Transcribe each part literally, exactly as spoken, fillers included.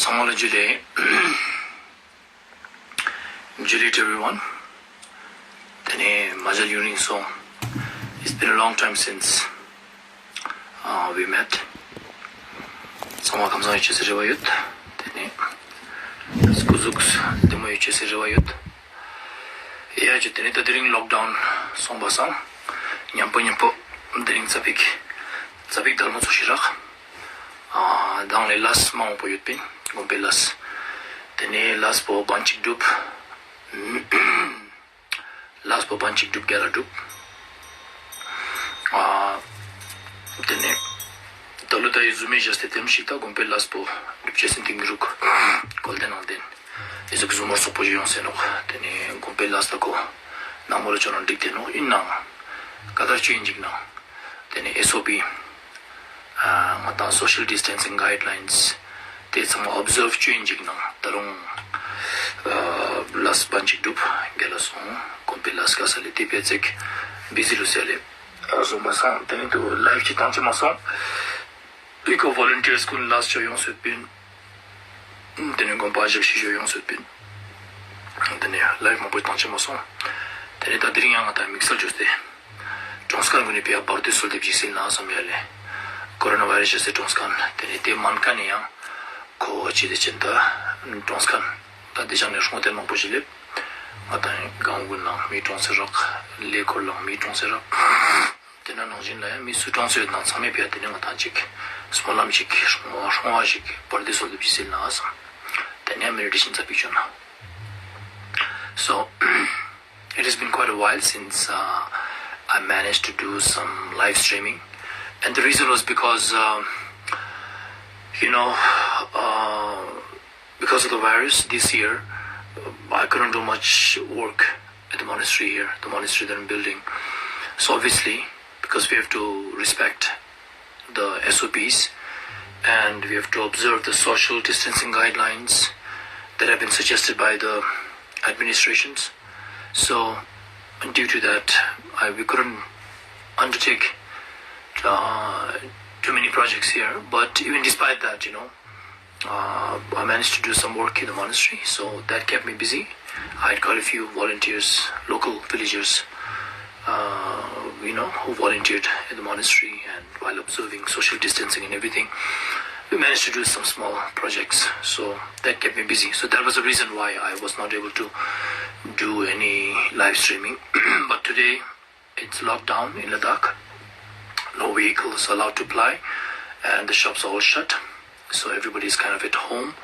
ཚང་མ་ལ་འཇུ་ལེ། འཇུ་ལེ་to everyone. དེ་ནས་མ་མཇལ་ཡུན་རིང་སོང་། It's been a long time since uh, we met. ཚང་མ་ཁམས་བཟང་ཡོད་ཅེས་སི་རེ་བ་ཡོད། དེ་ནས་སྐུ་གཟུགས་བདེ་མོ་ཡོད་ཅེས་སི་རེ་བ་ཡོད། ཡ་ཅི་དེ་ནས་ད་དེ་རིང་ལོག་ཌའུན་སོང་པ་སང་མཉམ་པོ་མཉམ་པོ་དེ་རིང་ཙ་པིག་ཙ་པིག་དལ་མོ་ཚོ་ཞིག་རག་ཨ་དང་ལས་ལས་མང་པོ་ཡོད་པིན་དགོན་པའི་ལས། དེ་ནས་ལས་པོ་བན་གཅིག་སྒྲུབ། ལས་པོ་བན་གཅིག་སྒྲུབ་རྒྱ་ལ་སྒྲུབ། ཨ་དེ་ནས་ད་ལོ་ད་ཡི་ཟུ་མེ་བཞག་སྟེ་དེམ་ཞིག་ད་དགོན་པའི་ལས་པོ་སྒྲུབ་བྱེད་སེམས་ཏིང་རུག་བཀོལ་ཏེ་ནང་བསྟན། ཨི་ཟུག་ཟུ་མོར་སོག་པོ་ཞིག་ཡོང་སེ་ནོག་དེ་ནས་དགོན་པའི་ལས་ད་གོ་ནང་མོ་ལ་ཅོ་ནང་འགྲིག་དེ་ནོག་ཡིན་ནང་ཀ་དར་ཅོ་ཡིན་འཇིག་ནང་། དེ་ནས་ཨེས་ཨོ་པི་ང་དང་social distancing guidelines དེ་ཚང་མ་ཨོབ་ཟརབ་བཅོས་ཡིན་ཅིག་ནང་ད་རུང་ལས་བན་གཅིག་སྒྲུབ་རྒྱ་ལ་སོང་དགོན་པའི་ལས་ཀ་ས་ལས་དེ་བས་ཚེག་བི་ཟི་ལུ་སེ་ལེ་སོང་པ་སང་དེ་ནས་དུ་ལའིབ་ཅིག་བཏང་ཅི་མ་སོང་། ལུས་ཀོ་ཝོ་ལན་ཊི་ཡར་ཀུན་ལས་ཆོ་ཡོང་སོད་པིན། དེ་ནས་དགོན་པ་ཞབས་ཕྱི་ཞོ་ཡོང་སོད་པིན། དེ་ནས་ལའིབ་མང་པོ་བཏང་ཅི་མ་སོང་། དེ་ནས་ད་དེ་རིང་ཡང་ང་དང་དམིགས་བསལ་བཅོས་ཏེ། གྲོངས་མཁན་ཀུན་ནི་ཕི་ཡ་བར་དུ་གསོལ་འདེབས་ཅིག་སིལ་ན་བསམ་ཡ་ལེ། ཀོ་རོ་ན་བྷའི་ར་སི་ཞེས་སེ་གྲོངས་མཁན་དེ་ནི་དེ་མན་ཀ་ནི་ཡང་ཁོ་ཅི་དེ་ཅན་ད་གྲོངས་མཁན་ད་དེ་ཅང་ནས་སྲུང་དེ་མང་པོ་ཞིག་ལེབ། ང་དང་གང་གུན་ནང་མི་གྲོངས་ཚེ་རག་ལས་འཁོར་ལང་མི་གྲོངས་ཚེ་རག་དེ་ན་ནང་བཞིན་ལ་ཡང་མི་སུ་གྲོངས་ཚེ་ཡོད་ན་ཚང་མས་ཕི་ཡ་དེ་ནི་ང་དང་ཅིག་སྨོན་ལམ་ཅིག་སྲུང་བ་སྲུང་བ་ཞིག་བར་དུ་གསོལ་འདེབས་ཅིག་སིལ་ན་བསམ། དེ་ནས་མེ་ཌི་ཊེ་ཤན་ཚ་པིག་བྱོན་ན། So it has been quite a while since uh, I managed to do some live streaming. And the reason was because, um, you know, uh, because of the virus this year, uh, I couldn't do much work at the monastery here, the monastery that I'm building. So obviously, because we have to respect the S O Ps and we have to observe the social distancing guidelines that have been suggested by the administrations. So, due to that, I, we couldn't undertake uh, too many projects here. But even despite that, you know, uh, I managed to do some work in the monastery, so that kept me busy. I had quite a few volunteers, local villagers, uh, you know, who volunteered in the monastery and while observing social distancing and everything, we managed to do some small projects. So that kept me busy. So that was the reason why I was not able to do any live streaming. But today, it's locked down in Ladakh. No vehicles allowed to ply, and the shops are all shut. So everybody is kind of at home,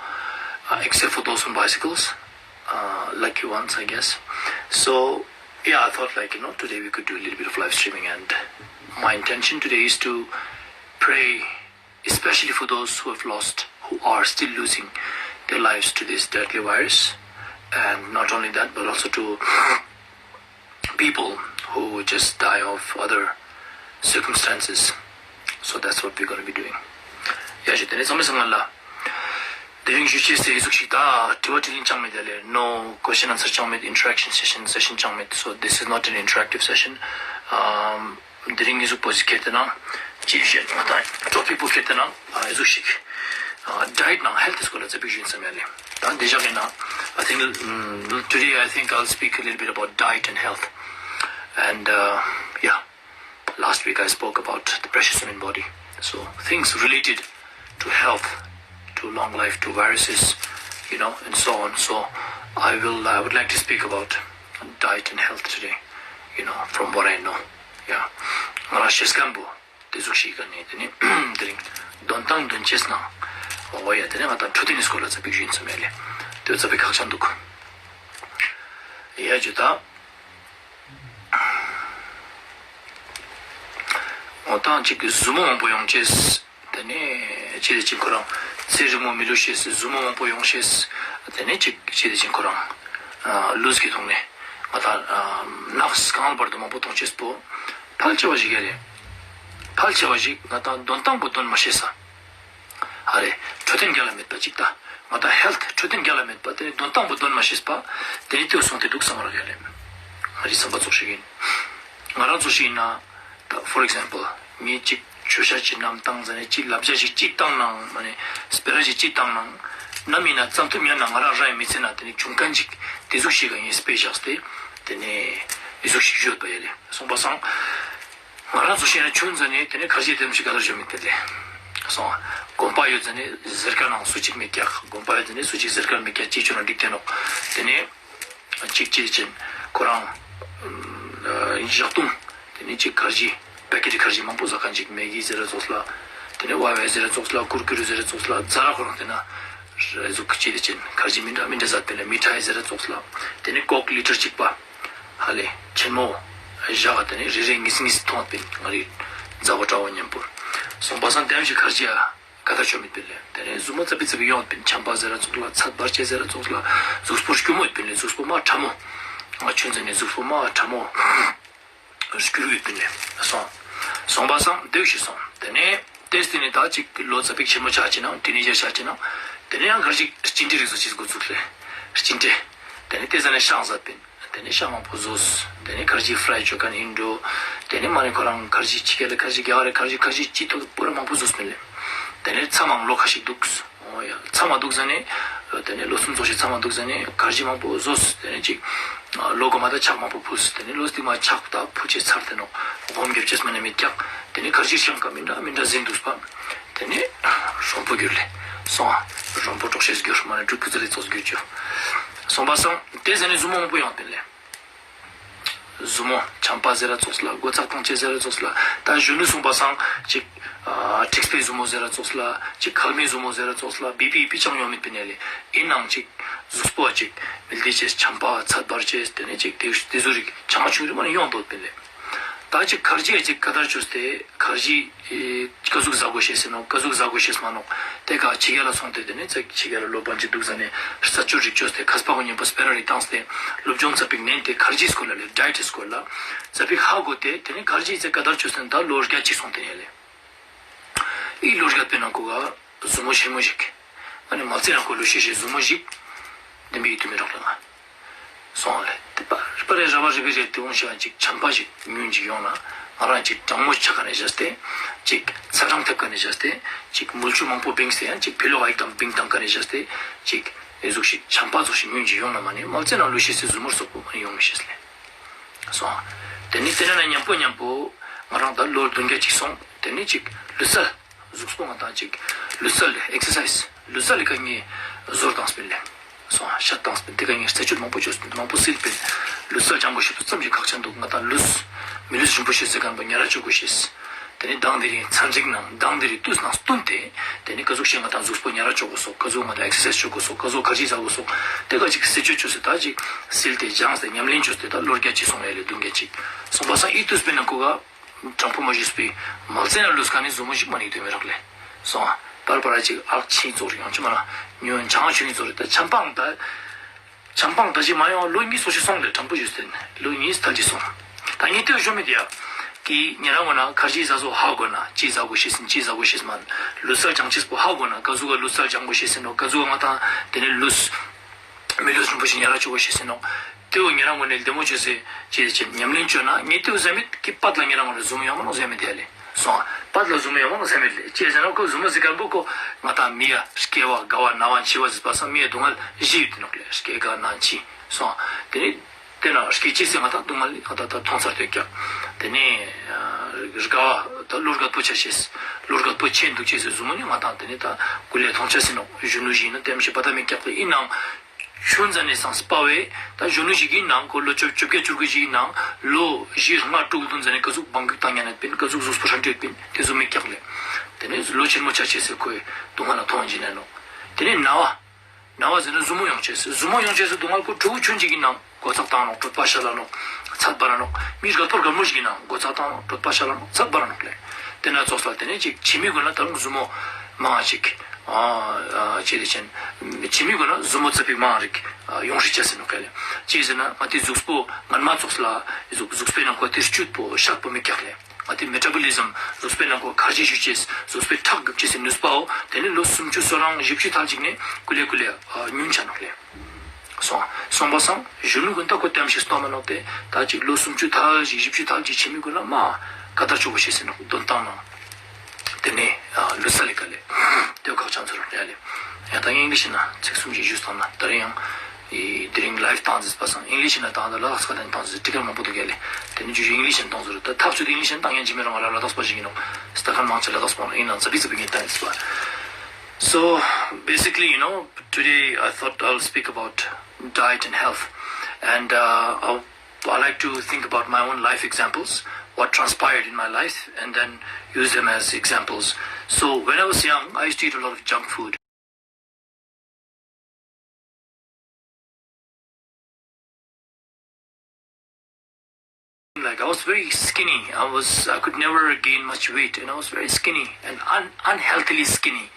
uh, except for those on bicycles. Uh, lucky ones, I guess. So, yeah, I thought, like, you know, today we could do a little bit of live streaming. And my intention today is to pray, especially for those who have lost, who are still losing their lives to this deadly virus. And not only that, but also to people who just die of other circumstances. So that's what we're going to be doing. ཡ་ཞུ་དེ་ནས་ཚང་མས་སང་ལ་དེ་རིང་ཞུ་ཅེས་སེ་ཟུག་ཞིག་ད་དྲི་བ་དྲིས་ལན་ཅང་མེད་དེ་ལས་no question answer ཅང་མེད། Interaction session, session ཅང་མེད། So this is not an interactive session. Um, དེ་རིང་ངེད་ཟུག་པོ་ཟིག་ཁེར་དེ་ན་ཅི་བཤད་ང་དང་ཅོ་པི་པོ་ཁེར་དེ་ན་ཨ་ཟུག་ཞིག་ཨ་diet ནང་health སྐོར་ལ་ཙ་པིག་ཞུ་ཡིན་བསམ་ཡ་ལེ། ད་འདི་བཞག་ཡིན་ན། I think, mm, today I think I'll speak a little bit about diet and health. And uh, yeah, last week I spoke about the precious human body. So things related to health, to long life, to viruses, you know, and so on. So I will, I would like to speak about diet and health today, you know, from what I know. Yeah. ང་རང་ཤེས་མཁན་པོ་དེ་ཟུག་ཞིག་ག་ནས་དེ་ནི་དེ་རིང་འདོན་སྟངས་འདོན་ཅེས་ནང་འོ་ཡ་དེ་ནི་ང་དང་འཕྲོད་བསྟེན་སྐོར་ལ་ཙ་པིག་ཞུ་ཡིན་བསམ་ཡ་ལེ། དེ་ཙ་པིག་ཁག་ཅན་འདུག་ཡ་ཇུ་ད། འོ་ད་ཅིག་ཟུར་མོ་མང་པོ་ཡོང་ཅེས། དེ་ནས་ཅི་རེད་ཅིག་ཁོ་རང་ཚེ་རིང་མོ་མི་ལུས་ཤེས་ཟུར་མོ་མང་པོ་ཡོང་ཤེས། དེ་ནས་ཅིག་ཅི་རེད་ཅིག་ཁོ་རང་ལུས་ཀྱི་ཐོག་ནས་ང་ད་ནགས་གང་ལ་བར་དུ་མང་པོ་གཏོང་ཅེས་པོ་ཕལ་ཆེ་བ་ཞིག་ཡ་རེད། ཕལ་ཆེ་བ་ཞིག་ང་ད་འདོན་སྟངས་པོ་འདོན་མ་ཤེས་ས། ཨ་རེ། འཕྲོད་བསྟེན་རྒྱ་ལ་མེད་པ་ཅིག་ད། ང་ད་health འཕྲོད་བསྟེན་རྒྱ་ལ་མེད་པ་དེ་ནི་འདོན་སྟངས་པོ་འདོན་མ་ཤེས་པ། དེ་ནི་ལྟོས་སོང་དེ་འདུག་བསམ་ར་ཡ་ལེ། ང་རི་བསམ་པ་ཙོགས་ཤིག་ཡིན། ང་རང་ཚོ་ཞིག་ཡིན་ན། ད་for example མི་གཅིག་ཆོས་བཤད་ཅིག་ནམ་བཏང་ཟ་ནས་གཅིག་ལབ་བྱ་ཞིག་གཅིག་བཏང་ནང་མ་ནས་སྤེ་ར་ཞིག་གཅིག་བཏང་ནང་ ནམ་ཡིན་ན་བཙན་ཐབས་ཉར་ན་ང་རང་རང་ཡི་མི་ཚེ་ན་དེ་ནི་བྱུང་མཁན་ཅིག་དེ་ཟུག་ཞིག་ག་ཡིན་དཔེ་བཞག་སྟེ་དེ་ནི་དེ་ཟུག་ཞིག་ཡོད་པ་ཡིན་ལེ། སོང་པ་སང་ང་རང་ཚོ་ཤེས་ན་ཆུང་ཙམ་ནས་དེ་ནི་ཁར་ཇི་དེ་མི་ཞིག་ག་ལ་ཞོ་མི་དེ་ལེ། སོང་དགོན་པ་ཡོད་ཙམ་ནས་ཟེར་ཁ་ནང་སུ་ཅིག་མི་རྒྱག་དགོན་པ་ཡོད་ཙམ་ནས་སུ་ཅིག་ཟེར་ཁ་མི་རྒྱག་ཅིག་ཆུ་ན་འགྲིག་དེ་ནོག་དེ་ནི་ཅིག་ཅིག་ཅན་ཁོ་རང་ཞག་དུང་དེ་ནི་ཅིག་ཁར་ཇི་པེ་ཀེ་ཊི་ཁར་ཇི་མང་པོ་ཟ་མཁན་ཅིག་མེ་གི་ཟེར་ར་ཙོགས་ལ་དེ་ནི་ཝ་ཝེ་ཟེར་ར་ཙོགས་ལ་ཀུར་ཀུར་ཟེར་ར་ཙོགས་ལ་ཛ་ར་ཁོ་རང་དེ་ན་རེ་ཟུག་ཅིག་དེ་ཅན་ཁར་ཇི་མི་འདྲ་མི་འདྲ་ཟ་དེ་ལ་མི་ཐའི་ཟེར་ར་ཙོགས་ལ་དེ་ནི་ཀོག་ལི་ཊར་གཅིག་པ་ཧ་ལེ་ཆེན་མོ་བཞག་དེ་ནི་རེ་རེ་ངིས་ངིས་ཐོང་པིན་ང་རི་མཛའ་བོ་གྲྭ་བོ་མཉམ་པོར་སོང་པ་སང་དེམ་ཞིག་ཁར་ཇི་ཨ། ཀ་ད་ཆོ་མེད་པིན་ལེ། དེ་ནས་གཟུགས་མོ་ཙ་པི་ཙ་པི་ཡོང་པིན་ཆམ་པ་ཟེར་ར་ཙོགས་ལ་ཚད་འབར་ཆེ་ཟེར་ར་ཙོགས་ལ་གཟུགས་པོ་སྐྱུ་མོ་ཡོད་པིན་ལེ། གཟུགས་པོ་མ་ཁྲ་མོ། ང་ཆུང་ཙེ་ནས་གཟུགས་པོ་མ་ཁྲ་མོ་སྐྱུ་རུ་ཡོད་པིན་ལེ། སོང་། སོང་པ་སང་འདོད་ཞིག་སོང་། དེ་ནས་ཏེས་དེ་ནས་ད་ཅིག་ལོ་ཙ་པིག་ཆེན་མོ་ཆགས་ཅི་ན་ཏི་ནེ་ཇར་ཆགས་ཅི་ན་དེ་ནས་ཡང་གར་ཞིག་སྤྱི་འདྲེ་རིགས་སུ་ཅིག་འགོ་བཙུགས་ལེ། སྤྱི་འདྲེ། དེ་ནས་ཏེ་ཟ་ནས་ཤང་ཟ་པིན། དེ་ནས་ཤ་མང་པོ་ཟོས། དེ་ནས་ཁར་ཇི་ཧྥ་རའི་བྱོས་མཁན་ཡིན་འགྲོ། དེ་ནས་མ་ནི་ཁོ་རང་ཁར་ཇི་ཕྱི་རྒྱལ་ལ་ཁར་ཇི་རྒྱ་གར་ཁར་ཇི་ཁར་ཇི་ཅི་ཐུབ་པོ་ར་མང་པོ་ཟོས་མིན་ལེ། དེ་ནས་ཚ་མང་ལོ་ཁ་ཞིག་འདུག་ཨོ་ཡ། ཚ་མ་འདུག་ཟ་ནས། དེ་ནས་ལོ་གསུམ་ཙོགས་ཤིག་ཚ་མ་འདུག་ཟ་ནས་ཁར་ཇི་མང་པོ་ཟོས། དེ་ནས་ཅིག་ལོ་གོ་མ་ད་ཆག་མང་པོ་ཕུལ། དེ་ནས་ལོ་སྟིང་མ་ཆག་ད་ཕུ་ཆེ་ཚར་དེ་ནོ། སྒོམ་རྒྱབ་ཆེས་མ་ནས་མི་རྒྱག་དེ་ནས་ཁར་ཇི་ཤང་ཀ་མི་འདྲ་མི་འདྲ་ཟིན་འདུག་པ། དེ་ནས་རོང་པོ་གྱུར་ལེ། སོང་ཨ། རོང་པོ་གྲོགས་ཤེས་གྱུར་མ་ནས་ཕྲུ་གུ་ཙི་ལེ་ཙོགས་གྱུར་གྱུར། སོང་པ་སང་དེ་ཟ་ནས་གཟུགས་མོ་མང་པོ་ཡོང་དེ་ལེ། གཟུགས་མོ་ཆམ་པ་ཟེར་ར་ཙོགས་ལ་སྒོ་ཚགས་གཏོང་ཆེ་ཟེར་ར་ཙོགས་ལ་ད་གཞོན་ནུ་སོང་པ་སང་ཅིག་ཨ་ཁྲིག་པའི་གཟུགས་མོ་ཟེར་ར་ཙོགས་ལ་ཅིག་ཁལ་མའི་གཟུགས་མོ་ཟེར་ར་ཙོགས་ལ་བི་པི་བི་ཅང་ཡོང་མེད་པའི་ནས་ལེ། ཡིན་ནའང་ཅིག་གཟུགས་པོ་ཅིག་མི་ལྡེ་ཆེ་ཆམ་པ་ཚད་འབར་ཆེ་དེ་ནས་ཅིག་དེ་དེ་ཟུ་རིག་ཆང་ཆུང་རིག་མ་ནས་ཡོང་འདོད་པའི་ལེ། ད་ཅིག་ཁར་ཇི་ཅིག་ཀ་དར་བཅོས་ཏེ་ཁར་ཇི་ཀ་ཟུག་ཟ་དགོས་ཤེས་ཟེར་ནོ་ཀ་ཟུག་ཟ་དགོས་ཤེས་མ་ནོ། དེ་ག་ཕྱི་རྒྱལ་ལ་སོང་སྟེ་དེ་ནས་ཚེ་ཕྱི་རྒྱལ་ལ་ལོ་པན་ཅི་འདུག་ཟ་ནས་རྩ་བཅོས་རིག་བཅོས་ཏེ་ཁ་སྤག་གོ་མཉམ་པོ་སྤེ་ར་རིག་བཏང་སྟེ་སློབ་སྦྱོང་ཙ་པིག་ནན་ཏེ་ཁར་ཇིའི་སྐོར་ལ་ལས་ཌའེ་ཊི་སྐོར་ལ་ཙ་པིག་ཧ་གོ་སྟེ་དེ་ནས་ཁར་ཇི་ཚེ་ཀ་དར་བཅོས་ཟེར་ད་ལོ་བརྒྱ་གཅིག་སོང་དེ་ནས་ལས་ཨི་ལོ་བརྒྱ་པའི་ནང་ཁོ་ག་གཟུགས་མོ་ཆེན་མོ་ཞིག་ཨ་ནི་མ་ཚེ་ནང་ཁོ་ལོ་ཤེས་ཤེས་གཟུགས་མོ་ཞིག་འདི་མི་ཡིད་དུ་མི་རོགས་ལ་ང་། སོང་ལེ། དེ་པར་པར་རེ་ར་བ་རེ་བེ་རེ་དེ་འོང་ཤེས་ཡང་ཅིག་ཆམ་པ་ཞིག་ཉུང་ཅིག་ཡོང་ན་ང་རང་ཅིག་གྲང་མོ་ཆགས་ཀ་ནས་བཞག་སྟེ་ཅིག་ཚ་གྲང་ཐེབས་ཀ་ནས་བཞག་སྟེ་ཅིག་མུལ་ཆུ་མང་པོ་བིངས་ཏེ་ཡང་ཅིག་ཕི་ལོ་ཨའི་དང་བིང་བཏང་ཀ་ནས་བཞག་སྟེ་ཅིག་ཨེ་ཟུག་ཞིག་ཆམ་པ་ཟུག་ཞིག་ཉུང་ཅིག་ཡོང་ན་མ་ནི་མ་ཚེ་ནང་ལུས་ཤེས་སི་གཟུགས་མོར་སོག་པོ་མ་ནི་ཡོང་མི་ཤེས་ལེ། སོང་། དེ་ནི་དེ་ན་ན་མཉམ་པོ་མཉམ་པོ་ང་རང་ད་ལོ་བདུན་བརྒྱ་ཅིག་སོང་དེ་ནི་ཅིག་ལུས་སལ། གཟུགས་པོ་ང་དང་ཅིག་ལུས་རྩལ་ཨེག་སར་སའིས་ལུས་རྩལ་ལས་ཀ་ངས་ཟོར་བཏང་སྤིན་ལེ། སོང་ཤ་བཏང་སྤིན་དེ་ཀ་ངས་རྩད་གཅོད་མང་པོ་བཅོས་སྤིན་མང་པོ་སིལ་སྤིན། ལུས་རྩལ་སྦྱང་དགོས་ཤེས་པོ་ཙམ་ཞིག་ཁག་ཅན་འདུག་ང་དང་ལུས་མི་ལུས་རིན་པོ་ཆེ་ཟེར་མཁན་པོ་ཉར་ར་བཅུག་དགོས་ཤེས། དེ་ནས་མདང་དེ་རིང་ཚན་རིག་ནང་མདང་དེ་རིང་དུས་ནང་བསྟུན་ཏེ་དེ་ནས་ཀ་ཟུག་ཤེས་ང་དང་གཟུགས་པོ་ཉར་ར་བཅུག་དགོས་སོ་ཀ་ཟུག་ང་དང་ཨེག་སར་སའིས་བཅུག་དགོས་སོ་ཀ་ཟུག་ཁ་ཅིག་ཟ་དགོས་སོ། དེ་ཀ་ཅིག་རྩད་གཅོད་བཅོས་སེ་ད་ཅིག་སིལ་ཏེ་སྦྱངས་ཏེ་ཉམས་ལེན་བཅོས་ཏེ་ད་ལོ་བརྒྱ་ཅིག་སོང་ཡ་ལེ་བདུན་བརྒྱ་ཅིག་སོང་པ་སང་ཨི་དུས་སྤེ་ན་ཁོ་ག་དྲང་པོ་མ་ཞུས་པའི་མལ་ཚེ་ན་ལུས་ཀ་ནི་གཟུགས་མོ་ཞིག་མ་ནི་དོན་མི་རག་ལེ། སོང་ཨ། པར་པར་ཅིག་ཨག་ཆིང་ཙོགས་རིག་ཡང་ཅི་མ་ན་ཉོན་ཆང་ཆུ་ནི་ཙོགས་རིག་ད་ཆམ་པང་ད། ཆམ་པང་ད་ཅིག་མ་ཡོང་ལོ་གཉིས་སོ་ཞིག་སོང་ལེ་དྲང་པོ་ཞུས་ཏེ་ལོ་གཉིས་ཐལ་ཅིག་སོང་། ད་ངས་ལྟོས་ཞོ་མི་དེ་ཡ། ཀི་ཉེ་རང་ངོ་ན་ཁར་ཇི་ཟ་ཟོ་ཧ་གོ་ན་ཅི་ཟ་གོ་ཤེས་སིན་ཅི་ཟ་གོ་ཤེས་མ་ལུས་རྩལ་སྦྱང་ཅེས་པོ་ཧ་གོ་ན་ཀ་ཟུག་ག་ལུས་རྩལ་སྦྱང་གོ་ཤེས་སིན་ནོ་ཀ་ཟུག་ག་ང་དང་དེ་ནས་ལུས། མི་ལུས་རིན་པོ་ཆེ་ཉར་ར་བཅུག་གོ་ཤེས་སེ་ནོ། ཏེའུ་ཉེ་རང་ངོ་ནས་ལྡེ་མོ་བཅོས་སེ་ཅི་ཅི་ཉམས་ལེན་བཅོས་ན་ངས་ཏེའུ་ཟེར་མེད་ཀི་པད་ལ་ཉེ་རང་ངོ་ནས་ཟུམ་ཡོང་མ་ནོ་ཟེར་མེད་དེ་ལེ། སོང་པད་ལ་ཟུམ་ཡོང་མ་ནོ་ཟེར་མེད་ལེ་ཅི་ཟེར་ན་ཁོ་ཟུམ་ཟེར་མཁན་པོ་ཁོ་ང་དང་མི་ཡ་སྐྱེ་བ་རྒ་བ་ན་བ་འཆི་བ་ཟེར་པ་སང་མི་ཡ་སྡུག་བསྔལ་བཞི་ཡོད་དེ་ནོ་ལེ་སྐྱེ་རྒ་ན་འཆི་སོང་དེ་ནི་དེ་ན་སྐྱེ་ཅི་སེ་ང་དང་སྡུག་བསྔལ་ང་དང་ད་མཐོང་ཚར་ཏེ་ཀྱང་དེ་ནི་རྒ་བ་ད་ལུས་རྒད་པོ་ཆ་ཤེས་ལུས་རྒད་པོ་ཆེ་འདུག་ཅི་སེ་ཟུམ་ནི་ང་དང་དེ་ནི་ད་ཀུ་ལེ་མཐོང་ཆ་སེ་ནོ་གཞོན་ནུ་ཞིག་ན་ལྟད་མོ་ཞིག་པ་ད་མི་སྐྱག་ཏེ་ཡིན་ནང་། ཆུང་ཙམ་ནས་སང་སྤ་བས་ད་གཞོན་ནུ་ཞིག་ཡིན་ནང་ཁོ་ལོ་བཅོ་བཅོ་བརྒྱད་བཅུ་དགུ་ཞིག་ཡིན་ནང་ལོ་བཞི་ལྔ་དྲུག་བདུན་ཙམ་ནས་ཀ་ཟུག་བང་གུག་བཏང་ཉན་ནས་པིན་ཀ་ཟུག་གཟུགས་པོ་ཧྲན་ཏེ་པིན་དེ་ཟུག་མི་སྐྱག་ལེ། དེ་ནས་ལོ་ཆེན་མོ་ཆ་ཆེ་སེ་ཁོའི་སྡུག་བསྔལ་ལ་མཐོང་ཡིན་ནས་ནོ། དེ་ནས་ན་བ། ན་བ་ཟེར་ན་ཟུར་མོ་ཡོང་ཆེ་སེ་ཟུར་མོ་ཡོང་ཆེ་སེ་སྡུག་བསྔལ་ཁོ་ཕྲུ་གུ་ཆུང་ཅིག་ཡིན་ནང་གོ་ཚག་བཏང་ནོ་གྲོད་པ་ཤ་ལ་ནོ་ཚད་འབར་ནོ་མི་རྒད་པོ་རྒད་མོ་ཞིག་ཡིན་ནང་གོ་ཚག་བཏང་ནོ་གྲོད་པ་ཤ་ལ་ནོ་ཚད་འབར་ནོ་ལེ། དེ་ན་ཙོགས་ལ་དེ་ནས་ཅིག་བྱེད་མི་དགོས་ན་ད་རུང་ཟུར་མོ་མང་ཅིག་ཨ་ཨ་ཅེ་རེ་ཆེན། ཆི་མི་གོ་ན་ཟུར་མོ་ཙ་པིག་མང་རིག་ཡོང་རིག་ཅེས་ཟེར་ནོ་ག་ལེ། ཅི་ཟེར་ན་ང་དེ་གཟུགས་པོ་ངན་མ་ཙོགས་ལ་གཟུགས་གཟུགས་པོའི་ནང་གོ་དེ་བཅུད་པོ་ཤག་པོ་མི་རྒྱག་ལེ། ང་དེ་མེ་ཊ་བོ་ལི་ཟམ་གཟུགས་པོའི་ནང་གོ་ཁ་ཆེ་ཞུ་ཅེས་གཟུགས་པོའི་ཁྲག་རྒྱུག་ཅེས་སི་ནུས་པའོ་དེ་ནི་ལོ་སུམ་ཅུ་སོ་རང་བཞི་བཅུ་ཐལ་ཅིག་ནས་ཀུ་ལེ་ཀུ་ལེ་ཉུང་ཆ་ནོ་ག་ལེ། སོང་སོང་པ་སང་གཞོན་ནུ་ཀུན་ད་ཁོ་ལྟ་ཞིག་སྟོན་མ་ནོག་སྟེ་ད་ཅིག་ལོ་སུམ་ཅུ་ཐལ་ཅིག་བཞི་བཅུ་ཐལ་ཅིག་ཆི་མི་ཀུན་ལ་མ་ཀ་ད་ཆོག་པོ་ཤེས་ཟེར་ནོ་དོན་བཏང་ནོ། དེ་ནས་ ལུས་ས་ལས་ཀ་ལས་དེ་ཁག་ཆང་ཚོར་ཡ་ལས། ཡ་ད་ཨིང་ལིཤ་ན་ཚིག་གསུམ་ཞིག་ཞུས་སོང་ན་ད་རེས་ཡང་དེ་རིང་ལའིབ་བཏང་ཟིན་པ་སང་ཨིང་ལིཤ་ན་བཏང་ད་ལ་དྭགས་སྐད་ནས་བཏང་ཟིན་ཊི་ཀར་མང་པོ་འདུག་ཡ་ལས། དེ་ནི་ཇུ་ཇུ་ཨིང་ལིཤ་ན་བཏང་ཟིན་རུ་ད་ཐབས་ཚུལ་དེ་ཨིང་ལིཤ་ན་བཏང་ཡན་ཇི་མེ་རང་ང་ལ་ལ་དྭགས་པ་ཞིག་ཡིན་ནོ། སྟ་ཁན་མང་ཆེ་ལ་དྭགས་པ་ཡིན་ན་ཙ་པི་ཙ་པི་ངན་བཏང་ཡིན་སི་པ། So basically, you know, today I thought I'll speak about diet and health. And uh, I'll, I like to think about my own life examples, what transpired in my life, and then use them as examples. So when I was young, I used to eat a lot of junk food. Like, I was very skinny. I was, I could never gain much weight, and I was very skinny and un- unhealthily skinny.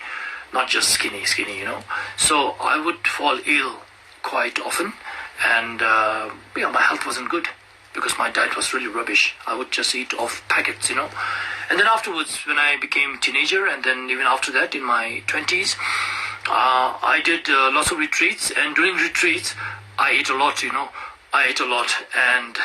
Not just skinny, skinny, you know. So I would fall ill quite often, and uh, yeah, my health wasn't good because my diet was really rubbish. I would just eat off packets, you know. And then afterwards, when I became a teenager, and then even after that, in my twenties, uh, I did uh, lots of retreats. And during retreats, I ate a lot, you know. I ate a lot, and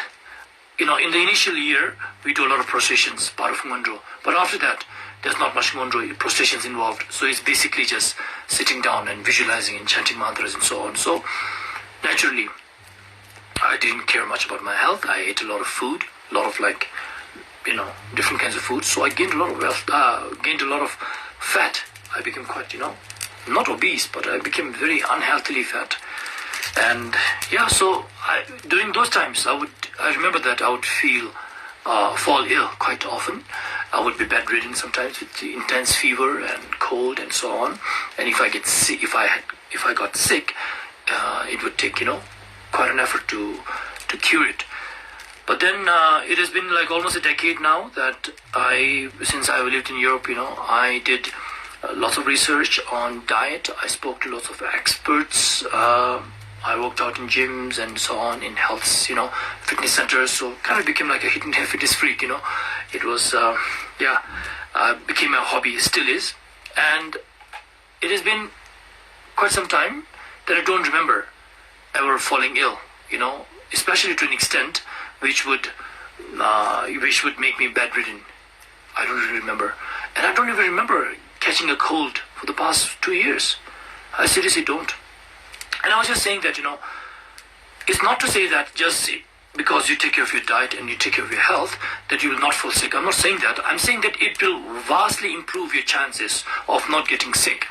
you know, in the initial year, we do a lot of processions, part of Ngondro. But after that, there's not much Ngondro processions involved. So it's basically just sitting down and visualizing and chanting mantras and so on. So naturally, I didn't care much about my health. I ate a lot of food, a lot of, like, you know, different kinds of food. So I gained a lot of wealth, uh, gained a lot of fat. I became quite, you know, not obese, but I became very unhealthily fat. And yeah, so I, during those times, I would, I remember that I would feel, uh, fall ill quite often. I would be bedridden sometimes with intense fever and cold and so on. And if I get sick, if I had, if I got sick, uh, it would take, you know, quite an effort to to cure it. But then uh, it has been, like, almost a decade now that I, since I lived in Europe, you know, I did uh, lots of research on diet. I spoke to lots of experts. Uh, I worked out in gyms and so on, in health, you know, fitness centers. So kind of became like a hidden fitness freak, you know. It was, uh, yeah, uh, became a hobby, still is. And it has been quite some time that I don't remember ever falling ill, you know, especially to an extent which would, uh, which would make me bedridden. I don't really remember. And I don't even remember catching a cold for the past two years. I seriously don't. And I was just saying that, you know, it's not to say that just because you take care of your diet and you take care of your health, that you will not fall sick. I'm not saying that. I'm saying that it will vastly improve your chances of not getting sick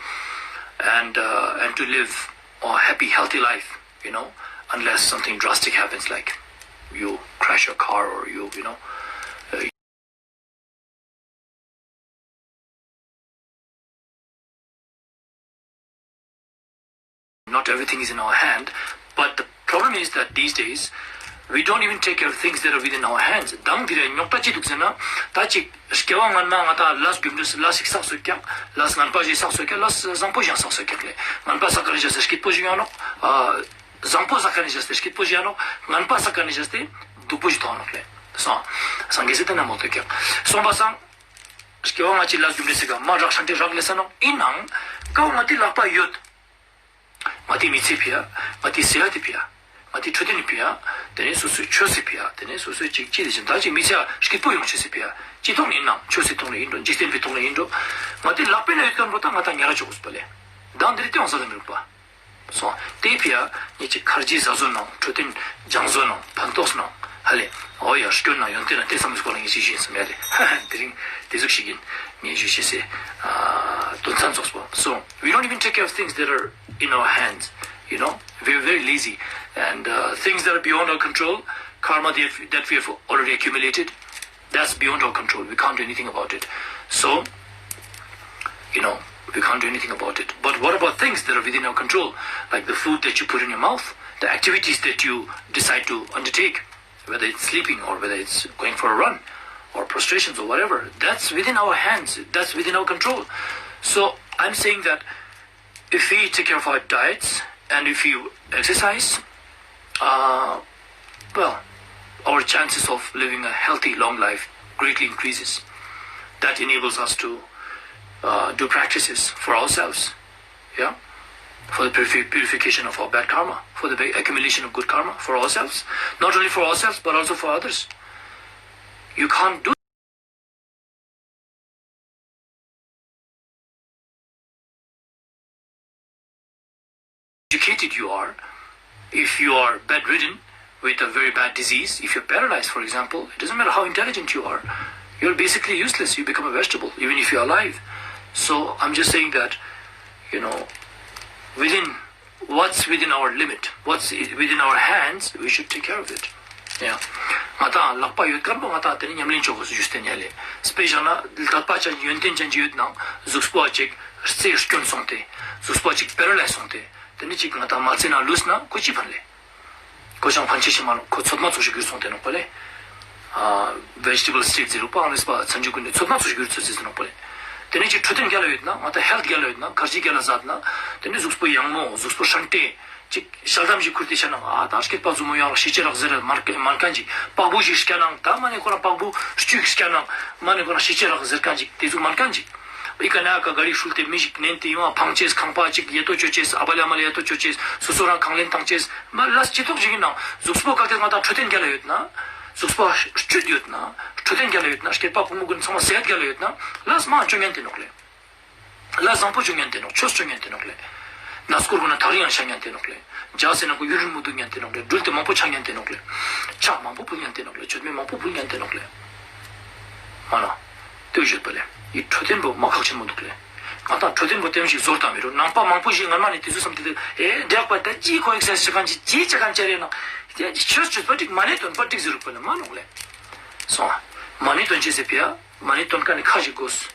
and, uh, and to live a happy, healthy life, you know, unless something drastic happens, like you crash your car or you, you know, uh, Not everything is in our hand, but the problem is that these days we don't even take care of things that are within our hands. དང་དེ་རེད། རྙོག་དྲ་ཅི་འདུག་ཟེར་ན། ད་ཅིག་སྐྱེ་བ་སྔན་མ་ང་ད་ལས་རྒྱུ་འབྲས་ལས་ཞིག་བསགས་སོ་ཀྱག་ལས་ངན་པ་ཞིག་བསགས་སོ་ཀྱག་ལས་བཟང་པོ་ཞིག་བསགས་སོ་ཀྱག་ལས། ངན་པ་བསགས་ཀ་ནས་བྱས་ཏེ་སྐྱིད་པོ་ཞིག་ཡོང་ནོག་ཨ། བཟང་པོ་བསགས་ཀ་ནས་བྱས་ཏེ་སྐྱིད་པོ་ཞིག་ཡོང་ནོག་ངན་པ་བསགས་ཀ་ནས་བྱས་ཏེ་སྡུག་པོ་ཞིག་ཐོན་ནོག་ལས། སོང་། སངས་རྒྱས་སྲས་དེ་ན་མོ་ཐོས་ཀྱག་སོང་པ་སང་། སྐྱེ་བ་སྔ་ཕྱི་ལས་རྒྱུ་འབྲས་ཟེར་ག་མ་རག་ཧྲ་འདྲེ་རག་ལས་ས་ནོག་ཡིན་ནའང་ཀའོ་ང་དེ་ལག་པ་ཡོད། ང་དེ་མི་ཚེ་ཕི་ཡ། ང་དེ་སེ་ཡ་དེ་ཕི་ཡ། ང་དེ་འཕྲོད་བསྟེན་ནི་ཕི་ཡ། དེ་ནས་སོ་སོའི་ཆོས་སི་ཕི་ཡ། དེ་ནས་སོ་སོའི་ཅིག་ཅི་དེ་བཞིན་ད་ཅིག་མི་ཚེ་ཡ་སྐྱིད་པོ་ཡོང་ཆོས་སི་ཕི་ཡ། ཅི་ཐོག་ནས་ཡིན་ནའང་ཆོས་སི་ཐོག་ནས་ཡིན་འགྲོ། འཇིག་རྟེན་པའི་ཐོག་ནས་ཡིན་འགྲོ། ང་དེ་ལག་པའི་ན་ཡོད་ཀ་འགྲོ་ད་ང་ད་ཉར་ཆོག་གོ་སི་པ་ལས། དང་དེ་རིང་དེ་ཡང་ས་ལ་མི་རུག་པ། སོང་། དེའི་ཕི་ཡ་ངེད་ཀྱི་ཁར་ཇི་ཟ་ཟོ་ནང་འཕྲོད་བསྟེན་སྦྱང་བཟོ་ནང་ཕན་ཐོགས་ནང་ཧ་ལས་འོ་ཡ་སྐྱོན་ནང་ཡོན་ཏན་ནང་དེ་བསམ་བློ་སྐོར་ལ་ངེད་ཀྱི་ཞུ་ཞིག་ཡིན་སམ་ཡ་ལས། དེ་རིང་དེ་ཟུག་ཞིག་ཡིན། ངས་ཞུ་ཤེས་སེ། དོན་ཚན་ཚོགས་པ། So we don't even take care of things that are in our hands, you know. We're very lazy, and uh, things that are beyond our control, karma that we have already accumulated, that's beyond our control. We can't do anything about it. So, you know, we can't do anything about it. But what about things that are within our control, like the food that you put in your mouth, the activities that you decide to undertake, whether it's sleeping or whether it's going for a run or prostrations or whatever, that's within our hands, that's within our control. So I'm saying that if we take care of our diets and if we exercise, uh, well, our chances of living a healthy, long life greatly increases. That enables us to uh, do practices for ourselves, yeah, for the purifi- purification of our bad karma, for the accumulation of good karma for ourselves, not only for ourselves but also for others. You can't do educated you are, if you are bedridden with a very bad disease, if you're paralyzed, for example, it doesn't matter how intelligent you are, you're basically useless. You become a vegetable, even if you're alive. So I'm just saying that, you know, within what's within our limit, what's within our hands, we should take care of it. Yeah. ང་དང་ལག་པ་ཡོད་མཁན་པོ་ང་དང་དེ་ནི་ཉམས་ལེན་ཆོག་གོ་ཞུས་ཏེ་ཉལ་ལེ། དཔེ་བཞག་ན་ལག་པ་ཅན་ཡོན་ཏན་ཅན་ཅིག་ཡོད་ནའང་གཟུགས་པོ་ཅིག་རྩེ་སྐྱོན་སོང་སྟེ། གཟུགས་པོ་ཅིག་པེ་ར་ལའི་སི་སོང་སྟེ། དེ་ནི་ཅིག་ང་དང་མ་རྩེ་ན་ལུས་ན་ཁོ་ཅི་ཕན་ལེ། ཁོ་ཅང་ཕན་ཆེ་ཆེ་མ་ལོ། ཁོ་ཚོད་མ་ཚོགས་ཤིག་གྱུར་སོང་སྟེ་ནོག་པ་ལེ། ཨ། བེ་ཇི་ཊེ་བལ་སི་ཊེ་ཊི་ཟེར་རུ་པ་ཨང་རེས་པ་ཚན་ཆུ་ཀུན་ནི་ཚོད་མ་ཚོགས་ཤིག་གྱུར་ཚོད་ཟེར་ནོག་པ་ལེ། དེ་ནི་ཅིག་འཕྲོད་བསྟེན་རྒྱལ་ལ་ཡོད་ན་ང་དང་ཧེལ་ཐི་རྒྱལ་ལ་ཡོད་ན་ཁར་ཇི་རྒྱལ་ལ་ཟ་ན། དེ་ནི་གཟུགས་པོ་ཡང་མོ་གཟུགས་པོ་ཧྲན་ཏེ། ཅིག་ཞལ་གདམས་ཤིག་ཁུར་ཏེ་བྱས་ན་ཨ་ད་སྐྱེད་པ་ཟུ་མོ་ཡང་ལ་ཤེས་ཅི་རག་ཟེར་མར་མར་མཁན་ཅིག་པགས་བུ་ཞིག་སྐྱ་ནང་ད་མ་ནི་ཁོ་རང་པགས་བུ་བཅུ་ཞིག་སྐྱ་ནང་མ་ནི་ཁོ་རང་ཤེས་ཅི་རག་ཟེར་མཁན་ཅིག་དེ་ཚོ་མར་མཁན་ཅིག་ཨི་ཀ་ན་ཀ་ག་རི་ཧྲུལ་ཏེ་མི་ཞིག་ནན་ཏེ་ཡོང་ཨ་ཕང་ཅེས་ཁང་པ་ཅིག་ཡེ་ཏོ་ཅོ་ཅེས་ཨ་བ་ལ་མ་ལ་ཡེ་ཏོ་ཅོ་ཅེས་སོ་སོ་རང་གང་ལེན་བཏང་ཅེས་མ་ལ་སྐྱེ་ཐོག་ཅིག་ཡིན་ནང་གཟུགས་པོ་གལ་ཏེ་ང་དང་འཕྲོད་བསྟེན་རྒྱལ་ལ་ཡོད་ན་གཟུགས་པོ་བཅུད་ཡོད་ན་འཕྲོད་བསྟེན་རྒྱལ་ལ་ཡོད་ན་སྐྱེད་པ་ཕོ་མོ་ཀུན་ཚང་མ་ཟད་རྒྱལ་ལ་ཡོད་ན་ལ་སྨྲ་བྱུང་ཉན་ཏེ་ནོག་ལེ། ལ་བཟང་པོ་བྱུང་ཉན་ཏེ་ནོག་ཆོས་བྱུང་ཉན་ཏེ་ནོག་ལེ། ན་སྐོར་གོ་ན་ཐག་རིང་ཡང་ཤ་ཉན་ཏེ་ནོག་ལེ། ཇ་ཟེར་ན་ཁོ་ཡུན་རིང་མོ་འདུག་ཉན་ཏེ་ནོག་ལེ། སྦྲུལ་དེ་མང་པོ་ཆགས་ཉན་ཏེ་ནོག་ལེ། ཆགས་མང་པོ་ཕུལ་ཉན་ཏེ་ནོག་ལེ། མཆོད་མེ་མང་པོ་ཕུལ་ཉན་ཏེ་ནོག་ལེ། མ་ན། ལྟོས་ཡོད་པ་ལེ། ཡི་འཕྲོད་བསྟེན་པོ་མ་ཁག་ཆེན་མོ་འདུག་ལེ། ང་དང་འཕྲོད་བསྟེན་པོ་ལྟེམ་ཞིག་ཟོར་དང་མི་རུ་ནང་པ་མང་པོ་ཞིག་ངར་མ་ནི་དེ་ཚོ་བསམ་དེ་དེ་ཨེ་འདྲེག་པ་ད་ཅི་ཁོ་ཨེག་སར་སའི་ཞིག་གང་ཅི་ཅི་ཅི་གང་ཅི་རེད་ན། དེ་ཆོས་ཆོས་པ་ཏིག་མ་ནི་དོན་པ་ཏིག་ཟེར་རུ་པ་ལེ་མ་ནོག་ལེ། སོང་། མ་ནི་དོན་ཅི་ཟེར་པ་ཡ་མ་ནི་དོན་ཀ་ནི་ཁ་ཞིག་དགོས།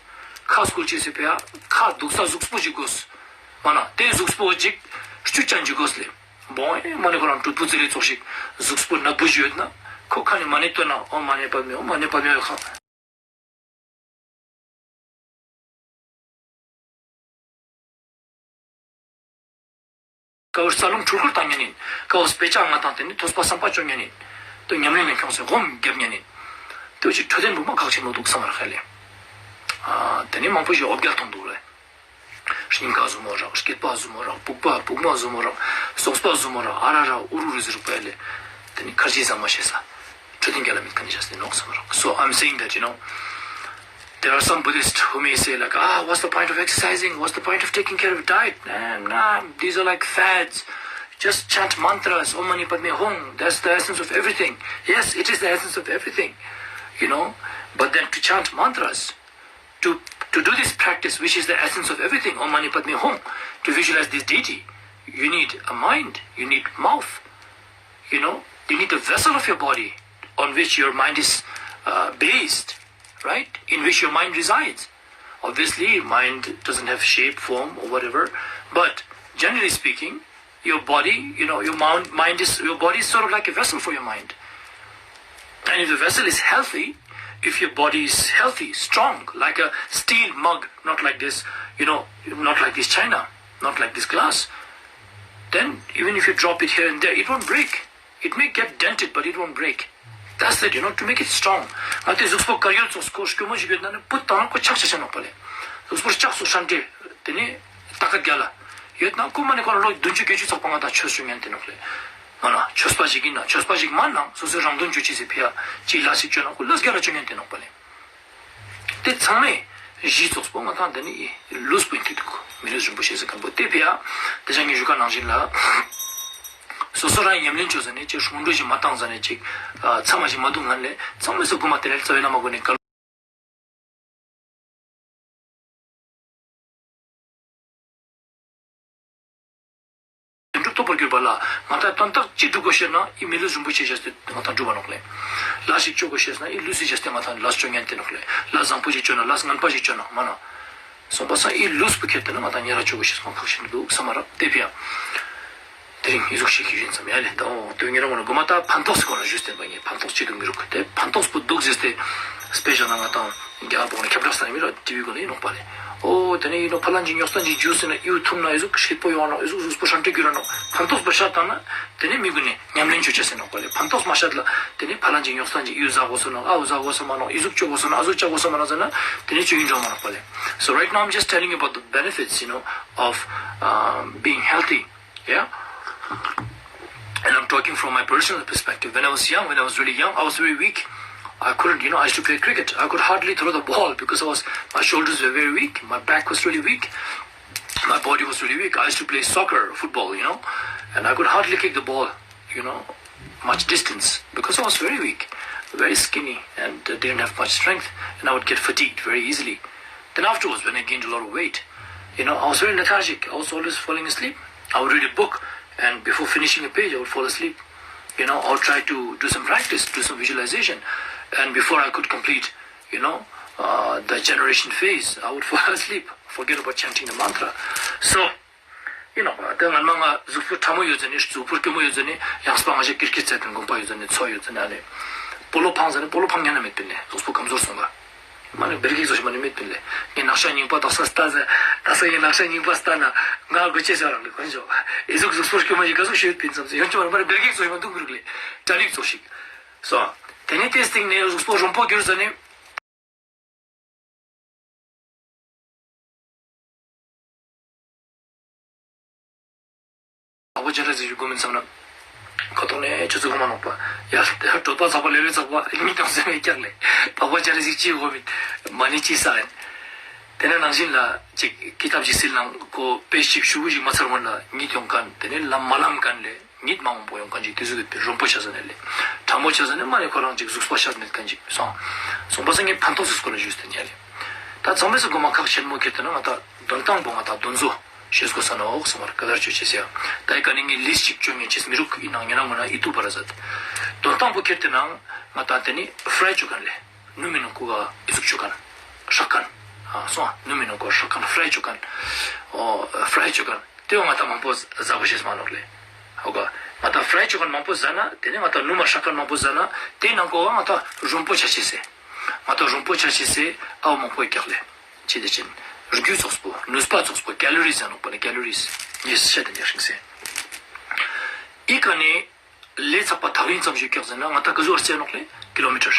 ཁ་སྐོལ་ཅེས་ཟེར་བས་ཁ་འདུག་ས་གཟུགས་པོ་ཞིག་དགོས། མ་ན་དེ་གཟུགས་པོ་ཅིག་བཅུ་ཅན་ཅིག་དགོས་ལེ། བོང་ཨེ་མ་ནི་ཁོ་རང་གྲུ་པུ་ཙི་རེ་ཙོགས་ཤིག་གཟུགས་པོ་ནག་པོ་ཞིག་ཡོད་ན་ཁོ་ཁ་ནི་མ་ནི་བཏོན་ན་ཨོ་མ་ནི་པ་མི་ཨོ་མ་ནི་པ་མི་ཨོ་ཁ། ཀ་བོ་རྩ་རླུང་འཕྲུལ་འཁོར་བཏང་ཉན་ཡིན། ཀ་བོ་དཔེ་ཆ་ང་དང་དེ་ནི་ཐོས་པ་བསམ་པ་བཅོ་ཉན་ཡིན། དུ་ཉམས་ལེན་ལེན་ཁྱོང་སེ་ཧོམ་རྒྱབ་ཉན་ཡིན། དུ་ཅིག་འཕྲོད་བསྟེན་བུ་མ་ཁག་ཆེན་མོ་འདུག་བསམ་པར་ཧ་ལེ། ཨ་དེ་ནི་མང་པོ་ཞིག་འོ་བརྒྱལ་གཏོང་འདུག་ལེ། སྙིང་ག་ཟུ་མོ་རག་སྐེད་པ་ཟུ་མོ་རག་པུག་པ་པུག་མ་ཟུ་མོ་རག་སོག་པ་ཟུ་མོ་རག་ཨ་ར་ར་ཨུ་རུ་རུ་ཟེར་པ་ལེ། དེ་ནི་ཁར་ཇི་ཟ་མ་ཤེས་ས། འཕྲོད་བསྟེན་རྒྱལ་ལ་མེད་མཁན་ནི་ཤ་སྟེ་ནོག་བསམ་རག So I'm saying that, you know, there are some Buddhists who may say, like, ah, what's the point of exercising? What's the point of taking care of diet? Nah, nah, these are like fads. Just chant mantras, Om Mani Padme Hum. That's the essence of everything. Yes, it is the essence of everything, you know. But then to chant mantras, to, to do this practice, which is the essence of everything, Om Mani Padme Hum, to visualize this deity, you need a mind, you need mouth, you know, you need the vessel of your body on which your mind is uh, based, right? In which your mind resides. Obviously, mind doesn't have shape, form, or whatever, but generally speaking, your body, you know, your mind, mind is your body is sort of like a vessel for your mind. And if the vessel is healthy, if your body is healthy, strong, like a steel mug, not like this, you know, not like this china, not like this glass, then even if you drop it here and there, it won't break. It may get dented, but it won't break. That's it, you know, to make it strong. ང་དེ་གཟུགས་པོ་དཀར་ཡོལ་ཚོགས་སྐོར་སྐྱོ་མོ་ཞིག་ཡོད་ན་ནི་བུ་དང་ཁོ་ཆག་ཆ་ཆ་ནོག་པ་ལེ། གཟུགས་པོར་ལྕགས་སུ་ཧྲན་ཏེ་དེ་ནི་ཏ་ཀ་རྒྱ་ལ་ཡོད་ན་ཁོ་མ་ནི་ཁོ་ལོ་བདུན་ཅུ་བརྒྱད་ཅུ་ཚགས་པ་ང་དང་ཆོས་ཞུ་ཉན་དེ་ནོག་ལེ། ང་ན་ཆོས་པ་ཞིག་ཡིན་ན་ཆོས་པ་ཞིག་མ་ནང་སོ་སོའི་རང་དོན་ཇོ་ཅི་སི་ཕི་ཡ་ཅི་ལ་ཞིག་བཅོས་ན་ཁོ་ལ་རྒྱ་ལ་བཅོ་ཉན་དེ་ནོག་པ་ལེ། དེ་ཚང་མས་གཞི་ཚོགས་པོ་ང་དང་དེ་ནི་ལུས་པོ་ཡིན་དུས་འདུག་མི་ལུས་རིན་པོ་ཆེ་ཟེར་མཁན་པོ་དེ་ཕི་ཡ་དེ་ཅང་ངས་ཞུ་ཁ་ནང་བཞིན་ལ། སོ་སོ་རང་ཉམས་ལེན་བཅོས་ཟ་ནས་ཅིག་སྔོན་འགྲོ་ཞིག་མ་བཏང་ཟ་ནས་ཅིག་ཚ་མ་ཞིག་མ་འདུག་ངན་ལས་ཚང་མས་སུ་དགུ་མ་དེ་ལས་རྩ་བའི་ན་མ་དགོས་ནས་ག་དོན་གྲུབ་ཐོབ་པར་གྱུར་པ་ལ་ང་དང་དོན་དག་ཅི་སྒྲུབ་དགོས་ཤེར་ན་ཨི་མི་ལུས་རིན་པོ་ཆེ་བྱས་ཏེ་ང་དང་སྒྲུབ་པ་ནོག་ལེ། ལ་ཞིག་བཅོ་དགོས་ཤེར་ན་ཨི་ལུས་སི་བྱས་ཏེ་ང་དང་ལ་བཅོ་ཉན་དེ་ནོག་ལེ། ལ་བཟང་པོ་ཞིག་བཅོ་ན་ལ་ངན་པ་ཞིག་བཅོ་ན་མ་ན། སོང་པ་སང་ཨི་ལུས་པོ་ཁྱེར་ཏེ་ན་ང་དང་ཉེ་ར་བཅོ་དགོས་ཤེར་སོང་ཁག་ཤེར་འདུག་བསམ་མ་རབ་དེ་ཕི་ཡ། དེ་རིང་ཨི་ཟུག་ཤིག་གི་ཡིན་ཙམ་ཡ་ལེ་ད་འོ་དོན་ཉེ་ར་ངོ་ན་དགོ་མ་ད་ཕན་ཐོགས་སི་སྐོར་ལ་ཞུས་ཏེ་པ་ངས་ཕན་ཐོགས་ཅི་འདུག་མི་རུག་དེ་ཕན་ཐོགས་པོ་འདུག་ཟེར་ཏེ་སྤེ་ཤ་ན་ང་དང་རྒྱ་བོག་ནས་ཁྱབ་བསྒྲགས་ས་ནས་མི་ར་ཊི་ཝི་གོ་ནས་ཡིན་ནོག་པ་ལེ། ཨོ་དེ་ནས་ཡིན་ནོག་ཕ་ལན་གྱི་ཉོག་སྟངས་ཀྱི་ཇུས་ཟེར་ན་ཨིའུ་འཐུང་ན་ཨི་ཟུག་ཤེད་པོ་ཡོང་ནོག་ཨི་ཟུག་གཟུགས་པོ་ཧྲན་ཏེ་གྱུར་ར་ནོག་ཕན་ཐོགས་པོ་ཤ་བཏང་ན་དེ་ནས་མི་དགོས་ནས་ཉམས་ལེན་བཅོ་ཆ་ཟེར་ནོག་པ་ལེ། ཕན་ཐོགས་མ་ཤ་ལ་དེ་ནས་ཕ་ལན་གྱི་ཉོག་སྟངས་ཀྱི་ཨིའུ་ཟ་དགོས་སོ་ནོག་ཨའུ་ཟ་དགོས་སོ་མ་ནོག་ཨི་ཟུག་བཅོ་དགོས་སོ་ནོག་ཨ་ཟུག་བཅོ་དགོས་སོ་མ་ནོག་ཟེར་ན་དེ་ནས་བཅོ་ཡིན་འགྲོ་མ་ནོག་པ་ལེ། So right now I'm just telling you about the benefits, you know, of um, being healthy. Yeah. And I'm talking from my personal perspective. When I was young, when I was really young, I was very weak. I couldn't, you know, I used to play cricket. I could hardly throw the ball because I was, my shoulders were very weak, my back was really weak. My body was really weak. I used to play soccer, football, you know, and I could hardly kick the ball, you know, much distance because I was very weak, very skinny, and uh, didn't have much strength, and I would get fatigued very easily. Then afterwards, when I gained a lot of weight, you know, I was very lethargic. I was always falling asleep. I would read a book, and before finishing a page, I would fall asleep. You know, I would try to do some practice, do some visualization, and before I could complete, you know, uh, the generation phase, I would fall asleep, forget about chanting the mantra. So, you know, དེ་སྔན་མ་ང་གཟུགས་པོ་ཕྲ་མོ་ཡོད་ཙང་ནི། གཟུགས་པོ་སྐྱོ་མོ་ཡོད་ཙང་ནི། ཡང་སྤ་ང་ཞིག་ཀིར་ཀིར་བཙལ་དེ་དགོན་པ་ཡོད་ཙང་ནི། ཚོ་ཡོད་ཙང་ནི། ཨ་ནི་སྤོ་ལོ་འཕང་ཙང་ནི། སྤོ་ལོ་འཕང་ཉན་ན་མེད་པིན་ལེ། གཟུགས་པོ་ཀམ་ཛོར་སོང་ག་མ་ནི་བེར་གེགས་བཟོ་ཞིག་མ་ནི་མེད་པིན་ལེ། ངས་ནག་ཤ་རྙིང་པ་དག་ས་ལྟ་ཟེ། དག་ས་ངས་ནག་ཤ་རྙིང་པ་ལྟ་ན་ང་དགོས་ཅེས་ཟེར་རང་གི་གོན་ཆོག་ཨེ་གཟུགས་གཟུགས་པོ་སྐྱོ་མོ་ཞིག་ག་ཟུག་ཤེས་ཡོད་པིན་ཙམ་ཟེར་ཡོན་ཅོ་མ་ནི་མ་ནི་བེར་གེགས་བཟོ་ཞིག་མ་འདུག་གི་རིགས་ལེ། གྲ་སྒྲིག་བཟོ་ཞིག་སོང་། དེ་ནས་དེ་སྟེང་ནས་གཟུགས་པོ་རོམ་པོ་གྱུར་ཟ་ནི། འཕགས་པ་སྤྱན་རས་གཟིགས་ཀྱི་སྒོམ་མིན་བསམ་ན། ཁ་ཐོག་ནས་ཆུ་ཚོད་གོ་མ་ནོག་པ། ཡ། གྲོད་པ་ཚགས་པ་ལེ་ལོ་ཚགས་པ་མིག་དང་སེམས་ཀྱི་ཀྱག་ལེ། འཕགས་པ་སྤྱན་རས་གཟིགས་ཅི་སྒོམ་མིན། མ་ཎི་ཅི་བསགས་ཡིན། དེ་ནས་ནང་བཞིན་ལ་ཅིག་ཀི་ཏབ་ཅིག་སིལ་ནང་ཁོ་པེ་ཞིག་ཤུ་གུ་ཞིག་མ་ཚར་སྔོན་ལ་གཉིད་ཡོང་མཁན། དེ་ནས་ལམ་མ་ལམ་མཁན་ལེ། གཉིད་མ་འོང་པོ་ཡོང་མཁན་ཅིག་དེ་ཚོ་གི་རོམ་པོ་ཆ་ས་ནས་ལེ། ཕྲ་མོ་ཆ་ས་ནས་མ་ནི་ཁོ་རང་ཅིག་གཟུགས་པོ་ཤ་མེད་མཁན་ཅིག་སོང་། སོང་པ་སང་ངས་ཕན་ཐོགས་སུ་སྐོར་ལ་ཞུས་ཏེ་ཉལ་ལེ། ད་ཚང་མས་སུ་གོ་མ་ཁག་ཆེན་མོ་ཁྱེར་ཏེ་ན་ང་ད་དོན་དང་པོ་ང་ད་དོན་བཟོ་ཤེས་དགོས་ས་ན་འོག་སོང་བར་ཀ་དར་ཅོ་ཆེ་ཟེར་ཡ། ད་ཡི་ཀ་ནི་ངས་ལིས་ཅིག་ཅོ་ངས་ཆེས་མི་རུག་ཡིན་ནང་ཉེ་ན་ངོ་ན་ཨི་ཏུ་བ་ར་ཟད། དོན་དང་པོ་ཁྱེར་ཏེ་ན་ང་ད་དེ་ནི་ཕྲའི་ཅོ་མཁན་ལེ། ནུ་མི་ནང་ཁུ་ག་ཨི་ཟུག་ཅོ་མཁན། ཧྲག་མཁན། ཨ་སོང་ཨ། ནུ་མི་ནང་ཁུ་ཧྲག་མཁན་ཕྲའི་ཅོ་མཁན། ཨོ་ཕྲའི་ཅོ་མཁན། དེ་བ་ང་ད་མང་པོ་ཟ་གོ་ཤེས་མ་ནོག་ལེ། ཧོ་ག་ང་ད་ཕྲའི་ཅོ་མཁན་མང་པོ་ཟ་ན། དེ་ནས་ང་ད་ནུ་མ་ཧྲག་མཁན་མང་པོ་ཟ་ན། དེ་ནང་ཁུ་ག་ང་ད་རོམ་པོ་ཆ་ཤེས་སེ། ང་ད་རོམ་པོ་ཆ་ཤེས་སེ་ཨའོ་མང་པོ་ཡི་ཀྱག་ལེ། ཅི་དེ་ཅིན་རྒྱུ་ཚོགས་པོ་ནུས་པ་ཚོགས་པོ་ཀེ་ལོ་རི་ཟེར་ནོག་པ་ལེ། ཀེ་ལོ་རི་ངས་བཤད་དེ་འདྲ་ཤིང་སེ། ཨི་ཀ་ནི། ལས་ཚགས་པ་ཐག་རིང་ཙམ་ཞིག་ཀྱག་ཟེར་ན་ང་ད་ག་ཟུག་བར་རྩེ་ནོག་ལེ། ཀི་ལོ་མི་ཊར།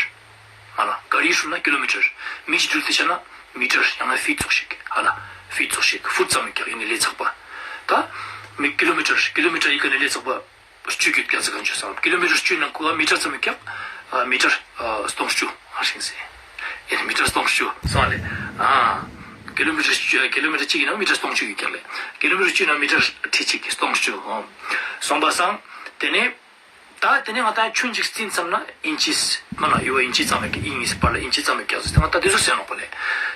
ཧ་ལ་ག་རིའི་ཧྲུལ་ན་ཀི་ལོ་མི་ཊར། མི་ཞིག་དྲུལ་ཏེ་བྱས་ན་མི་ཊར་ཡང་ན་ཧྥིཊ་ཙོགས་ཤིག་ཧ་ལ་ཧྥིཊ་ཙོགས་ཤིག་ཧྥུཊ་ཙམ་ཡིན་ཀྱག་ཡིན་ནི་ལས་ཚགས་པ། ད་མི་ཀི་ལོ་མི་ཊར་ཀི་ལོ་མི་ཊར་ཡི་ག་ནི་ལས་ཚགས་པ་བཅུ་གྱུར་ཀྱག་ཟེར་ག་འཇུ་སང་ཀི་ལོ་མི་ཊར་བཅུ་ནང་ཁུ་ག་མི་ཊར་ཙམ་ཡིན་ཀྱག་ཨ་མི་ཊར་ཨ་སྟོང་བཅུ་ཨ་ཤིང་སེ། ཡིན་མི་ཊར་སྟོང་བཅུ་སོང་ལེ། ཨ་ཀི་ལོ་མི་ཊར་བཅུ་ཀི་ལོ་མི་ཊར་གཅིག་ཡིན་ན་མི་ཊར་སྟོང་བཅུ་ཡིན་ཀྱག་ལེ། ཀི་ལོ་མི་ཊར་བཅུ་ན་མི་ཊར་ཁྲི་གཅིག་སྟོང་བཅུ་ཨོ། སོང་པ་སང་དེ་ནས། ད་དེ་ནས་ང་ད་ཁྱོན་ཅིག་བརྩིས་ཙམ་ན་ཨིན་ཅིས་མ་ན་ཡུ་བ་ཨིན་ཅི་ཙམ་ཡོད་ཀྱི་ཨིན་ཡིན་སི་པར་ལ་ཨིན་ཅི་ཙམ་ཡོད་ཀྱག་ཟེར་ང་ད་དེ་ཟུག་ཟེར་ནོག་པ་ལེ།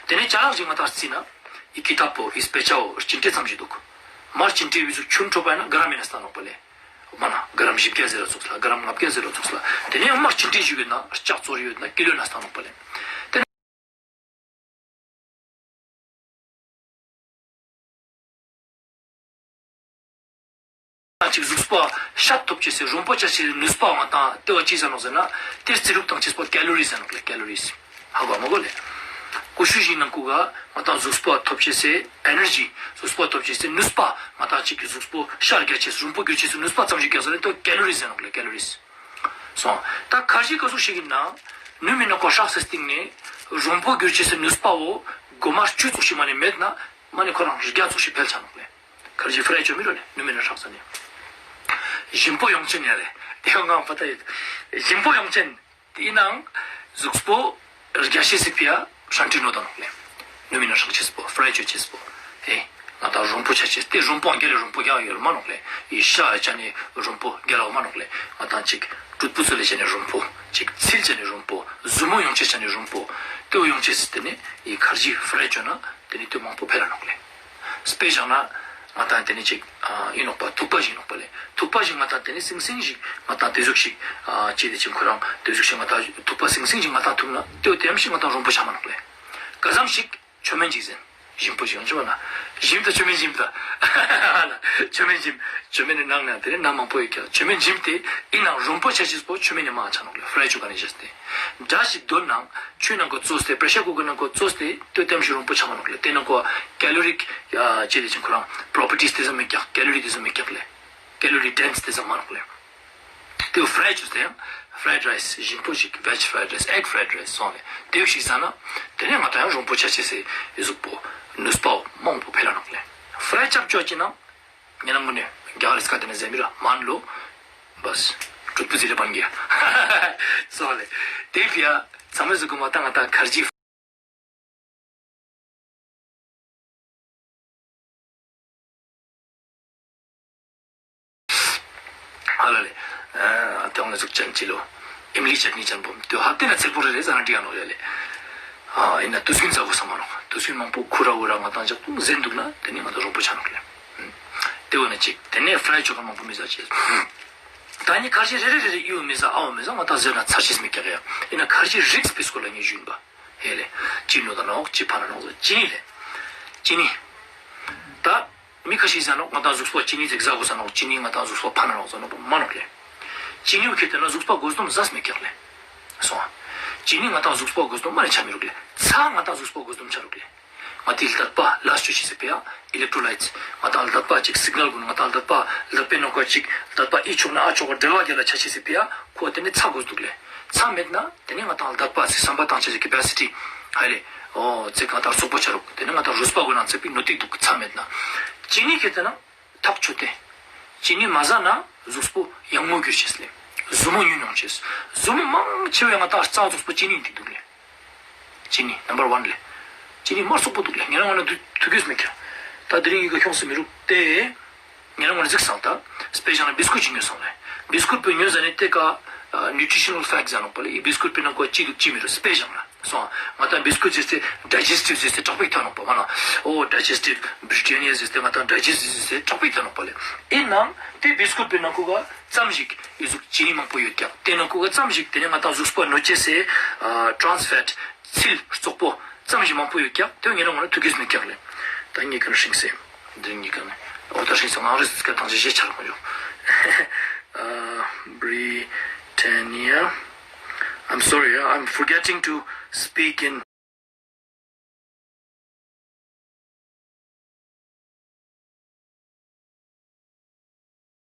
དེ་ནས་ཅ་ལག་ཅིག་ང་ད་བརྩིས་ན་ཨི་ཀི་ཏབ་པོ་ཨི་སྤེ་ཆའོ་སྤྱི་འགྲེ་ཙམ་ཞིག་འདུག་མར་སྤྱི་འགྲེ་བི་ཟུག་ཁྱོན་འཕྲོ་པ་ཡིན་ན་ག་རམ་ཡིན་ན་སྟ་ནོག་པ་ལེ། མ་ན་ག་རམ་བཞི་བརྒྱ་ཟེར་ར་ཚོགས་ལ་ག་རམ་ལྔ་བརྒྱ་ཟེར་ར་ཚོགས་ལ། དེ་ནས་ཡང་མར་སྤྱི་འགྲེ་ཞིག་ཡོད་ན་ལྕགས་ཚོར་ཡོད་ན་ཀི་ལོ་ན་སྟ་ནོག་པ་ལེ། དེ་ནས། ཅིག་གཟུགས་པོ་ཤ་ཐོབ་ཅེས་སེ་རོམ་པོ་ཆ་ཅེས་སེ་ནུས་པ་ང་ཏང་ལྟེ་བ་ཅི་ཟེར་ནོག་ཟེར་ན། དེ་རྩི་རུག་དང་ཅེས་པོ་ཀེ་ལོ་རི་ཟེར་ནོག་ལེ། ཀེ་ལོ་རི་ཧ་གོ་མ་གོ་ལེ། ཀུ་ཤུ་ཞིག་ནང་ཁུ་ག་ང་ཏང་གཟུགས་པོ་ཐོབ་ཅེས་སེ་ཨེ་ནར་ཇི་གཟུགས་པོ་ཐོབ་ཅེས་སེ་ནུས་པ་ང་ཏང་ཅིག་གི་གཟུགས་པོ་ཤ་རྒྱ་ཅེས་རོམ་པོ་གྱུར་ཅེས་སེ་ནུས་པ་ཙམ་ཞིག་རྒྱ་ཟེར་ནས་དེ་ཀེ་ལོ་རི་ཟེར་ནོག་ལེ། ཀེ་ལོ་རི་སོང་། ད་ཁར་ཇི་ག་ཟུག་ཞིག་ཡིན་ན་ནུ་མི་ནང་ཁུ་ཧྲག་སེ་སྟེང་ནས་རོམ་པོ་གྱུར་ཅེས་སེ་ནུས་པ་བོ་གོ་མ་བཅུ་ཙོགས་ཤིག་མ་ནས་མེད་ན། མ་ནི་ཁོ་རང་བརྒྱ་ཙོགས་ཤིག་འཕེལ་ཆ་ནོག་ལེ། ཁར་ཇི་ཕི་རའི་ཅོ་མི་རོ་ནི་ནུ་མི་ནི་ཧྲག་ས་ནི། ཞིམ་པོ་ཡོང་ཅན་ཡ་རེ། དེ་ཡང་ང་པ་ཏ་ཡོད། ཞིམ་པོ་ཡོང་ཅན། དེ་ནང་གཟུགས་པོ་རྒྱ་ཤེས་སི་ཕི་ཡ་ཧྲན་ཏི་ནོ་ད་ནོག་ལེ། ནུ་མི་ནི་ཧྲག་ཅེས་པོ་ཕི་རའི་ཅོ་ཅེས་པོ། ཧེ། ང་ད་རོམ་པོ་ཆ་ཅེས་དེ་རོམ་པོ་རྒྱ་ལས་རོམ་པོ་རྒྱ་ཡོད་མ་ནོག་ལེ། ཡི་ཤ་ཡ་ཅ་ནི་རོམ་པོ་རྒྱ་ལ་མ་ནོག་ལེ། ང་ད་ཅིག་གྲུད་པུ་ཚོ་ལས་ཅ་ནི་རོམ་པོ། ཅིག་ཚིལ་ཅ་ནི་རོམ་པོ། ཟུ་མོ་ཡོང་ཅེས་ཅ་ནི་རོམ་པོ། དེ་བོ་ཡོང་ཅེས་སི་དེ་ནི་ཡི་ཁར་ཇི་ཕི་རའི་ཅོ་ན་དེ་ནི་དེ་མང་པོ་འཕེལ་ལ་ནོག་ལེ། དཔེ་བཞག་ན། ང་ཏང་དེ་ནི་ཅིག་ཨ་ཡིན་ནོག་པ་ཐུག་པ་ཞིག་ནོག་པ་ལེ། ཐུག་པ་ཞིག་ང་ཏང་དེ་ནི་སིང་སིང་ཞིག་ང་ཏང་དེ་ཟུག་ཞིག་ཨ་ཅི་དེ་ཅིག་ཁོ་རང་དེ་ཟུག་ཞིག་ང་ཏང་ཐུག་པ་སིང་སིང་ཞིག་ང་ཏང་ཐུག་ན་དེ་བོ་དེམ་ཞིག་ང་ཏང་རོམ་པོ་ཆ་མ་ནོག་ལེ། ག་ཙམ་ཞིག་ཆོ་མེན་ཅིག་ཟེར། ཞིམ་པོ་ཞིག་ཡོང་ཆོག་ན། ཞིམ་དང་ཆོ་མེན་ཞིམ་དང་། ཆོ་མེན་ཞིམ། ཆོ་མེན་ནི་ནང་ན་དེ་ནི་ནང་མང་པོ་ཡོད་ཀྱང་ཆོ་མེན་ཞིམ་དེ་ཨི་ནང་རོམ་པོ་ཆ་ཅེས་པོ་ཆོ་མེན་ནི་མང་ཆ་ནོག་ལེ། ཕི་རའི་ཅོ་ག་ནི་བཞག་སྟེ། འདྲ་ཞིག་དོན་ནང་ཆུ་ནང་ཁུ་བཙོས་ཏེ་པྲེ་ཤར་ཀུ་ཀར་ནང་ཁུ་བཙོས་ཏེ་དེ་དེམ་ཞིག་རོམ་པོ་ཆ་མ་ནོག་ལེ། དེ་ནང་ཁུ་ཀེ་ལོ་རིག་ཡ་ཅི་དེ་ཅིག་ཁོ་རང་པྲོ་པར་ཊིས་དེ་ཙམ་མེད་ཀྱང་ཀེ་ལོ་རི་དེ་ཙམ་མེད་ཀྱང་ལེ། ཀེ་ལོ་རི་ཌེན་སི་དེ་ཙམ་མ་ནོག་ལེ། དེ་ཕི་རའི་ཅོས་ཏེ་ཡང་ཕི་རའེ་ཌི་རའི་སི་ཞིམ་པོ་ཞིག་ཝེཇ་ཕི་རའེ་ཌི་རའི་སི་ཨེག་ཕི་རའེ་ཌི་རའི་སི་སོང་ལེ། དེ་ཞིག་ཟ་ན་དེ་ནས་ང་ཏང་ཡང་རོམ་པོ་ཆ་ཅེས་སི་གཟུགས་པོ་ནུས་པ་མང་པོ་འཕེལ་ལ་ནོག་ལེ། ཕི་རའི་ཅབ་ཅོ་ཅི་ན། ཉེ་ན་ངུ་ནས་རྒྱ་གར་སྐད་དེ་ནས་ཟེར་མི་ར་མན་ལོ། བས། གྲུབ་ཏུ་ཟེར་རེ་བན་གྱི། སོང་ལེ། དེ་ཕི་ཡ། ཚང་མས་གཟུགས་ཀྱི་མ་ཏང་ང་ཏང་ཁར་ཇི། ཨ་ལ་ལེ། ཨ་དེ་འོང་ལ་ཟུག་ཅན་ཅི་ལོ། ཨིམ་ལི་ཅ་ནི་ཅན་པོ་དེ་ཧ་དེ་ན་ཚེར་པོ་རེ་རེ་ཟ་ན་འགྲིག་ཡ་ནོ་ཡ་ལེ། ཨ་ཡིན་ན་དུས་རྒྱུན་ཟ་དགོས་ས་མ་ནོ། དུས་རྒྱུན་མང་པོ་ཁུ་ར་འུ་ར་ང་ཏང་ཅག་ཏུ་ཟེན་འདུག་ན་དེ་ནི་ང་ཏང་རོང་པོ་ཆ་ནོ་ལེ། དེ་འོ་ན་ཅིག་དེ་ནས་ཧྥ་རའི་ཅོ་ག་མང་པོ་མི་ཟ་ཅེས། ད་ནི་ཁར་ཇི་རེ་རེ་རེ་རེ་ཡོད་མི་ཟ་ཨའོ་མི་ཟ་ང་ཏང་ཟེར་ན་ཚར་ཤེས་མི་ཀྱག་ཡ། ཡིན་ན་ཁར་ཇི་རིགས་སྤེལ་སྐོར་ལ་ངས་ཞུན་པ། ཧེ་ལེ། ཅི་ནོ་ད་ནོག་ཅི་ཕ་ན་ནོག་ཟེར་ཅི་ནི་ལེ། ཅི་ནི། ད། མི་ཁ་ཤས་ཟ་ནོག་ང་ཏང་གཟུགས་པོ་ཅི་ནི་ཟེར་ཟ་དགོས་ས་ནོག་ཅི་ནི་ང་ཏང་གཟུགས་པོ་ཕ་ན་ནོག་ཟ་ནོག་མ་ནོག་ལེ། ཅི་ནི་བུ་ཁེ་ཏེ་ན་གཟུགས་པོ་དགོས་དོམ་ཟ་སྨེ་ཀྱག་ལེ། སོང་། ཅི་ནི་ང་ཏང་གཟུགས་པོ་དགོས་དོམ་མ་ནི་ཆ་མི་རུག་ལེ། ཚྭ་ང་ཏང་གཟུགས་པོ་དགོས་དོམ་ཆ་རུག་ལེ། ང་ཏི་ལ་དད་པ་ལ་སྤྱོད་ཆེ་སེ་པེ་ཡ་ཨི་ལེག་ཊོ་ལའིཊ་ང་ཏང་ལ་དད་པ་ཅིག་སིག་ནལ་གུན་ང་ཏང་ལ་དད་པ་ལ་དད་པའི་ནང་ཁོ་ཅིག་ལ་དད་པ་ཨི་ཆོག་ན་ཨ་ཆོག་ག་འབྲེལ་བ་རྒྱ་ལ་ཆ་ཆེ་སེ་པེ་ཡ་ཁོ་དེ་ནི་ཚྭ་དགོས་འདུག་ལེ། ཚྭ་མེད་ན། དེ་ནས་ང་ཏང་ལྡག་པ་ཟེར་བསམ་པ་བཏང་བྱ་ཞིག་capacity ཧ་ལེ། ཨོ་ཙེ་གང་ལྟར་སོག་པོ་ཆ་རུག་དེ་ནས་ང་ཏང་རུས་པ་གོ་ན་ཙེ་པིག་ནོ་ཏིག་འདུག་ཚྭ་མེད་ན། ཅི་ནི་ཁེ་ཏེ་ན་ཐག་ཆོད་དེ། ཅི་ནི་མ་ཟ་ན་གཟུགས་པོ་ཡང་མོ་གྱུར་ཆེས་ལེ། ཟུ་མོ་ཉུང་ཉུང་ཆེས། ཟུ་མོ་མང་ཆེ་བས་ང་ཏང་རྩ་གཟུགས་པོ་ཅི་ནི་འདི་འདུག་ལེ། ཅི་ནི་number one ལེ། ཅི་ནི་མར་སོག་པོ་འདུག་ལེ། ངེ་རང་ང་ན་དུ་དུ་གུས་མེད་ཀྱང་། ད་དེ་རིང་ཡི་གེ་ཁྱོངས་སུ་མི་རུག་སྟེ། ངེ་རང་ང་ན་གཟིགས་སང་ད། དཔེ་བཞག་ན་བིས་ཀུད་ཅིག་ཉོས་སང་ལེ། བིས་ཀུད་པའི་ཉོས་ཟ་ནས་དེ་ཀ་nutritional fact ཟ་ནོག་པ་ལེ། བིས་ཀུད་པའི་ནང་ཀོ་ཅི་འདུག་ཅི་མི་རུག་དཔེ་བཞག་ན་སོང་། ང་ཏང་བིས་ཀུད་ཟེར་ཏེ་digestive ཟེར་ཏེ་དྲག་པོ་ཐོན་ནོག་པ་མ་ན། ཨོ་digestive Britannia ཟེར་ཏེ་ང་ཏང་digestive ཟེར་ཏེ་དྲག་པོ་ཐོན་ནོག་པ་ལེ། ཨིན་ནང་དེ་བིས་ཀུད་པའི་ནང་ཀོ་ག་ཙམ་ཞིག་ཡོད་ཟུག་ཅི་ནི་མང་པོ་ཡོད་ཀྱང་དེ་ནང་ཀོ་ག་ཙམ་ཞིག་དེ་ནས་ང་ཏང་གཟུགས་པོ་ནོ་ཅེ་སེ་trans fat ཚིལ་བཙོག་པོ་ཙམ་ཞིག་མང་པོ་ཡོད་ཀྱག་དེ་ངེ་རང་ང་ན་ཐུག་གིས་མི་ཀྱག་ལེ། ད་ངེ་ག་ན་ཧྲིང་སེ། འདི་ངེ་ག་ན་འོ་ད་ཧྲིང་སེ་ང་རེ་སྐད་བཏང་ཅེས་ཆ་ལ་མ་འཇོག Britannia. I'm sorry, I'm forgetting to speak in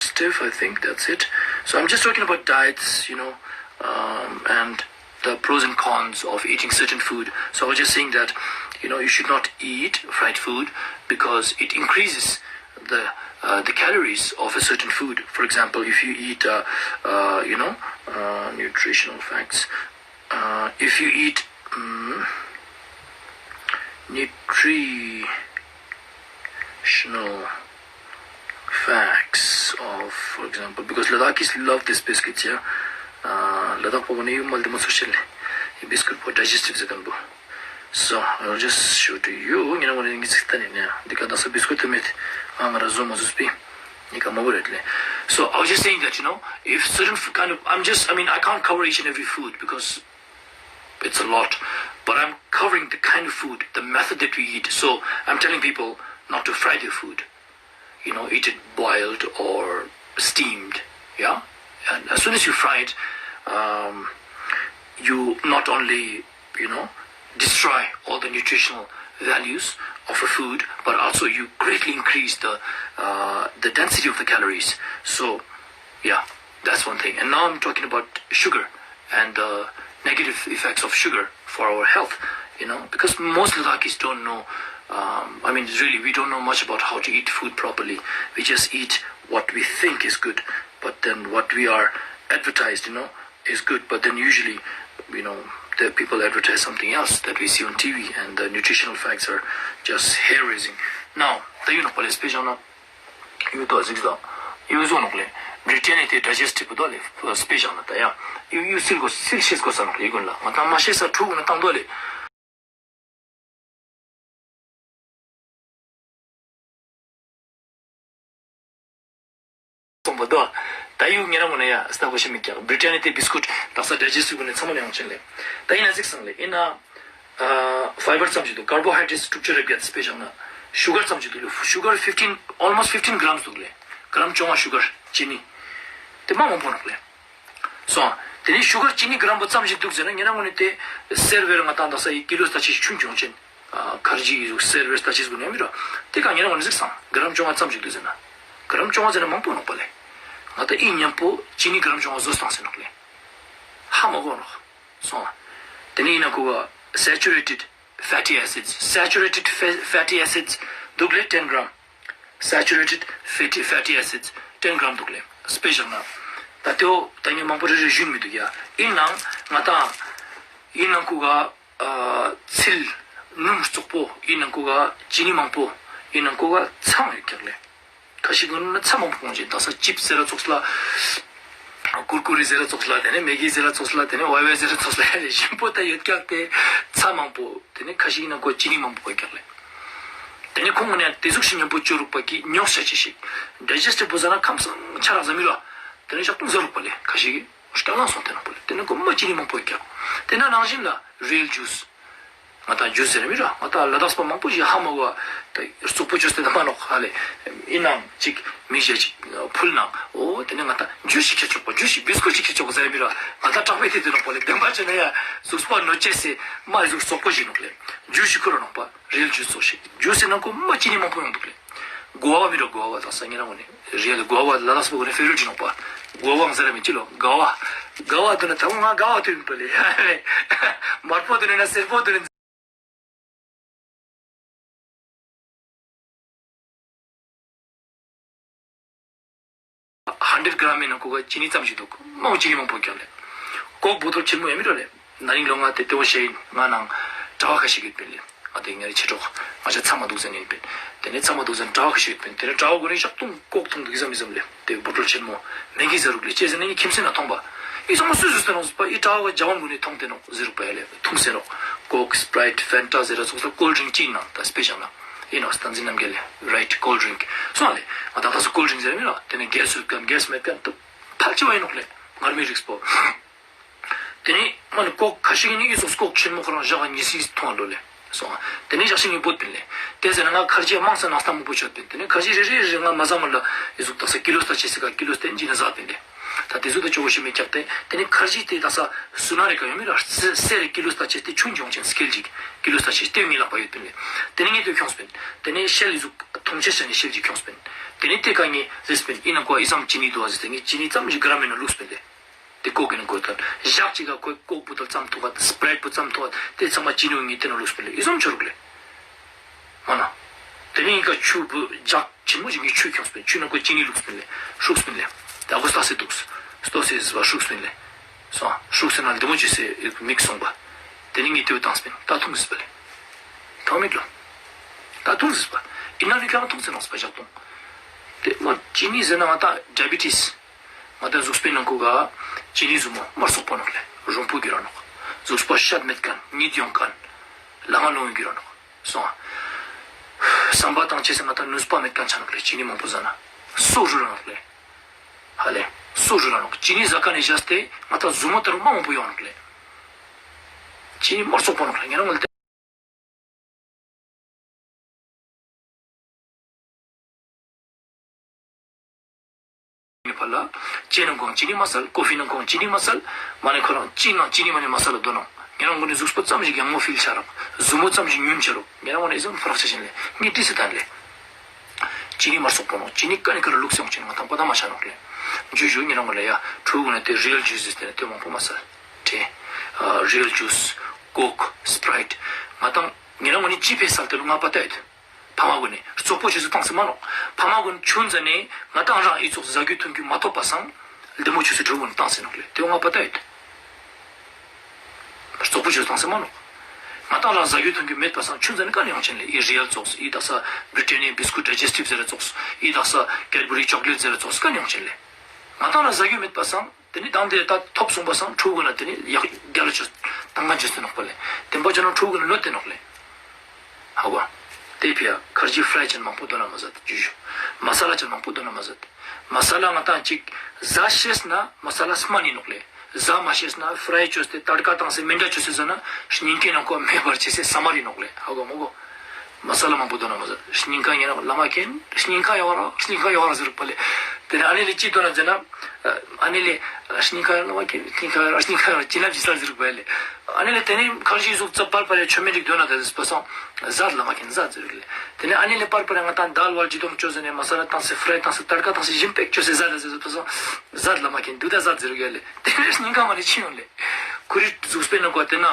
Stiff, I think that's it. So I'm just talking about diets, you know, um, and the pros and cons of eating certain food. So I was just saying that, you know, you should not eat fried food because it increases the uh, the calories of a certain food. For example, if you eat, uh, uh, you know, uh, nutritional facts. Uh, if you eat um, nutritional facts of, for example, because Ladakhis love this biscuits, yeah. Uh, Ladakh po ne yum mal demo social. Biscuit po digestive se kan bo. So I'll just show to you. You know what I'm saying? Dika dasa biscuit to meet. Angara zoom azus pi. Nika maburetle. So I was just saying that, you know, if certain f- kind of, I'm just, I mean, I can't cover each and every food because it's a lot, but I'm covering the kind of food, the method that we eat. So I'm telling people not to fry their food. You know, eat it boiled or steamed. Yeah, and as soon as you fry it, um, you not only, you know, destroy all the nutritional values of a food, but also you greatly increase the uh, the density of the calories. So, yeah, that's one thing. And now I'm talking about sugar and the negative effects of sugar for our health, you know, because most Ladakhis don't know. Um, I mean, really, we don't know much about how to eat food properly. We just eat what we think is good, but then what we are advertised, you know, is good. But then usually, you know, the people advertise something else that we see on T V, and the nutritional facts are just hair raising. Now, the you know, police patient. ཡུ་ཏོ་གཟིགས་དང་། ཡུ་བཟོ་ནོག་ལེ། བྲི་ཊན་ནི་དེ་ཌའི་ཇེས་ཊིབ་དོ་ལེ། སྤེ་ཞག་ན་ད་ཡ། ཡུ་ཡུ་སིལ་གོ་སིལ་ཤེས་གོ་ས་ནོག་ལེ་ཡུ་གུན་ལ། ང་ད་མ་ཤེས་ས་ཕྲུ་གུ་ན་བཏང་དོ་ལེ། སོང་པ་དོ། ད་ཡུ་ཉེ་རང་ངོ་ན་ཡ་སྟ་གོ་ཤེས་མི་ཀྱག་བྲི་ཊན་ནི་དེ་བི་སི་ཀུད་དག་ས་ཌའི་ཇེས་ཊིབ་གུན་ནི་ཚང་མ་ནས་ཡོང་ཆེན་ལེ། ད་ཡིན་ན་གཟིགས་སང་ལེ་ཡིན་ན། ཕའི་བར་ཙམ་ཞིག་འདུག་ཀར་བོ་ཧའི་ཌེ་རེ་ཊི་དྲུག་ཅུ་རེ་བརྒྱད་སྤེ་ཞག་ན། ཤུ་གར་ཙམ་ཞིག་འདུག་ལེ། ཤུ་གར་ཕིཕ་ཊིན་ཨོལ་མོ་སི་ཕིཕ་ཊིན་གྷ་རམ་སི་འདུག་ལེ། གྷ་རམ་བཅོ་ལྔ་ཤུ་གར་ཅི་ནི། དེ་མ་མང་པོ་ནོག་ལེ། སོང་། དེ་ནི་ཤུ་གར་ཅི་ནི་གྷ་རམ་པོ་ཙམ་ཞིག་འདུག་ཟེར་ན་ཉེ་རང་ངོ་ནི་དེ་སེར་བེར་ང་དང་དག་ས་ཡི་ཀི་ལོ་ལྟ་ཅི་ཆུན་ཆུང་ཅན། ཁར་ཇི་ཡི་ཟུག་སེར་བེར་ལྟ་ཅི་ཟུག་ནས་མི་ར། དེ་ག་ཉེ་རང་ངོ་ནི་གཟིགས་སང་གྷ་རམ་བཅོ་ལྔ་ཙམ་ཞིག་འདུག་ཟེར་ན། གྷ་རམ་བཅོ་ལྔ་ཟེར་ན་མང་པོ་ནོག་པ་ལེ། ང་ད་ཨི་མཉམ་པོ་ཅི་ནི་གྷ་རམ་བཅོ་ལྔ་བཟོ་སྟངས་ཟེར་ནོག་ལེ། ཧ་མ་གོ་ནོག་སོང་། དེ་ནས་ཡིན་ན་ཁོ་ག་སེ་ཅུ་རེ་ཊེཌ་ཕེ་ཊི་ཨེ་སིཌ། སེ་ཅུ་རེ་ཊེཌ་ཕེ་ཊི་ཨེ་སིཌ་འདུག་ལེ་ཊེན་གྷ་རམ། སེ་ཅུ་རེ་ཊེཌ་ཕེ་ཊི་ཕེ་ཊི་ཨེ་སིཌ་ཊེན་གྷ་རམ་འདུག་ལེ། སྤེ་ཞག་ན། ད་དེའོ་ད་ངས་མང་པོ་རེ་རེ་ཞུས་མི་འདུག་ཡ། ཡིན་ནའང་ང་དང་། ཡིན་ནའང་ཁོ་ག་ཚིལ་སྣུམ་བཙོག་པོ། ཡིན་ནའང་ཁོ་ག་ཅི་ནི་མང་པོ། ཡིན་ནའང་ཁོ་ག་ཚང་ཡོད་ཀྱག་ལེ། ཁ་ཤས་ཀྱི་ནང་ན་ཚྭ་མང་པོ་གོན་ཅིང་ད་ས་ཅིབ་ཟེར་ར་ཙོགས་ལ། ཀུར་ཀུ་རེ་ཟེར་ར་ཙོགས་ལ། དེ་ནས་མེ་གི་ཟེར་ར་ཙོགས་ལ། དེ་ནས་ཝའི་ཝའི་ཟེར་ར་ཙོགས་ལ། ཡ་ལས་ཞིམ་པོ་ད་ཡོད་ཀྱག་དེ་ཚྭ་མང་པོ། དེ་ནས་ཁ་ཤས་ཀྱི་ནང་ཁོ་ཅི་ནི་མང་པོ་གོན་ཀྱག་ལེ། དེ་ནས་ཁོང་གི་ནས་དེ་ཟུག་ཤིག་མཉམ་པོ་བཅོས་རུག་པ་གི་ཉོག་བཤད་ཅི་ཞིག་ཌའི་ཇེ་སི་ཊི་བི་བཟའ་ན་ཁམས་སང་ཆ་རག་ཟ་མི་ར། དེ་ནས་ཞག་ཏུང་ཟ་རུག་པ་ལེ། ཁ་ཤས་ཀྱི་སྐྱག་ལང་སོང་དེ་ནང་པོ་ལེ། དེ་ནས་ཁོ་མ་ཅི་ནི་མང་པོ་གོན་ཀྱག་དེ་ན་ནང་བཞིན་ལ་རི་ཡལ་ཇུས། ང་ད་ཇུས་ཟེར་མི་ར། ང་ད་ལ་དྭགས་པ་མང་པོ་ཞིག་ཧ་མ་གོ་བ། ད་བཙོག་པོ་ཅོས་ཏེ་ད་མ་ནོག་ཧ་ལེ། ཨིན་ནའང་ཅིག་མི་ཞིག་ཅིག་ཕུལ་ནའང་འོ་དེ་ནས་ང་ད་ཇུས་ཤིག་ཁྱེར་ཆོག་པ། ཇུས་ཤིག་བིས་ཀུཊ་ཤིག་ཁྱེར་ཆོག་པ་ཟེར་མི་ར། ང་ད་དྲག་པོའི་དེ་དེ་ནོག་པ་ལེ། བདེན་པ་བྱས་ན་ཡ་གཟུགས་པོ་གནོད་བྱེད་སའི་མ་གཟུགས་བཙོག་པོ་ཞིག་ནོག་ལེ། ཇུས་ཤིག་ཁུར་ར་ནོག་པ། རི་ཡལ་ཇུས་ཙོགས་ཤིག་ཇུས་ཟེར་ན་ཁོ་མ་ཅི་ནི་མང་པོ་ཡོང་འདུག་ལེ། གོ་བ་མི་ར་གོ་བ་ད་ས་ཉེ་རང་ངོ་ནས་རི་ཡལ་གོ་བ་ལ་དྭགས་པ་ངོ་ནས་ཕེ་རི་ཊི་ནོག་པ། གོ་བ་ཟེར་ར་མི་ཅི་ལོ་ག་བ། ག་བ་དུ་ན་ད་ང་ག་བ་དུ་ཡིན་པ་ལེ། ཡ་ལེ། དམར་པོ་དུ་ན་སེར་པོ་དུ་ན། ཧན་ཌེ་རེ་ཌི་གྷ་རམ་ཡིན་ན་ཁོ་ག་ཅི་ནི་ཙམ་ཞིག་འདུག་མང་ཅི་ནི་མང་པོ་ཀྱང་ལེ། ཀོག་བོ་ཏོལ་ཆེན་མོ་ཡ་མི་རོ་ལེ། ན་ནིང་ལོ་ང་དེ་ལྟེ་བ་ཤེས་ཡིན་ང་ནང་གྲྭ་བ་ཁ་ཤས་ཀྱིས་པིན་ལེ། ང་དེ་ངའི་ཆེ་གྲོགས་ང་ཆ་ཚང་མ་འདུག་ཟེར་ནས་པིན། དེ་ནས་ཚང་མ་འདུག་ཟེར་གྲྭ་བ་ཁ་ཤས་ཀྱིས་པིན། དེ་ནས་གྲྭ་བ་གོ་ནས་ཤག་ཏུང་ཀོག་ཐུང་འདུག་ཟམ་མི་ཟམ་ལེ། དེ་བོ་ཏོལ་ཆེན་མོ་མེ་གི་ཟ་རུག་ལེ་ཅེས་ཟེར་ནས་ཁྱིམ་སེ་ན་ཐོང་པ། ཨི་ཚང་མ་སུས་སུས་ཟེར་ནོག་ཟེར་པ། ཨི་གྲྭ་བ་ཇ་ཝན་གོ་ནས་ཐོང་དེ་ནོག་ཟེར་རུག་པ་ཡ་ལེ། ཐུང་ཟེར་ནོག་ཀོག་སི་པ་རའིཊ་ཕན་ཊ་ཟེར་ར་ཚོགས་ས་ཀོལ་ཌི་རིང་ཅིག་ནང་ད་སྤེ་ཤལ་ན། ཡིན་ནོ་བསྟན་འཛིན་རྣམ་རྒྱལ་ལེ། རའིཊ་ཀོལ་ཌི་རིང་སོང་ལེ། ང་ད་ད་སུ་ཀོལ་ཌི་རིང་ཟེར་མིན་ལ་དེ་ནས་གེ་སི་ཡོད་མཁན་གེ་སི་མེད་མཁན་ད་ཕལ་ཆེ་བ་ཡིན་ནོག་ལེ། ངར་མི་རིགས་པོ། དེ་ནས་མ་ནི་ཀོག་ཁ་ཤས་ཀྱིས་ནི་ཨི་ཟུག་ཀོག་ཆེན་མོ་ཁོ་རང་བཞག་ག་ཉི་སི་ཐོང་འགྲོ་ལེ། སོང་། དེ་ནས་ཞག་ཤིང་གི་བོད་པིན་ལེ། དེ་ཟེར་ན་ང་ཁར་ཇི་མང་ས་ནང་སྟ་མང་པོ་ཆོད་པིན། དེ་ནས་ཁར་ཇི་རེ་རེ་རེ་ང་མ་ཟ་མ་ལ་ཨི་ཟུག་ད་ས་ཀི་ལོ་ལྟ་ཆེ་སི་ཀ་ཀི་ལོ་སྟན་ཅི་ན་ཟ་པིན་ལེ། ད་དེ་ཚོ་ད་ཅོ་བོ་ཤི་མེད་ཀྱག་སྟེ། དེ་ནས་ཁར་ཇི་དེ་ད་ས་སུ་ན་རེ་ཀ་ཡོད་མི་ར་སེ་རེ་ཀི་ལོ་ལྟ་ཆེ་སྟེ་ཆུང་ཆུང་ཅན་སི་ཀེལ་ཅིག་ཀི་ལོ་ལྟ་ཆེ་སྟེ་ངའི་ལག་པ་ཡོད་པིན་ལེ། དེ་ནས་ངས་དེ་ཁྱོངས་པིན། དེ་ནས་ཤེལ་ཨི་ཟུག་ཐོང་ཆེ་ཤ་ནས་ཤེལ་ཅིག་ཁྱོངས་པིན། དེ་ནས་དེ་ཀ་ངས་ཟེར་པིན། ཨི་ན་ཀོ་ཨི་ཙམ་ཅི་ནི་འདུག་ཨ་ཟེར་ཏེ་ངས་ཅི་ནི་ཙམ་ཞིག་ག་ར་མེད་ན་བླུགས་པིན་ལེ། དེ་ཀོག་གི་ནང་ཁོ་ད་ཞག་གཅིག་ག་ཁོས་ཀོག་བོ་ཏོལ་ཙམ་ཐུག་ག་སི་པ་རའིཊ་བོ་ཙམ་ཐུག་ག་དེ་ཚང་མ་ཅི་ནི་ངས་དེ་ནང་བླུགས་པིན་ལེ། ཨི་ཙམ་ཆོ་རུག་ལེ། མ་ན། དེ་ནས་ཨི་ཀ་ཆུ་བུ་ལྗགས་ཆེན་མོ་ཞིག་ངས་ཆུ་ཁྱོངས་པིན། ཆུ་ནང་ཁོ་ཅི་ནི་བླུགས་པིན་ལེ། ཧྲུགས་པིན་ལེ། དེ་ཨ་གོ་སྟ་སེ་འདུག་སྟོ་སེ་ཟིས་པ་ཧྲུགས་པིན་ལེ། སོང་། ཧྲུགས་སེ་ན་འདི་མོ་ཅི་སེ་མིག་སོང་པ། དེ་ནས་ངས་དེ་བོ་བཏང་པིན། ད་ཐུང་ཟིས་པ་ལེ། ཐོང་མིག་ལོ། ད་ཐུང་ཟིས་པ། ཨི་ན་ནི་ཁྱོད་ཐུང་ཟིན་ནོག་སི་པ་ཞག་ཐུང་། དེ་མ་ཅི་ནི་ཟེར་ན་ང་ད་ཌའི་བི་ཊི་སི། ང་ད་གཟུགས་པོའི་ནང་ཁུག་ག་ཅི་ནི་ཟུ་མོ་མར་སོག་པོ་ནོག་ལེ། རོང་པོ་གི་ར་ནོག་གཟུགས་པོ་ཤད་མེད་མཁན་གཉིད་ཡོང་མཁན། ལ་ང་ལོང་གི་ར་ནོག་སོང་། བསམ་པ་དང་ཆེ་སེ་ང་ད་ནུས་པ་མེད་མཁན་ཆ་ནོག་ལེ། ཅི་ནི་མང་པོ་ཟ་ན། སོ་རུ་ར་ནོག་ལེ། ཧ་ལེ། སོ་རུ་ར་ནོག་ཅི་ནི་ཟ་ཁ་ནས་བཞག་སྟེ་ང་ད་ཟུ་མོ་ད་རུ་མ་མང་པོ་ཡོང་ནོག་ལེ། ཅི་ནི་མར་སོག་པོ་ནོག་ལེ། ངེ་རང་ངོ་ལེ། ངའི་ཕར་ལ། ཅེ་ནང་ཁོང་ཅི་ནི་མ་སལ། ཀོ་ཕི་ནང་ཁོང་ཅི་ནི་མ་སལ། མ་ནི་ཁོ་རང་ཅི་ནང་ཅི་ནི་མ་ནི་མ་སལ་ལ་དོ་ནང་། ངེ་རང་ངོ་ནི་གཟུགས་པོ་ཙམ་ཞིག་ཡང་མོ་ཕིལ་ཆ་རང་། ཟུ་མོ་ཙམ་ཞིག་ཉུན་ཆ་རོག་ངེ་རང་ངོ་ནི་ཨི་ཙམ་ཕ་རག་ཆ་ཆེན་ལེ། ངས་ཏི་སི་ཐན་ལེ། ཅི་ནི་མར་སོག་པོ་ནོག་ཅི་ནི་ཀ་ནི་ཀ་ར་ལུག་སེ་ཡོང་ཅི་ནི་ང་ཐང་པ་ད་མ་ཆ་ནོག་ལེ། ཇུ་ཇུ་ངེ་རང་ངོ་ལེ་ཡ། ཕྲུ་གུ་ནི་དེ་རི་ཡལ་ཇུས་ཟེར་ཏེ་ནི་དེ་མང་པོ་མ་སལ། ཏྲེ། རི་ཡལ་ཇུས། ཀོག་སི་པ་རའིཊ། ང་ཐང་ངེ་རང་ངོ་ནི་ཅི་ཕེ་སལ་ཏེ་ལུ་ང་པ་ད་ཡོད། ཕ་མ་ཀུན་ནི་བཙོག་པོ་ཆུ་ཚོད་བཏང་སེ་མ་ནོག་ཕ་མ་ཀུན་ཆུན་ཟ་ནས་ང་ཏང་རང་ཨི་ཙོགས་ཟ་རྒྱུ་འཐུང་རྒྱུ་མ་ཐོབ་པ་སང་། ལྡེ་མོ་ཆུ་ཚོད་དྲུག་ཀུན་བཏང་སེ་ནོག་ལེ། དེ་ང་པ་ད་ཡོད། བཙོག་པོ་ཆུ་ཚོད་བཏང་སེ་མ་ནོག་ང་ཏང་རང་ཟ་རྒྱུ་འཐུང་རྒྱུ་མེད་པ་སང་ཆུན་ཟ་ནས་ཀ་ནས་ཡོང་ཆེན་ལེ། ཨི་རི་ཡལ་ཙོགས། ཨི་དག་ས་བི་རི་ཊ་ནི་བི་སི་ཀུ་ཌའི་ཇེས་ཊིབ་ཟེར་ར་ཙོགས། ཨི་དག་ས་ཀེཌ་བུ་རི་ཅོག་ལེཊ་ཟེར་ར་ཙོགས་ཀ་ནས་ཡོང་ཆེན་ལེ། ང་ཏང་རང་ཟ་རྒྱུ་མེད་པ་སང་། དེ་ནི་དང་དེ་ད་ཐོབ་སོང་པ་སང་ཕྲུ་གུ་ལ་དེ་ནི་ཡག་རྒྱ་ལ་ཆུ་ཏང་ག་ཇུས་ཏེ་ནོག་པ་ལེ། དེན་པ་ཅོ་ན་ཕྲུ་གུ་ལ་ལོ་དེ་ནོག་ལེ། ཧ་གོ། དེ་ཕི་ཡ་ཁར་ཇི་ཕ་རའི་ཅན་མང་པོ་དོ་ན་མ་ཟ་ཏེ་ཇུ་ཇུ། མ་ས་ལ་ཅན་མང་པོ་དོ་ན་མ་ཟ་ཏེ། མ་ས་ལ་ང་ཏང་ཅིག་ཟ་ཤེས་ན་མ་ས་ལ་སྨན་ནི་ནོག་ལེ། ཟ་མ་ཤེས་ན་ཕ་རའི་ཅོས་ཏེ་ཏར་ཀ་བཏང་སེ་མེ་འདྲ་ཅོས་སེ་ཟ་ན་སྙིང་གའི་ནང་ཁོ་མེ་འབར་ཆེ་སེ་ས་མ་རི་ནོག་ལེ། ཧ་གོ་མ་གོ། མ་ས་ལ་མང་པོ་དོ་ན་མ་ཟ། སྙིང་ག་ཡིན་ན་ལ་མ་ཁེན། སྙིང་ག་ཡོང་ར། སྙིང་ག་ཡོང་ར་ཟེར་པ་ལེ། དེ་ནས་ཨ་ནེ་ལེ་ཅི་དོ་ན་ཟེར་ན། ཨ་ནེ་ལེ་སྙིང་ག་ཡོང་ལ་མ་ཁེན། སྙིང་ག་ཡོང་ར། སྙིང་ག་ཡོང་ར་ཅི་ལབ་ཅི་ས་ཟེར་པ་ལེ། ཨ་ནེ་ལེ་དེ་ནས་ཁར་ཇི་གཟུགས་ཚ་པར་པར་ཡ་ཆོ་མེ་འགྲིག་དོ་ན་ད་ཟེར་པ་སང་། ཟ་ལ་མ་ཁེན་ཟ་ཟེར་ལེ། དེ་ནས་ཨ་ནེ་ལེ་པར་པར་ཡ་ང་ཏང་དཱལ་ཝལ་ཅི་དོང་ཅོ་ཟེར་ནས་མ་ས་ལ་བཏང་སེ་ཕ་རའི་བཏང་སེ་ཏར་ཀ་བཏང་སེ་ཞིམ་པེག་ཅོས་སེ་ཟ་ད་ཟེར་པ་སང་། ཟ་ལ་མ་ཁེན་དུ་ད་ཟ་ཟེར་ལེ། དེ་ནས་སྙིང་ག་མ་ནས་ཕྱི་ཡོང་ལེ། ཁོ་རི་གཟུགས་པོའི་ནང་གོ་དེ་ན།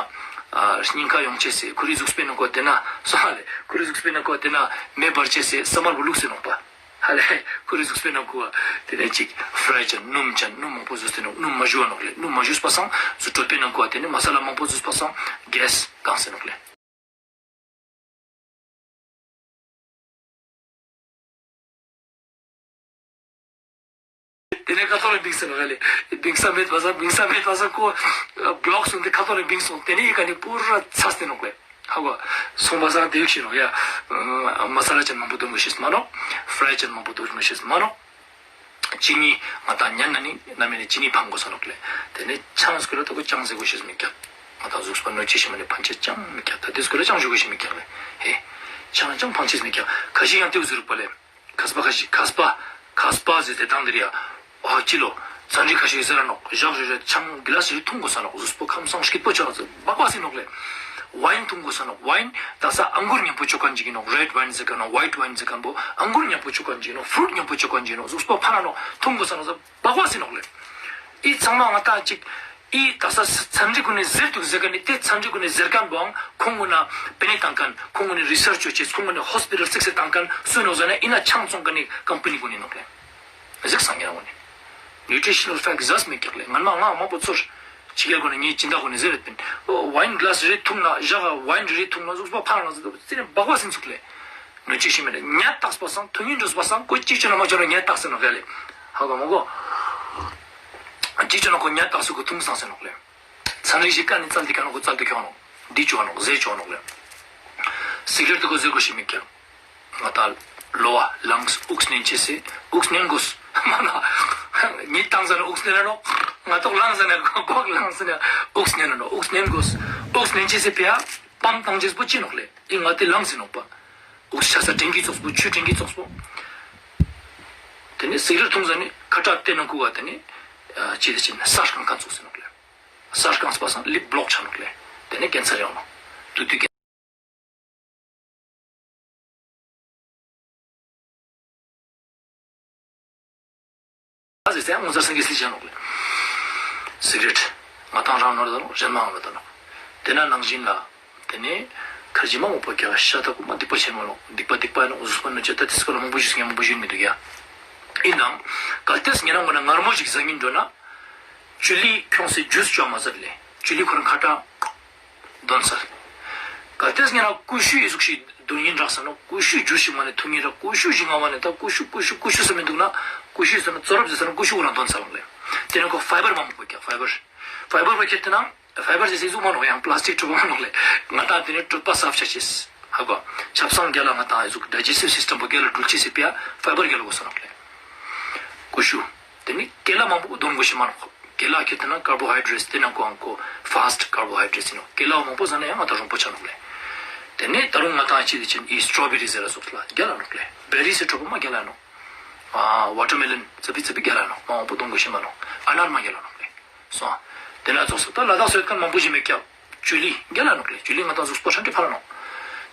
ཨ་སྙིང་ཁ་ཡོང་ཆེ་སེ། ཁོ་རི་གཟུགས་པོའི་ནང་གོ་དེ་ན། སོ་ཧ་ལེ། ཁོ་རི་གཟུགས་པོའི་ནང་གོ་དེ་ན་མེ་འབར་ཆེ་སེ་ས་མར་བུ་ལུག་སེ་ནོག་པ། ཧ་ལེ། ཁོ་རི་གཟུགས་པོའི་ནང་གོ་དེ་ནས་ཅིག་ཕ་རའི་ཅན་སྣུམ་ཅན་སྣུམ་མང་པོ་བཟོས་ཏེ་ནོག་སྣུམ་མ་ཞུ་བ་ནོག་ལེ། སྣུམ་མ་ཞུས་པ་སང་གཟུགས་གྲོད་པའི་ནང་གོ་དེ་ནས་མ་ས་ལ་མང་པོ་བཟོས་པ་སང་གེ་སི་གང་སེ་ནོག་ལེ། དེ་ནས་ཁ་ཐོག་ལ་བིང་ཟེར་ནོག་ལེ། བིང་ས་མེད་པ་ས་བིང་ས་མེད་པ་ས་ཁོ་བློག་སོང་སྟེ་ཁ་ཐོག་ལ་བིང་སོང་། དེ་ནས་ཡི་ག་ནས་པུ་ར་ཚ་སྟེ་ནོག་ལེ། ཧ་གོ། སོང་པ་སང་དེ་ཡུག་ཤི་ནོག་ཡ། མ་ས་ལ་ཅན་མང་པོ་འདོན་དགོས་ཤེས་མ་ནོག། ཧྥ་རའི་ཅན་མང་པོ་འདོན་དགོས་ཤེས་མ་ནོག། ཅི་ནི་ང་དང་ཉན་ན་ནི་ན་མི་ནི་ཅི་ནི་ཕང་དགོས་ས་ནོག་ལེ། དེ་ནས་ཆང་སྐོལ་ལ་ད་གོ་ཅང་ཟེར་དགོས་ཤེས་མི་ཀྱག། ང་དང་གཟུགས་པོ་གནོད་བྱེད་ཤེས་མ་ནི་ཕན་ཆད་ཅང་མི་ཀྱག། ད་དེ་སྐོལ་ལ་ཅང་ཞུ་དགོས་ཤེས་མི་ཀྱག་ལེ། ཧེ། ཆང་ཅང་ཕང་ཆེས་མི་ཀྱག། ཁ་ཤི་ཡང་དེའུ་ཟེར་རུག་པ་ལེ། ཁས་པ་ཁ་ཤི་ཁས་པ། ཁས་པ་ཟེར་དེ་དང་དེ་རེད་ཡ། ཨ་ཅི་ལོ། ཚན་རིག་ཁ་ཤས་ཟེར་ར་ནོག། ཞག་རེ་རེ་ཆང་གི་ལ་སི་རེ་འཐུང་དགོས་ས་ནོག། གཟུགས་པོ་ཁམས་སངས་སྐྱིད་པོ་ཆགས་ཟེར་སྦག་སྦག་ཟེར་ནོག་ལེ། ཝའིན་འཐུང་དགོས་ས་ནོག། ཝའིན་ད་ས་ཨང་གུར་མཉམ་པོ་ཆོ་ག་འཇིག་གི་ནོག། རེད་ཝའིན་ཟེར་ག་ནོག། ཝའིཊ་ཝའིན་ཟེར་ག་པོ་ཨང་གུར་མཉམ་པོ་ཆོ་ག་འཇིག་གི་ནོག། ཕུ་རུཊ་མཉམ་པོ་ཆོ་ག་འཇིག་གི་ནོག། གཟུགས་པོ་ཕན་ནོག། འཐུང་དགོས་ས་ནོག་ཟེར་སྦག་སྦག་ཟེར་ནོག་ལེ། ཨི་ཚང་མ་ང་ད་ཅིག། ཨི་ད་ས་ཚན་རིག་གུན་ནས་ཟེར་འདུག་ཟེར་ག་ནི་དེ་ཚན་རིག་གུན་ནས་ཟེར་མཁན་པོའང་ཁོང་གུན་ན་པེ་ནེ་བཏང་མཁན། ཁོང་གུན་ནས་རི་སར་ཆ་བྱེད། ཁོང་གུན་ནས་ཧོ་སི་པི་ཊལ་བརྩིགས་ཟེར་བཏང་མཁན་སུ་ནོག་ཟེར་ན་ཨི་ན་ཆང་བཙོང་མཁན་ནི་ཀམ་པ་ནི་གུན་ནི་ནོག་ལེ། གཟིགས་སང་ཉེ་རང་གུན་ནི། ནིའུ་ཊི་ཤི་ནལ་ཕེག་ཟ་མི་ཀྱག་ལེ། ངན་མ་ང་མང་པོ་ཚོར། ཕྱི་རྒྱལ་གུན་ནས་ངའི་སྦྱིན་བདག་གུན་ནས་ཟེར་རེད་པིན། ཨོ་ཝའིན་གི་ལ་སི་རེ་འཐུང་ན་ཞག་ག་ཝའིན་རེ་རེ་འཐུང་ན་གཟུགས་པོ་ཕན་ནོག་ཟེར་འདུག། ཙི་ནས་སྦག་སྦག་ཟིན་ཚུགས་ལེ། ནུ་གཅིག་ཤི་མེད་ལེ། ཉལ་ཏག་སྤ་སང་ཐུ་ཉིན་འགྲོ་སྤ་སང་ཁོ་གཅིག་བྱོན་ན་མ་བྱོན་ན་ཉལ་ཏག་ཟེར་ནོག་ལེ། ཧ་གོ་མ་གོ། གཅིག་བྱོན་ན་ཁོ་ཉལ་ཏག་སུ་ཁོ་འཐུང་སང་ཟེར་ནོག་ལེ། ཚན་རིག་ཞིག་ཀ་ནི་ཙལ་ཏི་ཀ་ནོག་ཁོ་ཙལ་ཏི་ཁྱོང་ནོག། འདི་བྱོ་ནོག་ཟེ་བྱོ་ནོག་ལེ། སི་ག་རེཊ་དུ་ཁོ་ཟེ་གོ་ཤི་མི་ཀྱག། ང་ད་ལོ་བ་ལངས་དབུགས་ནན་ཆེ་སེ་དབུགས་ནན་དགོས། མ་ན་ཉིད་བཏང་ཟ་ན་དབུགས་ནན་ནོག། ང་ཏོག་ལངས་ཟ་ན་ཁོག་ལངས་ཟ་ན་དབུགས་ནན་ནོག། དབུགས་ནན་དགོས། དབུགས་ནན་ཆེ་སེ་ཕི་ཡ་པམ་བཏང་ཆེས་པོ་ཅི་ནོག་ལེ། ཨི་ང་དེ་ལངས་ཟིན་ནོག་པ། དབུགས་ཆ་ས་དྲན་གྱི་ཙོགས་པོ་ཆུ་དྲན་གྱི་ཙོགས་པོ། དེ་ནས་སི་ག་རེཊ་འཐུང་ཟ་ནི་ཁ་ཏྲ་བལྟས་ན་ཁུ་བ་དེ་ནས་ཅི་དེ་ཅི་ན་ས་རྐང་ཁ་ཙོགས་ཟིན་ནོག་ལེ། ས་རྐང་སྤ་སང་ལིབ་བློག་ཆ་ནོག་ལེ། དེ་ནས་ཀེན་སར་ཡོང་ནོག། དུ་དུ་ཀེན་ཨ་ཟེར་ཚེ་ངོ་ཚ་སེང་གེ་སི་ཆ་ནོག་ལེ། སི་ག་རེཊ་ང་ཏང་རང་ནོར་ད་ནོག། གཞན་མ་ང་ལ་ད་ནོག། དེ་ན་ནང་བཞིན་ལ། དེ་ནས་ཁར་ཇི་མ་མོ་པོ་ཀྱ་ཤ་ཐག་གོ་མ་སྡིག་པ་ཆེན་མོ་ནོག། སྡིག་པ་སྡིག་པ་ནོག། གཟུགས་པོ་ནོར་ཆ་ད་དེ་སྐོར་ལ་མང་པོ་ཞིག་ངས་མང་པོ་ཞུས་མི་འདུག་ཡ། ཡིན་ནའང་གལ་ཏེ་ཉེ་རང་ངོ་ན་མངར་མོ་ཞིག་ཟ་ངིན་འགྲོ་ན། ཅུ་ལི་ཁྱོངས་སེ་ཇུས་ཅོ་མ་ཟད་ལེ། ཅུ་ལི་ཁོ་རང་ཁ་ཏ་འདོན་ས། གལ་ཏེ་ཉེ་རང་ཀུ་ཤུ་ཡི་གཟུགས་ཤིག་འདོན་ཡིན་རག་ས་ན་ཀུ་ཤུ་ཇུས་ཤིག་མ་ནས་འཐུང་ཡིན་རག། ཀུ་ཤུ་ཞིག་ང་མ་ནས་ད་ཀུ་ཤུ་ཀུ་ཤུ་ཀུ་ཤུ་ཟེར་མི་འདུག་ན། ཀུ་ཤུ་ཟེར་ན་ཙོ་རབ་ཟེར་ས་ན་ཀུ་ཤུ་ཁོ་རང་འདོན་ས་ལོང་ལེ། དེ་ནས་ཁོ་ཕའི་བར་མང་པོ་ཀྱ་ཕའི་བར། ཕའི་བར་བ་ཁྱེར་ཏེ་ན། ཕའི་བར་ཟེར་ཟེ་གཟུགས་མ་ནོག་ཡང་པ་ལ་སི་ཊིག་གྲུབ་མ་ནོག་ལེ། ང་ཏང་དེ་ནས་གྲུབ་པ་སབ་ཆ་ཆེས། ཧ་གོ། ཆབ་གསང་རྒྱ་ལ་ང་ཏང་ཨེ་གཟུགས་ཌའི་ཇེ་སི་ཊིབ་སི་སི་ཊམ་པོ་རྒྱ་ལ་འགྲུལ་ཆེས་སི་པ་ཡ་ཕའི་བར་རྒྱ་ལ་གོ་ས་ནོག་ལེ། ཀུ་ཤུ། དེ་ནི་ཀེ་ལ་མང་པོ་འདོན་དགོས་ཤེས་མ་ནོག། ཀེ་ལ་ཁྱེར་ཏེ་ན་ཀར་བོ་ཧའི་ཌེ་ཊི་དེ་ན་ཀོ་ཨང་ཁོ་ཕ་སི་ཊི་ཀར་བོ་ཧའི་ཌེ་ཊི་ཡིན་ནོག། ཀེ་ལ་མང་པོ་ཟ་ན་ཡང་ང་ཏང་རོང་པོ་ཆ་ནོག་ལེ། དེ་ནས་ད་རུང་ང་ཏང་ཅི་དེ་ཅིན་ཨི་སི་ཊོ་བེ་རི་ཟེར་ལ་སོགས་ལ་རྒྱ་ལ་ནོག་ལེ། བེ་རི་ཟེར་གྲོགས་པོ་མ་རྒྱ་ལ་ནོག། ཨ་ཝ་ཊར་མེ་ལོན་ཙི་པི་ཙི་པི་རྒྱ་ལ་ནོག། མ་མང་པོ་འདོན་དགོས་ཤེས་མ་ནོག། ཨ་ནར་མ་རྒྱ་ལ་ནོག་ལེ། སོང་། དེ་ན་ཙོགས་སུ་ད་ལ་དྭགས་སུ་ཡོད་མཁན་མང་པོ་ཞིག་མེད་ཀྱང་། ཅུ་ལི་རྒྱ་ལ་ནོག་ལེ། ཅུ་ལི་ང་ཏང་གཟུགས་པོ་ཧྲན་ཏེ་ཕ་ལ་ནོག།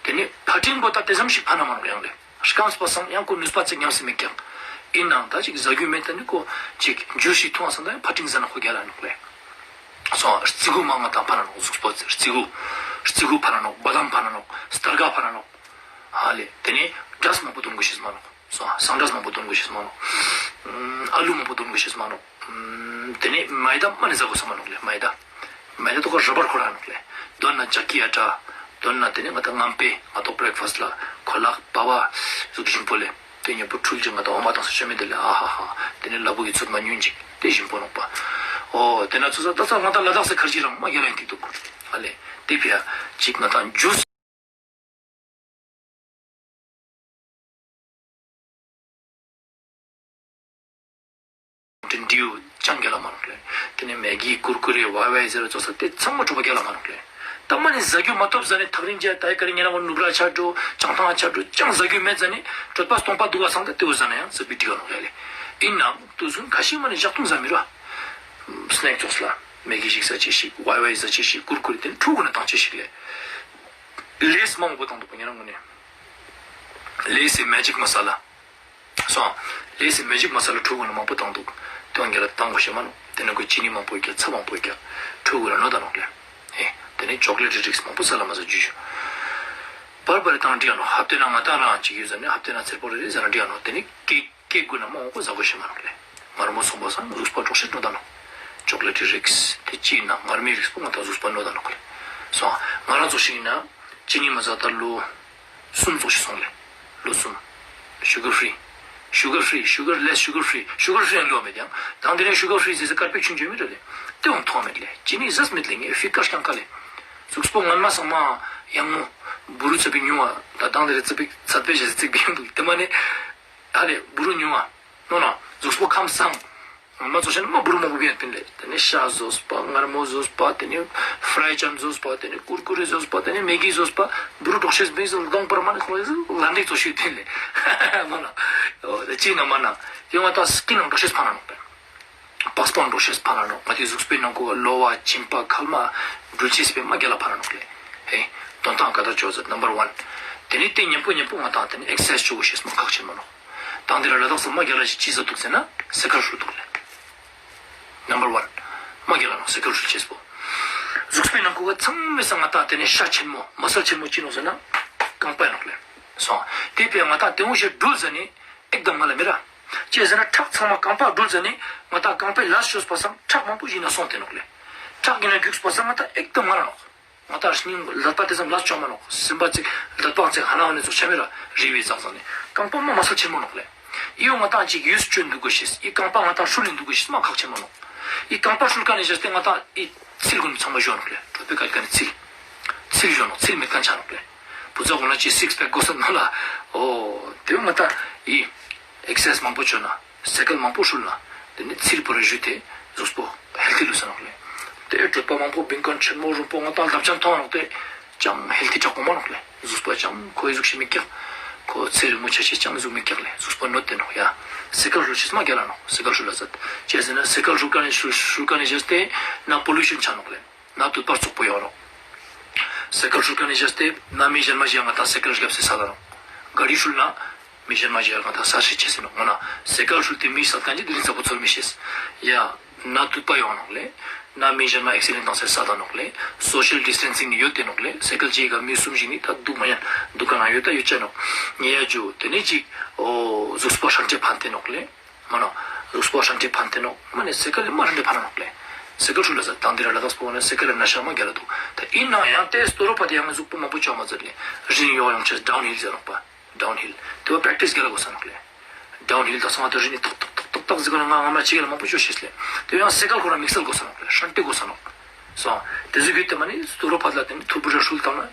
དེ་ནི་ཕ་ཏིང་པོ་ད་དེ་ཙམ་ཞིག་ཕ་ན་མ་ནོག་ཡང་ལེ། སྐམ་སྤ་སང་ཡང་ཁོ་ནུས་པ་ཙིག་ཉམས་སེ་མེད་ཀྱང་། ཡིན་ནའང་ད་ཅིག་ཟ་རྒྱུ་མེད་ད་ནི་ཁོ་ཅིག་འཇུ་ཞིག་འཐུང་བ་སང་ད་ཡང་ཕ་ཏིང་ཟ་ན་ཁོ་རྒྱ་ལ་ནོག་ལེ། སོང་། རྩི་གུ་མ་ང་ཏང་ཕ་ན་ནོག། གཟུགས་པོ་རྩི་གུ། རྩི་གུ་ཕ་ན་ནོག། བ་དམ་ཕ་ན་ནོག། སྟར་ག་ཕ་ན་ནོག། ཧ་ལེ། དེ་ནི་འབྲས་མང་པོ་འདོན་དགོས་ཤེས་མ་ནོག། སོང་། སང་འབྲས་མང་པོ་འདོན་དགོས་ཤེས་མ་ནོག། ཨ་ལུ་མང་པོ་འདོན་དགོས་ཤེས་མ་ནོག། དེ་ནས་མའི་ད་མ་ནས་ཟ་དགོས་ས་མ་ནོག་ལེ། མའི་ད། མའི་ད་དོ་ཁ་ར་བར་ཁོ་ར་ནོག་ལེ། དོན་ན་ཅ་ཀི་ཨ་ཏྲ། དོན་ན་དེ་ནས་ང་ད་ངམ་པེ་ང་ཏོག་བྷི་རེག་ཕ་སི་ལ་ཁོ་ལག་པ་བ་ཟུག་ཞིམ་པོ་ལེ། དེ་ཉེ་པོ་འཁྲུལ་ཅིག་ང་ད་འོ་མ་དང་ས་ཤོ་མེ་དེ་ལེ། ཨ་ཧ་ཧ། དེ་ནས་ལ་བུ་གི་ཚོད་མ་ཉུང་ཅིག་དེ་ཞིམ་པོ་ནོག་པ། ཨོ་དེ་ན་ཚོ་ས་ད་ས་ང་ད་ལ་དྭགས་སེ་ཁར་ཅི་རང་མ་རྒྱ་ལ་ཡིན་ཐིག་འདུག། ཨ་ལེ། དེ་ཕི་ཡ་ཅིག་ང་ད་འཇུས། འདྲིའུ་ཅང་རྒྱ་ལ་མ་ནོག་ལེ། དེ་ནས་མེ་གི་ཀུར་ཀུ་རེ་ཝའི་ཝའི་ཟེར་ཙོགས་ས་དེ་ཚང་མ་གྲོགས་པོ་རྒྱ་ལ་མ་ནོག་ལེ། ད་མ་ནི་ཟ་རྒྱུ་མ་ཐོབ་ཟ་ནས་ཐག་རིང་རྒྱ་ད་ཡི་ག་རེ་ཉེ་རང་ངོ་ནུབ་ར་ཆ་འགྲོ་བྱང་ཐང་ཆ་འགྲོ་ཅང་ཟ་རྒྱུ་མེད་ཟ་ནས་གྲོད་པ་སྟོང་པ་འདུག་བ་སང་ད་དེ་བོ་ཟ་ན་ཡང་ཟ་བི་འགྲིག་ག་ནོག་ལེ། ཡིན་ནའང་དུ་སུན་ཁ་ཤས་མ་ནི་ཞག་ཐུང་ཟ་མི་ར། སྣེག་ཙོགས་ལ་མེ་གི་ཞིག་ཟ་ཆེ་ཞིག་ཝའི་ཝའི་ཟ་ཆེ་ཞིག་ཀུར་ཀུ་རེ་དེ་ཕྲུ་གུ་ན་བཏང་ཆེ་ཞིག་ལེ། ལེས་མང་པོ་བཏང་འདུག་པ་ཉེ་རང་ངོ་ནས། ལེས་སི་མེ་ཇིག་མ་ས་ལ། སོང་། ལེས་སི་མེ་ཇིག་མ་ས་ལ་ཕྲུ་གུ་ན་མང་པོ་བཏང་འདུག། དོན་རྒྱ་ལ་བཏང་དགོས་ཤེས་མ་ནོག། དེ་ནས་ཁོ་ཅི་ནི་མང་པོ་རྒྱ་ཚྭ་མང་པོ་རྒྱ་ཕྲུ་གུ་ལ་གནོད་ད་ནོག་ལེ། ཨེ། དེ་ནས་ཅོག་ལེ་ཊི་རིགས་མང་པོ་ས་ལ་མ་ཟ་རྒྱུ་ཞུ། བར་བར་བཏང་འདྲི་ཡ་ནོག། ཧབ་ཏེ་ན་ང་ཏང་རང་ཅིག་ཡོད་ཟ་ནས་ཧབ་ཏེ་ན་ཚེར་པོ་རེ་རེ་ཟ་ན་འདྲི་ཡ་ནོག། དེ་ནས་ཀེག་ཀེག་གུ་ན་མང་པོ་ཟ་དགོས་ཤེས་མ་ནོག་ལེ། མངར་མོ་སོང་པ་སང་གཟུགས་པོ་འགྲོགས་ཤེས་གནོད་ད་ནོག། ཅོག་ལེ་ཊི་རིགས་དེ་ཅི་ན་མངར་མོའི་རིགས་པོ་ང་ཏང་གཟུགས་པོ་གནོད་ད་ནོག་ལེ། སོང་། ང་རང་ཚོ་ཞིག་ཡིན་ན་ཅི་ནི་མ་ཟ་ད་ལོ། གསུམ་ཙོགས་ཤིག་སོང་ལེ། ལོ་གསུམ། ཤུ་གར་ཕི་རི། Sugar free, sugar less, sugar free, sugar free ཡང་ལོ་མེད་ཀྱང་། དང་དེ་ནས་sugar free ཟེར་ས་དཀར་པོའི་ཆུན་ཆུན་མི་རེད་ལེ། དེ་ཡང་ཐོག་མེད་ལེ། ཅི་ནི་ཟས་མེད་ལེ། ངས་ཧྥི་ཀར་རྐྱང་ཁ་ལེ། གཟུགས་པོ་སྔན་མ་སང་མ་ཡང་མོ། འབུ་རུ་ཚད་པའི་ཉུང་བ། ད་དང་དེ་རེད་ཚད་པའི་ཚད་པའི་ཞེས་ཚིག་པའི་ཡང་འདུག་དེ་མ་ནི། ཧ་ལེ་འབུ་རུ་ཉུང་བ། ནོ་ནོ། གཟུགས་པོ་ཁམས་སངས། ང་ཚོ་བྱས་ན་མ་འབུ་རུ་མང་པོ་བྱས་པིན་ལེ། དེ་ནས་ཤ་ཟོས་པ། མངར་མོ་ཟོས་པ། དེ་ནས་ཧྥ་རའི་ཅན་ཟོས་པ། དེ་ནས་ཀུར་ཀུ་རེ་ཟོས་པ། དེ་ནས་མེ་གི་ཟོས་པ། འབུ་རུ་འགྲོགས་ཤེས་པིན་ཟེར་ལྡོང་པར་མ་ནས་ཁོ་ལ་འདེགས་ཚོ་ཤོད་པིན་ལེ། མ་ན། ཨོ་དེ་ཅི་ན་མ་ན། དེ་ང་ད་སྐྱིན་ནང་འགྲོགས་ཤེས་ཕ་ན་ནོག་པས། པགས་པ་འགྲོགས་ཤེས་ཕ་ན་ནོག་ང་དེ་གཟུགས་པོའི་ནང་ཁུག་ག་གློ་བ་མཆིན་པ་མཁལ་མ་འགྲུལ་ཆེས་པས་མ་རྒྱལ་ལ་ཕ་ན་ནོག་ལེ། ཧེ། དོན་དག་ག་ད་ཅོ་ཟེར་number one། དེ་ནས་དེ་མཉམ་པོ་མཉམ་པོ་ང་ད་དེ་ནས་ཨེག་སར་སའིཛ་ཅོ་དགོས་ཤེས་མ་ཁག་ཆེན་མ་ནོག་དང་དེ་ལ་ལ་དྭགས་སུ་མ་རྒྱ་ལ་ཞིག་ཅི་ཟ་འདུག་ཟེར་ན་སེ་ཀལ་ཧྲུལ་འདུག་ལེ། Number one། མ་རྒྱ་ལ་ནོ་སེ་ཀལ་ཧྲུལ་ཆེས་པོ། གཟུགས་པོའི་ནང་ཁུག་ག་ཚང་མའི་སང་ང་ད་དེ་ནས་ཤ་ཆེན་མོ་མ་སལ་ཆེན་མོ་ཅི་ནོག་ཟེར་ན་རྐང་པ་ནོག་ལེ། སོང་། དེ་བས་ང་ད་དེ་འོང་ཞེས་འགྲུལ་ཟ་ནི་ཨེག་དམ་ང་ལ་མི་ར། ཅི་ཟེར་ན་ཁྲག་ཚང་མ་རྐང་པ་འགྲུལ་ཟ་ནི་ང་ད་རྐང་པའི་ལ་ཤོས་པ་སང་ཁྲག་མང་པོ་ཞིག་ན་སོང་དེ་ནོག་ལེ། ཁྲག་གི་ན་རྒྱུགས་པ་སང་ང་ད་ཨེག་དམ་ང་ར་ནོག་ང་ད་སྙིང་ལག་པ་དེ་ཙམ་ལ་ཆོག་མ་ནོག་སེམས་པ་ཚིག་ལག་པ་ཚིག་ཧ་ན་ཧ་ནི་ཚོ་ཆ་མེད་ར་རི་བའི་ཙག་ཙག་ནི་རྐང་པ་མ་མ་སལ་ཆེན་མོ་ནོག་ལེ། ཨི་ཡོ་ང་ད་ཅིག་ཡུས་ཅོན་འདུག་གོ་ཤེས། ཨི་རྐང་པ་ང་ད་ཧྲུལ་ལིན་འདུག་གོ་ཤེས་མ་ཁག་ཆེན་མོ་ནོག་ཨི་རྐང་པ་ཧྲུལ་ཀ་ནི་བཞག་སྟེ་ང་ད་ཨི་ཚིལ་གོན་ཚང་མ་ཞོ་ནོག་ལེ། གྲོད་པའི་ཀ་ཀ་ནི་ཚིལ། ཚིལ་ཞོ་ནོག་ཚིལ་མེད་ཀ་ཆ་ནོག་ལེ། བུ་ཚ་གོ་ན་ཅི་སིགས་པེག་གོ་ས་ནོ་ལ། ཨོ་དེ་ང་ད་ཨི། ཨེག་སར་སའིཛ་མང་པོ་བྱོས་ན། སེ་ཀལ་མང་པོ་ཧྲུལ་ན། དེ་ནི་ཚིལ་པོ་ར་བཞུས་ཏེ་གཟུགས་པོ་ཧེལ་ཐི་ལུས་ས་ནོག་ལེ། དེ་གྲོད་པ་མང་པོ་བིང་ཀན་ཆེན་མོ་རུང་པོ་ང་ད་ལྡབ་ཆང་ཐོང་ནོག་དེ་ཅང་ཧེལ་ཐི་ཅག་གོ་མ་ནོག་ལེ། གཟུགས་པོ་ཅང་ཁོའི་གཟུགས་ཤིག་མི་ཀྱག་ཁོ་ཚེ་རིང་མོ་ཆ་ཤས་ཅང་གཟུགས་མི་ཀྱག་ལེ། གཟུགས་པོ་གནོད་དེ་ནོག་ཡ། སེ་ཀལ་ཧྲུལ་ཆེས་མ་རྒྱ་ལ་ནོག་སེ་ཀལ་ཧྲུལ་ལ་ཟད། ཅི་ཟེར་ན་སེ་ཀལ་ཧྲུལ་ཀ་ནི་ཧྲུལ་ཧྲུལ་ཀ་ནི་བཞག་སྟེ་ན་པོ་ལུ་ཤན་ཆ་ནོག་ལེ། ན་དུད་པ་བཙོག་པོ་ཡོང་རོགས། སེ་ཀལ་ཧྲུལ་ཀ་ནི་བཞག་སྟེ་ན་མི་གཞན་མ་ཞིག་ང་ད་སེ་ཀལ་རྒྱབ་སེ་ས་ད་རོགས། ག་རི་ཧྲུལ་ན་མི་གཞན་མ་ཞིག་ང་ད་ས་ཧྲི་ཆེ་སེ་ནོག་ང་ན་སེ་ཀལ་ཧྲུལ་དེ་མི་ས་ག་ནི་དེ་རིང་ཚ་པོ་ཚོར་མི་ཤེས། ཡ། ན་དུད་པ་ཡོང་ནོག་ལེ། ན་མི་གཞན་མ་ཨེག་སི་ཌེན་ཊ་བཏང་སེ་ས་ད་ནོག་ལེ། སོ་ཤལ་ཌི་སི་ཊེན་སིང་ནི་ཡོད་དེ་ནོག་ལེ། སེ་ཀལ་གཅིག་ག་མི་གསུམ་ཞིག་ནི་ད་འདུག་མ་ཡན་འདུག་ག་ན་ཡོད་ད་ཡོད་ཅེ་ནོག་ཉེ་ཡ་ཇུ་དེ་ནི་གཅིག་ཨོ་གཟུགས་པོ་ཧྲན་ཏེ་ཕན་ཏེ་ནོག་ལེ། མ་ནོ། གཟུགས་པོ་ཧྲན་ཏེ་ཕན་ཏེ་ནོག་མ་ནི་སེ་ཀལ་ལས་མ་ཧྲན་ཏེ་ཕན་ནོག་ལེ། སེ་ཀལ་ཧྲུལ་ལ་ཟ་དང་དེ་ར་ལ་དྭགས་སྤོ་བ་ན་སེ་ཀལ་ལ་ན་ཤ་མ་རྒྱ་ལ་འདུག་ད་ཡིན་ནའང་ཡང་དེ་སྟོ་རོ་པ་དེ་ཡང་གཟུགས་པོ་མང་པོ་ཅོག་མ་ཟེར་ལེ། རིན་ཡོག་ཡོང་ཆེས་ཌའུན་ཧིལ་ཟེར་ནོག་པ། ཌའུན་ཧིལ། དེ་བ་པྲེག་ཊིས་རྒྱ་ལ་དགོས་ས་ནོག་ལེ། ཌའུན་ཧིལ་དང་སང་ང་དེ་རིན་ནི་ཏག་ཏག་ཏག་ཏག་ཟེར་ག་ན་ང་ང་མ་ཅི་ག་ལ་མང་པོ་ཅོག་ཤེས་ལེ། དེ་ཡང་སེ་ཀལ་ཁོ་ར་དམིགས་བསལ་དགོས་ས་ནོག་ལེ། ཧྲན་ཏེ་དགོས་ས་ནོག་སོང་། དེ་ཚོ་གིས་དེ་མ་ནི་སྟོ་རོ་ཕ་ལ་དེ་ནི་ཐུར་བུ་ར་ཧྲུལ་བཏང་ན་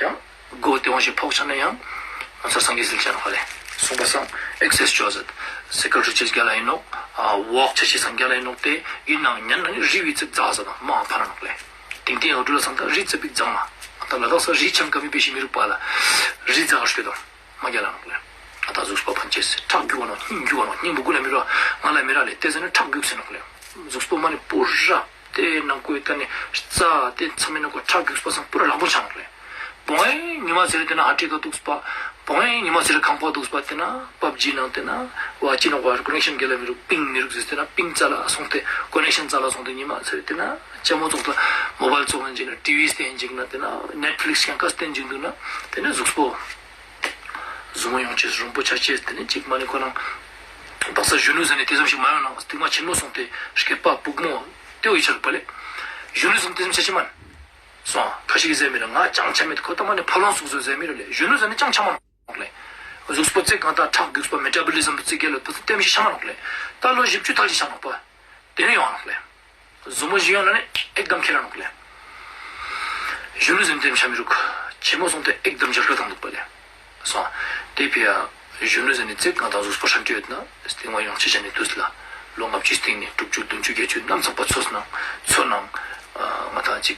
ཡང་། སྒོ་དེ་བང་ཞིག་ཕོག་ཆ་ན་ཡང་། ང་ཚོ་སངས་རྒྱས་ཟིལ་ཆ་ནོག་ཧ་ལེ། གསུངས་པ་སང་ཨེག་སར་སའིཛ་ཅོ་ཟེར། སེ་ཀལ་ཧྲུལ་ཆེས་རྒྱ་ལ་ཡིན་ནོག་ཨ་ཝོག་ཆ་ཆེས་སང་རྒྱ་ལ་ཡིན་ནོག་དེ་ཡིན་ནའང་ཉན་ན་ནི་རི་བི་ཙི་རྫ་ཟ་དང་མ་ཕ་ར་ནོག་ལེ། དེང་དེང་ཡང་འགྲུལ་ལ་སང་ད་རི་ཙི་པིག་རྫ་མ། ད་ལ་དྭགས་ས་རི་ཆང་ཀ་མི་པེ་ཤི་མི་རུག་པ་ལ། རི་རྫ་ག་ཤོད་དང་། མ་རྒྱ་ལ་ནོག་ལེ། ཨ་ད་གཟུགས་པོ་ཕན་ཆེས་ཁྲག་རྒྱུག་བ་ནོག་སྙིང་རྒྱུག་བ་ནོག་སྙིང་བུ་གུ་ལ་མི་རོ། ང་ལ་མི་ར་ལེ་དེ་ཟེར་ནི་ཁྲག་རྒྱུག་སེ་ནོག་ལེ། གཟུགས་པོ་མ་ནི་པུ་ར། དེ་ནང་ཁུལ་ད་ནི་རྩ་དེ་ཚང་མའི་ནང་ཁུལ་ཁྲག་རྒྱུག་པ་སང་པུ་ར་ལག་པོ་ཆགས་ནོག་ལེ། བོང་ཨེ་ཉི་མ་ཚེ་རེ་དེ་ན་ཨ་ཏི་ཀ་འདུག་པ། བོང་ཨེ་ཉི་མ་ཚེ་རེ་ཁང་པ་འདུག་པ་དེ་ན་པབ་ཇི་ནང་དེ་ན་བ་ཅི་ནང་བ་ཀོ་ནེག་ཤན་རྒྱ་ལ་མི་རུག་པིང་མི་རུག་ཟེར་དེ་ན་པིང་རྩ་ལ་སོང་སྟེ་ཀོ་ནེག་ཤན་རྩ་ལ་སོང་སྟེ་ཉི་མ་ཚེ་རེ་དེ་ན་ཅ་མོ་ཙོག་ད་མོ་བལ་ཙོག་ན་འཇིག་ན་ཊི་བི་སྟེན་འཇིག་ན་དེ་ན་ནེཊ་ཕི་ལིག་སི་ཀྱང་ཀ་སྟེན་འཇིག་འདུག་ན་དེ་ནི་གཟུགས་པོ། ཟུར་མོ་ཡོང་ཆེས་རུང་པོ་ཆ་ཆེས་དེ་ནི་གཅིག་མ་ནི་ཁོ་ན། དག་ས་གཞོན་ནུ་ཟེར་ནས་དེ་ཙམ་ཞིག་མ་ཡོང་ན་སྟིང་མ་ཆེན་མོ་སོང་སྟེ་སྐེད་པ་སྦུག་མོ་ལྟེ་བའི་ཆར་པ་ལས། གཞོན་ནུ་ཟེར་ནས་དེ་ཙམ་ཆ་ཆེ་མ་ནི། སོང་ཁ་ཤས་ཀྱིས་ཟེར་མི་ར་ང་ཅང་ཆ་མེད་ཁོ་ད་མ་ནི་ཕ་ལོང་ཟུག་ཟུག་ཟེར་མི་ར་ལས་གཞོན་ནུ་ཟེར་ནས་ཅང་ཆ་མ་ནོག་ལས། གཟུགས་པོ་ཙིག་གང་ལྟར་ཁྲག་རྒྱུགས་པ་མེ་ཊ་བོ་ལི་ཟམ་དུ་ཙིག་གེ་ལ་དུ་ཙིག་ལྟེམ་ཞིག་ཆ་མ་ནོག་ལས། ད་ལོ་བཞི་བཅུ་ཐལ་ཞིག་ཆ་ནོག་པ། དེ་ནས་ཡོང་ནོག་ལས། ཟུར་མོ་ཞིག་ཡོང་ན་ནི་ཨེག་དམ་ཁྱེར་ར་ནོག་ལས། གཞོན་ནུ་ཟེར་ནས་དེ་ཆ་མི་རུག་ཆེན་མོ་སོང་སྟེ་ཨེག་དམ་འཇར་ཁ་དང་འདུག་པ་ལས། སོང་། དེ་ཕི་ཡ། གཞོན་ནུ་ཟེར་ནས་ཙིག་ང་དང་གཟུགས་པོ་ཧྲན་ཏེ་ཡོད་ན་སྟེང་བ་ཡོང་ཆེ་ཆ་ནས་དུས་ལ། ལོ་ལྔ་བཅུའི་སྟེང་ནས་དྲུག་ཅུ་བདུན་ཅུ་བརྒྱད་ཅུ་ནམ་ཚགས་པ་ཚོ་ནང་ཚོ་ནང་། ང་དང་ཅིག་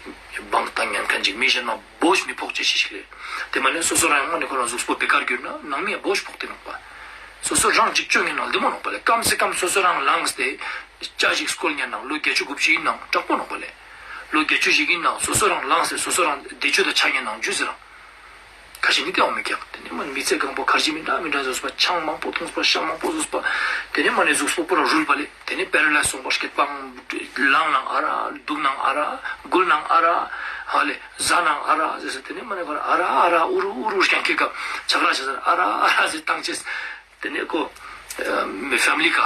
བང་བཏང་ཉན་མཁན་ཅིག་མི་གཞན་མ་བོ་ཞིག་མི་ཕོག་ཅེས་ཤིག་ཤིག་ལས། དེ་མ་ནས་སོ་སོ་རང་ཡང་མ་ནས་ཁོ་རང་གཟུགས་པོ་བེ་ཀར་གྱུར་ན་ནང་མི་ཡང་བོ་ཞིག་ཕོག་སྟེ་ནོག་པ། སོ་སོ་རང་ཅིག་སྤྱོད་ངན་ནང་ལྡེ་མོ་ནོག་པ་ལས་སྐམ་སེ་སྐམ་སོ་སོ་རང་ལངས་ཏེ། ཅ་ཞིག་སྐོལ་ཉན་ནང་ལོ་བརྒྱད་ཅུ་དགུ་བཅུ་ཡིན་ནང་དྲག་པོ་ནོག་པ་ལས། ལོ་བརྒྱད་ཅུ་ཞིག་ཡིན་ནང་སོ་སོ་རང་ལངས་ཏེ་སོ་སོ་རང་བདེ་སྤྱོད་དང་ཆ་ཉན་ནང་འཇུ་ཟེར་རང་། ཁ་ཤས་ནི་དེའང་མི་ཀྱག་དེ་ནས་མ་མི་ཚེ་གང་པོ་ཁར་ཇི་མི་འདྲ་མི་འདྲ་བཟོས་པ་ཆང་མང་པོ་འཐུངས་པ་ཤ་མང་པོ་ཟོས་པ། དེ་ནས་མ་ནས་གཟུགས་པོ་པུ་ར་རུལ་པ་ལས་དེ་ནས་པེ་ར་ལའིས་སོང་པ་སྐེད་པ་ལངས་ནང་ཨ་ར་འདུག་ནང་ཨ་ར་འགུལ་ནང་ཨ་ར་ཧ་ལས་ཟ་ནང་ཨ་ར་ཟེར་ཟེར་དེ་ནས་མ་ནས་ཁོ་ར་ཨ་ར་ཨ་ར་ཨུ་རུ་ཨུ་རུ་རྐྱང་ཁེ་ཀ་ཆག་ར་ཆག་ཟེར་ཨ་ར་ཨ་ར་ཟེར་བཏང་ཅེས། དེ་ནས་ཁོ་མི་ཕེ་མི་ལི་ཀ་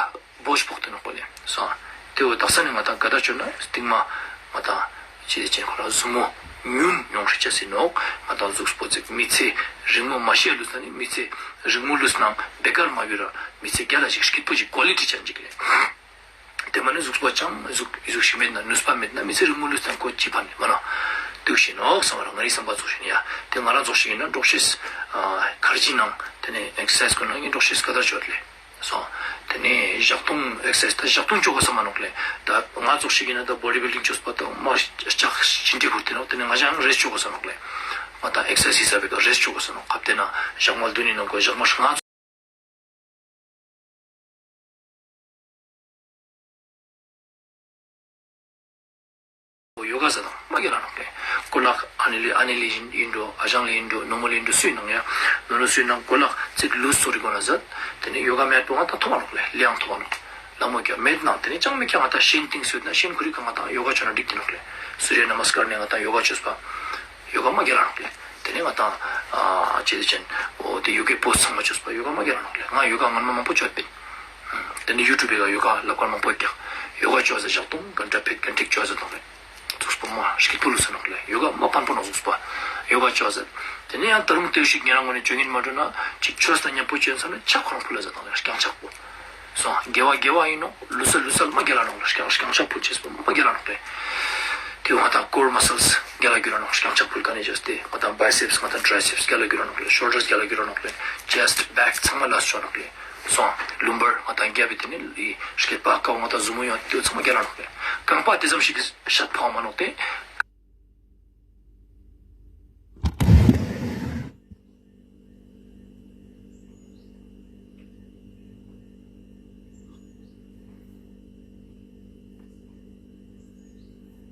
བོ་ཞིག་ཕོག་དེ་ནོག་པ་ལས་སོང་། དེ་བོ་དག་ས་ནས་ང་དང་ག་ད་བྱོས་ན་སྟིང་མ་ང་དང་ ཅི་ལས་ཅན་ཁོ་རང་ཟུར་མོ་ཉུང་ཉུང་ཧྲི་ཆ་སི་ནོག་ང་དང་གཟུགས་པོ་ཅིག་མི་ཚེ་རིང་མོ་མ་ཤེས་ལུས་ས་ནི་མི་ཚེ་རིང་མོ་ལུས་ནང་བེ་ཀར་མ་བི་ར་མི་ཚེ་རྒྱ་ལ་ཞིག་སྐྱིད་པོ་ཞིག་ཀོ་ལི་ཊི་ཅན་ཅིག་ལས། དེ་མ་ནི་གཟུགས་པོ་ཅང་གཟུགས་གཟུགས་ཤིག་མེད་ན་ནུས་པ་མེད་ན་མི་ཚེ་རིང་མོ་ལུས་ས་ཁོ་ཅི་ཕན་ནི་མ་ན་དུག་ཤི་ནོག་བསམ་པ་ར་ང་རི་བསམ་པ་ཚོགས་ཤིག་ཡ་དེ་ང་རང་ཚོགས་ཤིག་ཡིན་ན་འགྲོགས་ཤེས་ཁར་ཇི་ནང་དེ་ནས་ཨེག་སར་སའི་སི་ཀུན་ནང་ཡིན་འགྲོགས་ཤེས་ཀ་དར་ཆོད་ལས། སོང་། དེ་ནས་ཞག་ཐུང་ཨེག་སར་སའི་སི་ད་ཞག་ཐུང་བཅོ་དགོས་ས་མ་ནོག་ལེ། ད་ང་ཚོགས་ཤིག་ཡིན་ན་ད་བོ་ཌི་བིལ་ཌིང་བཅོས་པ་ད་མ་ལྕགས་ཤིན་ཏུ་ཧུར་ཏེ་ནོག་དེ་ནས་ང་ཞག་རེ་སི་ཊི་བཅོ་དགོས་ས་ནོག་ལེ། ང་ད་ཨེག་སར་སའི་སི་ཟ་བའི་ཀ་རེ་སི་ཊི་བཅོ་དགོས་ས་ནོག་ཁབ་དེ་ན་ཞག་མ་བདུན་ནི་ནང་གོ་ཞག་མ་ལྔ་ཡོ་ག་ཟ་དང་མ་རྒྱ་ལ་ནོག་ལེ། ཀོ་ལག་ཨ་ནི་ལི་ཨ་ནི་ལི་ཡིན་འགྲོ་ཨ་ཞང་ལི་ཡིན་འགྲོ་ནོ་མོ་ལི་ཡིན་འགྲོ་སུའི་ནང་ཡ་ནོ་ནོ་སུའི་ནང་ཀོ་ལག་ཚིག་ལུས་སོ་རི་གོ་ན་ཟ། དེ་ནས་ཡོ་ག་མེད་པོ་ང་ད་ཐོ་མ་ནོག་ལེ་ལེའང་ཐོ་མ་ནོག་ལ་མོ་ཀྱ་མེད་ནང་དེ་ནས་ཅང་མི་ཀྱ་ང་ད་ཤེན་ཏིང་སུད་ན་ཤེན་ཁུ་རི་ཀ་ང་ད་ཡོ་ག་ཆོ་ན་འགྲིག་དེ་ནོག་ལེ། སུ་རི་ཡ་ན་མ་སི་ཀར་ནས་ང་ད་ཡོ་ག་ཆོས་པ་ཡོ་ག་མ་རྒྱ་ལ་ནོག་ལེ། དེ་ནས་ང་ད་ཨ་ཅེ་དེ་ཅན་འོ་དེ་ཡོ་གའི་པོ་སི་ཚང་མ་ཆོས་པ་ཡོ་ག་མ་རྒྱ་ལ་ནོག་ལེ། ང་ཡོ་ག་ངོ་མ་མང་པོ་ཆོད་པིན། དེ་ནས་ཡུ་ཊུབ་བི་ཀ་ཡོ་ག་ལབ་ཀ་མང་པོ་ཀྱ་ཡོ་ག་ཆོས་ཟ་ཞག་ཐུང་གན་ཏྲ་ཕེད་གན་ཏིག་ཆོས་ཟ་དང་ལེ། གཟུགས་པོ་མ་སྐྱིད་པོ་ལུས་ས་ནོག་ལེ། ཡོ་ག་མ་ཕན་པོ་ནོག་གཟུགས་པོ་ཡོ་ག་ཆོས་ཟ། དེ་ནས་ཡང་ད་རུང་དེ་ཞིག་ཉེ་རང་ངོ་ནས་བཅོ་ཉིན་མ་འགྲོ་ན་ཅིག་ཆོས་དང་མཉམ་པོ་བཅོས་ས་ན་ཆག་ཁོ་རང་ཕུལ་ལ་ཟ་དང་ལེ་རྐྱང་ཆག་པོ། སོང་དགེ་བ་དགེ་བ་ཡིན་ནོག་ལུས་ས་ལུས་ས་མ་རྒྱ་ལ་ནོག་ལེ། རྐྱང་རྐྱང་ཆག་ཕུལ་ཆེས་པོ་མ་རྒྱ་ལ་ནོག་ལེ། དེ་བ་ད་ཀོར་མ་སལ་སི་རྒྱ་ལ་འགྱུར་ར་ནོག་རྐྱང་ཆག་ཕུལ་ག་ནས་བཅོས་ཏེ་ང་ད་བའི་སེབ་སི་ང་ད་ཊྲའི་སེབ་སི་རྒྱ་ལ་འགྱུར་ར་ནོག་ལེ། ཤོལ་ཌར་སི་རྒྱ་ལ་འགྱུར་ར་ནོག་ལེ། ཅེ་སི་ཊི་བེག་ཚང་མ་ལ་སོ་ནོག་ལེ། སོང་། ལུམ་བར་ང་ད་རྒྱ་བི་དེ་ནི་ལི་སྐེད་པ་ཀའོ་ང་ད་ཟུ་མོ་ཡོང་དེ་ཚང་མ་རྒྱ་ལ་ནོག་ལེ། རྐང་པ་དེ་ཙམ་ཞིག་གི་ཤད་ཕང་མ་ནོག་སྟེ།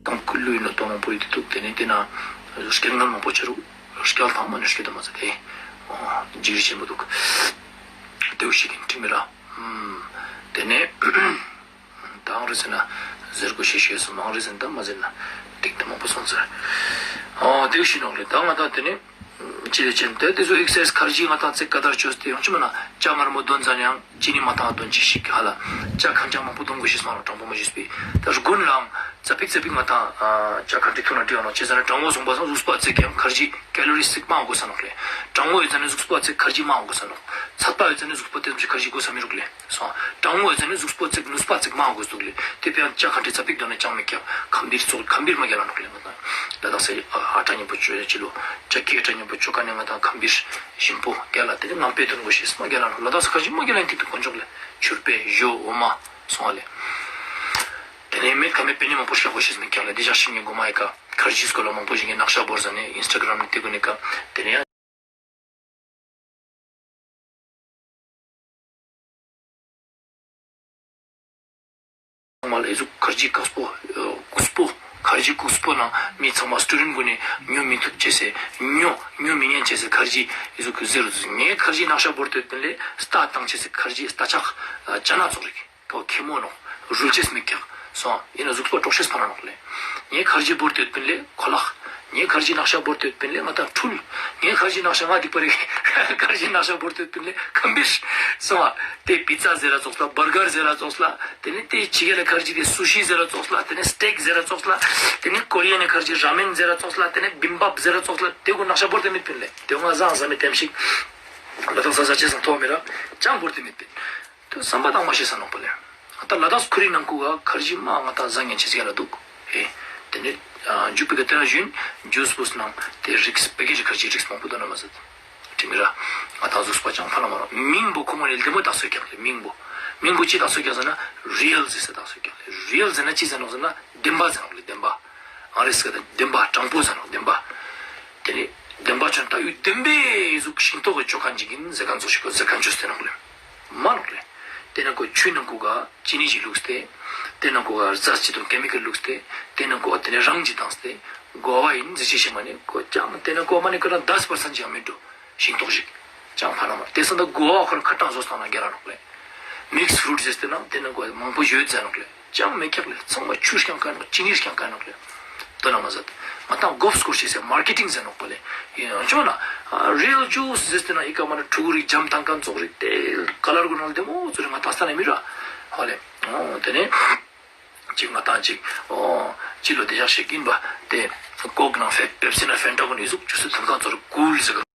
རྐང་ཁུ་ལུས་ནོ་ཏོ་མང་པོ་ཡོད་དེ་འདུག་དེ་ནི་དེ་ན་སྐྱེ་ངན་མང་པོ་ཆེ་རུ་སྐྱལ་ཐང་མ་ནི་སྐྱེ་དུ་མ་ཟད་དེ་འཇིགས་ཆེན་པོ་འདུག་དེའུ་ཞིག་གིན་ཁྲིམས་མི་ར་དེ་ནས་དང་རེ་ཟེར་ན་ཟེར་དགོས་ཤེས་ཤེས་སོང་མང་རེ་ཟེར་ན་མ་ཟེར་ན་ཏིག་ཏི་མང་པོ་སོང་ཟེར། དེའུ་ཞིག་ནོག་ལེ། ད་ང་ད་དེ་ནས་ཅི་ལས་ཅན་དེ་དེ་ཚོ་ཨེག་སར་སའི་སི་ཁར་ཇི་ང་ད་ཚེ་ཀ་དར་བཅོས་ཏེ་ཡོང་ཅི་མ་ན་ཅ་མར་མོ་དོན་ཙ་ནས་ཡང་ཅི་ནི་མ་ཐང་དོན་ཅི་ཞིག་ཧ་ལ། ཅ་ཁན་ཅ་མང་པོ་དོན་དགོས་ཤེས་སོང་ར་དྲང་པོ་མ་ཞུས་པའི་ད་དགུན་ལའང་ཙ་པིག་ཙ་པིག་ང་ད་ཅ་ཁན་ཅི་ཐུག་ན་འགྲིག་ཡོང་ནོག་ཅི་ཟེར་ན་གྲང་མོ་སོང་པ་སང་གཟུགས་པོ་ཚེ་གམ་ཁར་ཇི་ཀེ་ལོ་རི་སིག་མང་དགོས་ས་ནོག་ལེ། གྲང་མོ་ཡོད་ཙ་ནས་གཟུགས་པོ་ཚེ་ཁར་ཇི་མང་དགོས་ས་ནོག་ཚད་པ་ཡོད་ཙ་ནས་གཟུགས་པོ་དེ་ཚོ་ཁར་ཇི་དགོས་ས་མི་རུག་ལེ། སོང་། གྲང་མོ་ཡོད་ཙ་ནས་གཟུགས་པོ་ཚེ་ནུས་པ་ཚེ་མང་དགོས་འདུག་ལེ། དེ་ཕན་ཅ་ཁན་ཅི་ཙ་པིག་དོན་ན་ཅང་མི་ཀྱང་ཁམ་བིར་ཚོགས་ཁམ་བིར་མ་རྒྱ་ལ་ནོག་ལེ། ང་ད་ད་ད་སེ་ཨ་ཨ་ཏྲ་ཉམ་པོ་ཅོ་ཡ་ཅི་ལོ་ཅ་ཀི་ཨ་ཏྲ་ཉམ་པོ་ཅོ་ཀ་ནས་ང་ད་ཁམ་བིར་ཞིམ་པོ་རྒྱ་ལ་དེ་ནི་ངམ་པའི་དོན་དགོས་ཤེས་མ་རྒྱ་ལ་ནོག་ལ་ད་ས་ཁར་ཇི་མ་རྒྱ་ལ་ཡིན་ཏིག་ཏུ་དཀོན་མཆོག་ལེ། ཆུར་པའི་ཞོ་འོ་མ་སོང་བ་ལེ། དེ་ནས་མེད་ཁ་མེད་པེ་ནི་མང་པོ་ཤ་དགོས་ཤེས་མི་ཀྱང་ལ་འདི་ཞག་ཤིང་གི་མགོ་མ་ཡི་ཀ་ཁར་ཇི་སྐོར་ལ་མང་པོ་ཞིག་གི་ནག་ཤ་བོར་ཟ་ནས་ཨིན་སི་ཊ་གྷ་རམ་ནས་དེ་གུ་ནས་ཀ་དེ་ནས་ཡང་ཚང་མ་ལ་ཨི་ཟུག་ཁར་ཇི་ཀག་སྤོ་ཀུག་སྤོ་ཁར་ཇི་ཀུག་སྤོ་ནང་མི་ཚང་མ་སི་ཊུ་ཌེན་ཊི་གུ་ནས་ཉོ་མི་ཐུབ་ཅེས་སེ་ཉོ་ཉོ་མི་ཉན་ཅེས་སེ་ཁར་ཇི་ཨི་ཟུག་གི་ཟེར་རུ་ངས་ཁར་ཇི་ནག་ཤ་བོར་དོད་པིན་ལས་སྟ་བཏང་ཅེས་སེ་ཁར་ཇི་སྟ་ཆག་ཅ་ན་ཙོག་རིག་ཀའོ་ཁེ་མོ་ནོག་རུལ་ཅེས་མི་ཀྱག་སོང་ཡིན་ན་གཟུགས་པོ་དཀྲོག་ཤེས་ཕ་ར་ནོག་ལེ། ངས་ཁར་ཇི་བོར་དོད་པིན་ལེ་ཁོ་ལག་ངས་ཁར་ཇི་ནག་ཤ་བོར་དོད་པིན་ལེ་ང་ད་འཁྲུལ། ངས་ཁར་ཇི་ནག་ཤ་ང་སྡིག་པ་རེད། ཁར་ཇི་ནག་ཤ་བོར་དོད་པིན་ལེ་ཁམ་བིར་སོང་བ། དེ་པི་ཙ་ཟེར་ར་ཙོགས་ལ་བར་གར་ཟེར་ར་ཙོགས་ལ་དེ་ནས་དེ་ཕྱི་རྒྱལ་ལ་ཁར་ཇི་དེ་སུ་ཤི་ཟེར་ར་ཙོགས་ལ་དེ་ནས་སི་ཊེག་ཟེར་ར་ཙོགས་ལ་དེ་ནས་ཀོ་རི་ཡན་ནས་ཁར་ཇི་ར་མེན་ཟེར་ར་ཙོགས་ལ་དེ་ནས་བིམ་བབ་ཟེར་ར་ཙོགས་ལ་དེ་གུ་ནག་ཤ་བོར་དོད་མེད་པིན་ལེ། དེ་ང་བཟང་བཟང་མི་དེམ་ཞིག་ལ་དྭགས་ས་ས་ཆེ་སང་ཐོག་མེད་ར་ཅང་བོར་དོད་མེད་པིན། དུ་བསམ་པ་དང་མ་ཤེས་ས་ནོག་པ་ལེ། ད་ལ་དྭགས་ཁུ་རིང་ནང་ཁུ་ག་ཁར་ཇི་མ་ང་ད་བཟང་ངན་ཆེ་ཟིག་ལ་འདུག་ཨེ། དེ་ནི་འཇུག་པའི་ག་དེ་ན་ཞུན་ཇུས་པུས་ནང་དེ་རིགས་བེ་གེ་ཇི་ཁར་ཇི་རིགས་མང་པོ་འདུག་ན་མ་ཟད། དྲི་མི་ར། ང་ད་གཟུགས་པ་ཅང་ཕ་ལ་མ་རོ་མིང་པོ་ཁོ་མོ་ནི་ལྡེ་མོ་དག་སོ་ཀྱག་ལེ་མིང་པོ། མིང་པོ་ཅི་དག་སོ་ཀྱག་ཟེར་ན་རི་ཡལ་ཟེར་ས་དག་སོ་ཀྱག་ལེ་རི་ཡལ་ཟེར་ན་ཅི་ཟེར་ནོག་ཟེར་ན་བདེན་པ་ཟེར་ནོག་ལེ་བདེན་པ། ཨང་རེ་སི་སྐད་དང་བདེན་པ་དྲང་པོ་ཟེར་ནོག་བདེན་པ། དེ་ནི་བདེན་པ་ཆོན་ད་ཡུལ་བདེན་པའི་གཟུགས་ཤིང་ཏོག་གི་ཆོ་ག་འཇིག་གིན་ཟེར་ག་ཚོགས་ཤིག་གོ་ཟེར་ག་ཆོས་ཟེར་ནོག་ལེ། མ་ནོག་ལེ། དེ་ནང་གོ་ཆུའི་ནང་གོ་ག་ཅི་ནི་ཞིག་བླུགས་ཏེ། དེ་ནང་གོ་ག་རྫས་ཅི་དང་ཀེ་མི་ཀལ་བླུགས་ཏེ། དེ་ནང་གོ་ག་དེ་ནས་རང་ཅི་བཏང་སྟེ། གོ་བ་ཡིན་ཟེར་ཅི་ཤེས་མ་ནི་གོ་ཅང་དེ་ནང་གོ་མ་ནི་གོ་ན་དས་པར་སན་ཅི་ཡང་མི་འགྲོ། ཤིང་ཏོག་ཞིག་ཅང་ཕ་ན་མ་དེ་སང་ད་གོ་བ་ཁོ་ན་ཁ་གྲངས་བཟོ་སྟངས་ན་རྒྱ་ར་ནོག་ལེ། མིག་སི་ཕུ་རུ་ཊི་ཟེར་ཏེ་ན་དེ་ནང་གོ་མང་པོ་ཡོད་ཟེར་ནོག་ལེ། ཅང་མེད་ཀྱག་ལེ། ཚང་མ་ཆུ་རྐྱང་ཀ་ནོག་ཅི་ནི་རྐྱང་ཀ་ནོག་ལེ། དོ་ན་མ་ཟད། ང་ཏང་གོབ་སྐོར་ཞིག་ཟེར་མར་ཀེ་ཊིང་ཟེར་ནོག་པ་ལེ། ཡིན་ཡང་ཅོ་ན། རི་ཡལ་ཇུས་ཟེར་ཏེ་ན་ཨི་ཀ་མ་ན་ཕྲུ་གུ་རིགས་འཇམ་ཐང་ཀ་ཙོག་རིགས་དེ་ཀ་ལར་གུ་ནང་ལྡེ་མོ་ཙོ་རིགས་ང་ཏང་ས་ན་མི་ར། ཧོ་ལེ། ཨོ་དེ་ནས། ཅིག་ང་ཏང་ཅིག་ཨོ། སྤྱི་ལོ་དེ་ཞག་ཞིག་ཡིན་པ་དེ། ཀོག་ནང་ཕེབ་པེབ་སི་ན་ཕན་ཏྲ་གོ་ནི་གཟུགས་ཆུ་སི་ཐུར་ཁང་ཚོར་ཀུལ་ཟེར་གི།